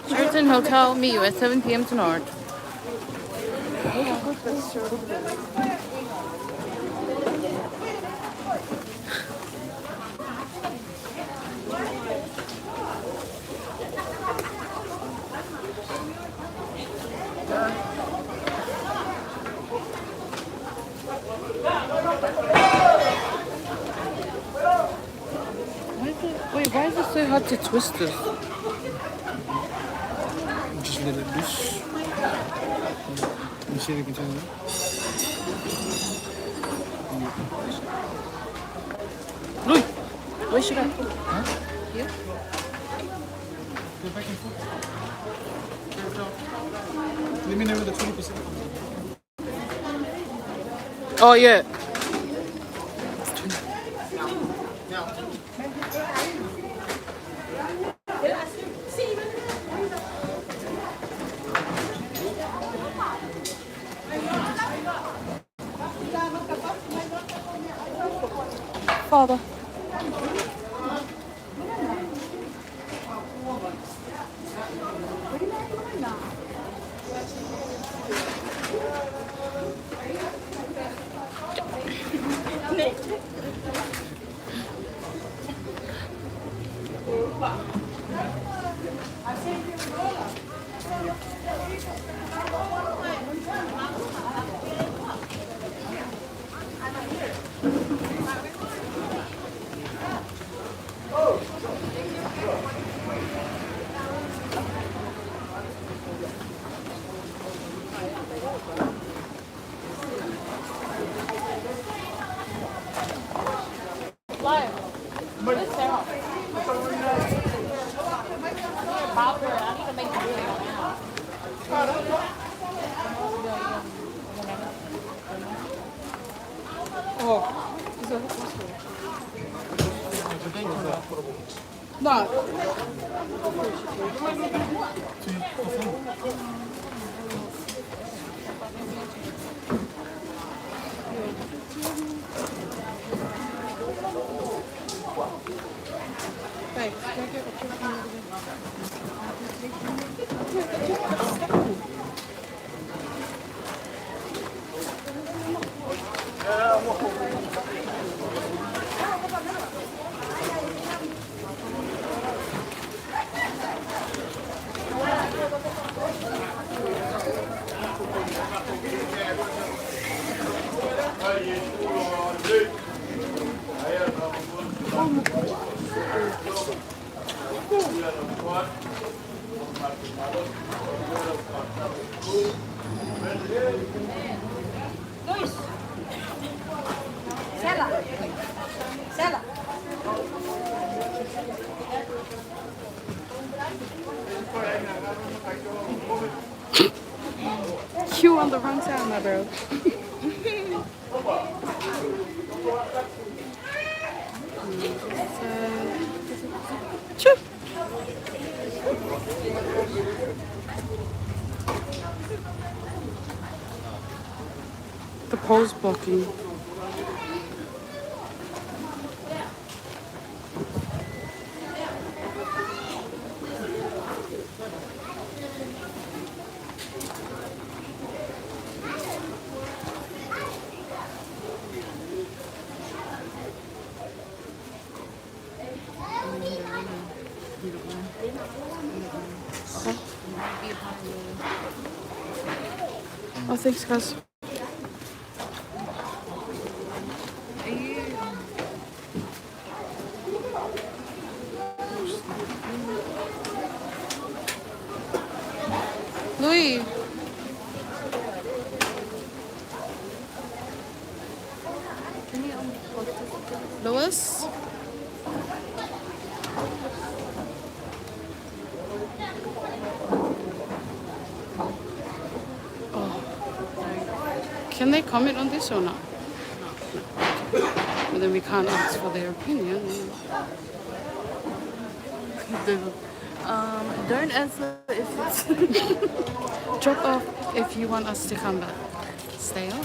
Sheraton Hotel, meet you at 7 p.m. tonight. Why is it, wait, why is it so hard to twist this? Just let it loose. You see the container? Louis, where should I put it? Huh? Here? Go back and forth. Let me know when the 20% comes in. Oh, yeah. Father. Oh, is that No. Hey, can I get a chip from you again? You on the wrong side, my bro. Choo. The pole's blocking. Oh, thanks, guys. Louis. Can you unplug this? Louis? Can they comment on this or not? No. Well, then we can't ask for their opinion. Don't answer if it's Drop off if you want us to come back. Stay on.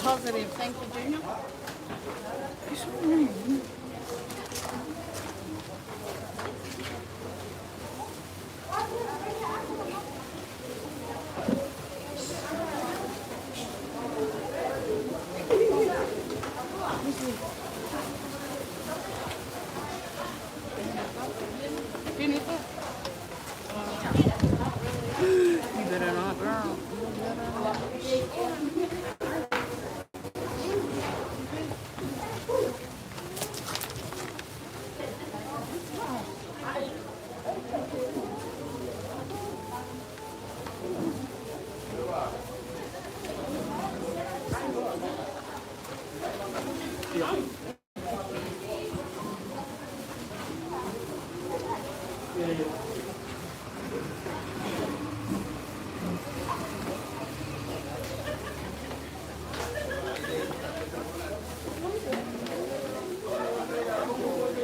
Positive. Thank you, Junior. Do you need that? You better not, girl. You better not.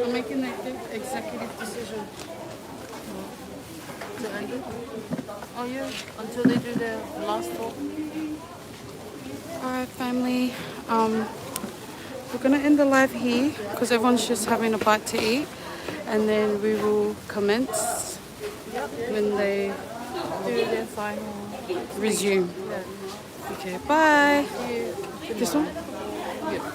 I'm making the executive decision. to end it. Oh yeah, until they do their last talk. All right, family. We're gonna end the live here because everyone's just having a bite to eat, and then we will commence when they Do their final. resume. Yeah. Okay, bye. This one? Yeah.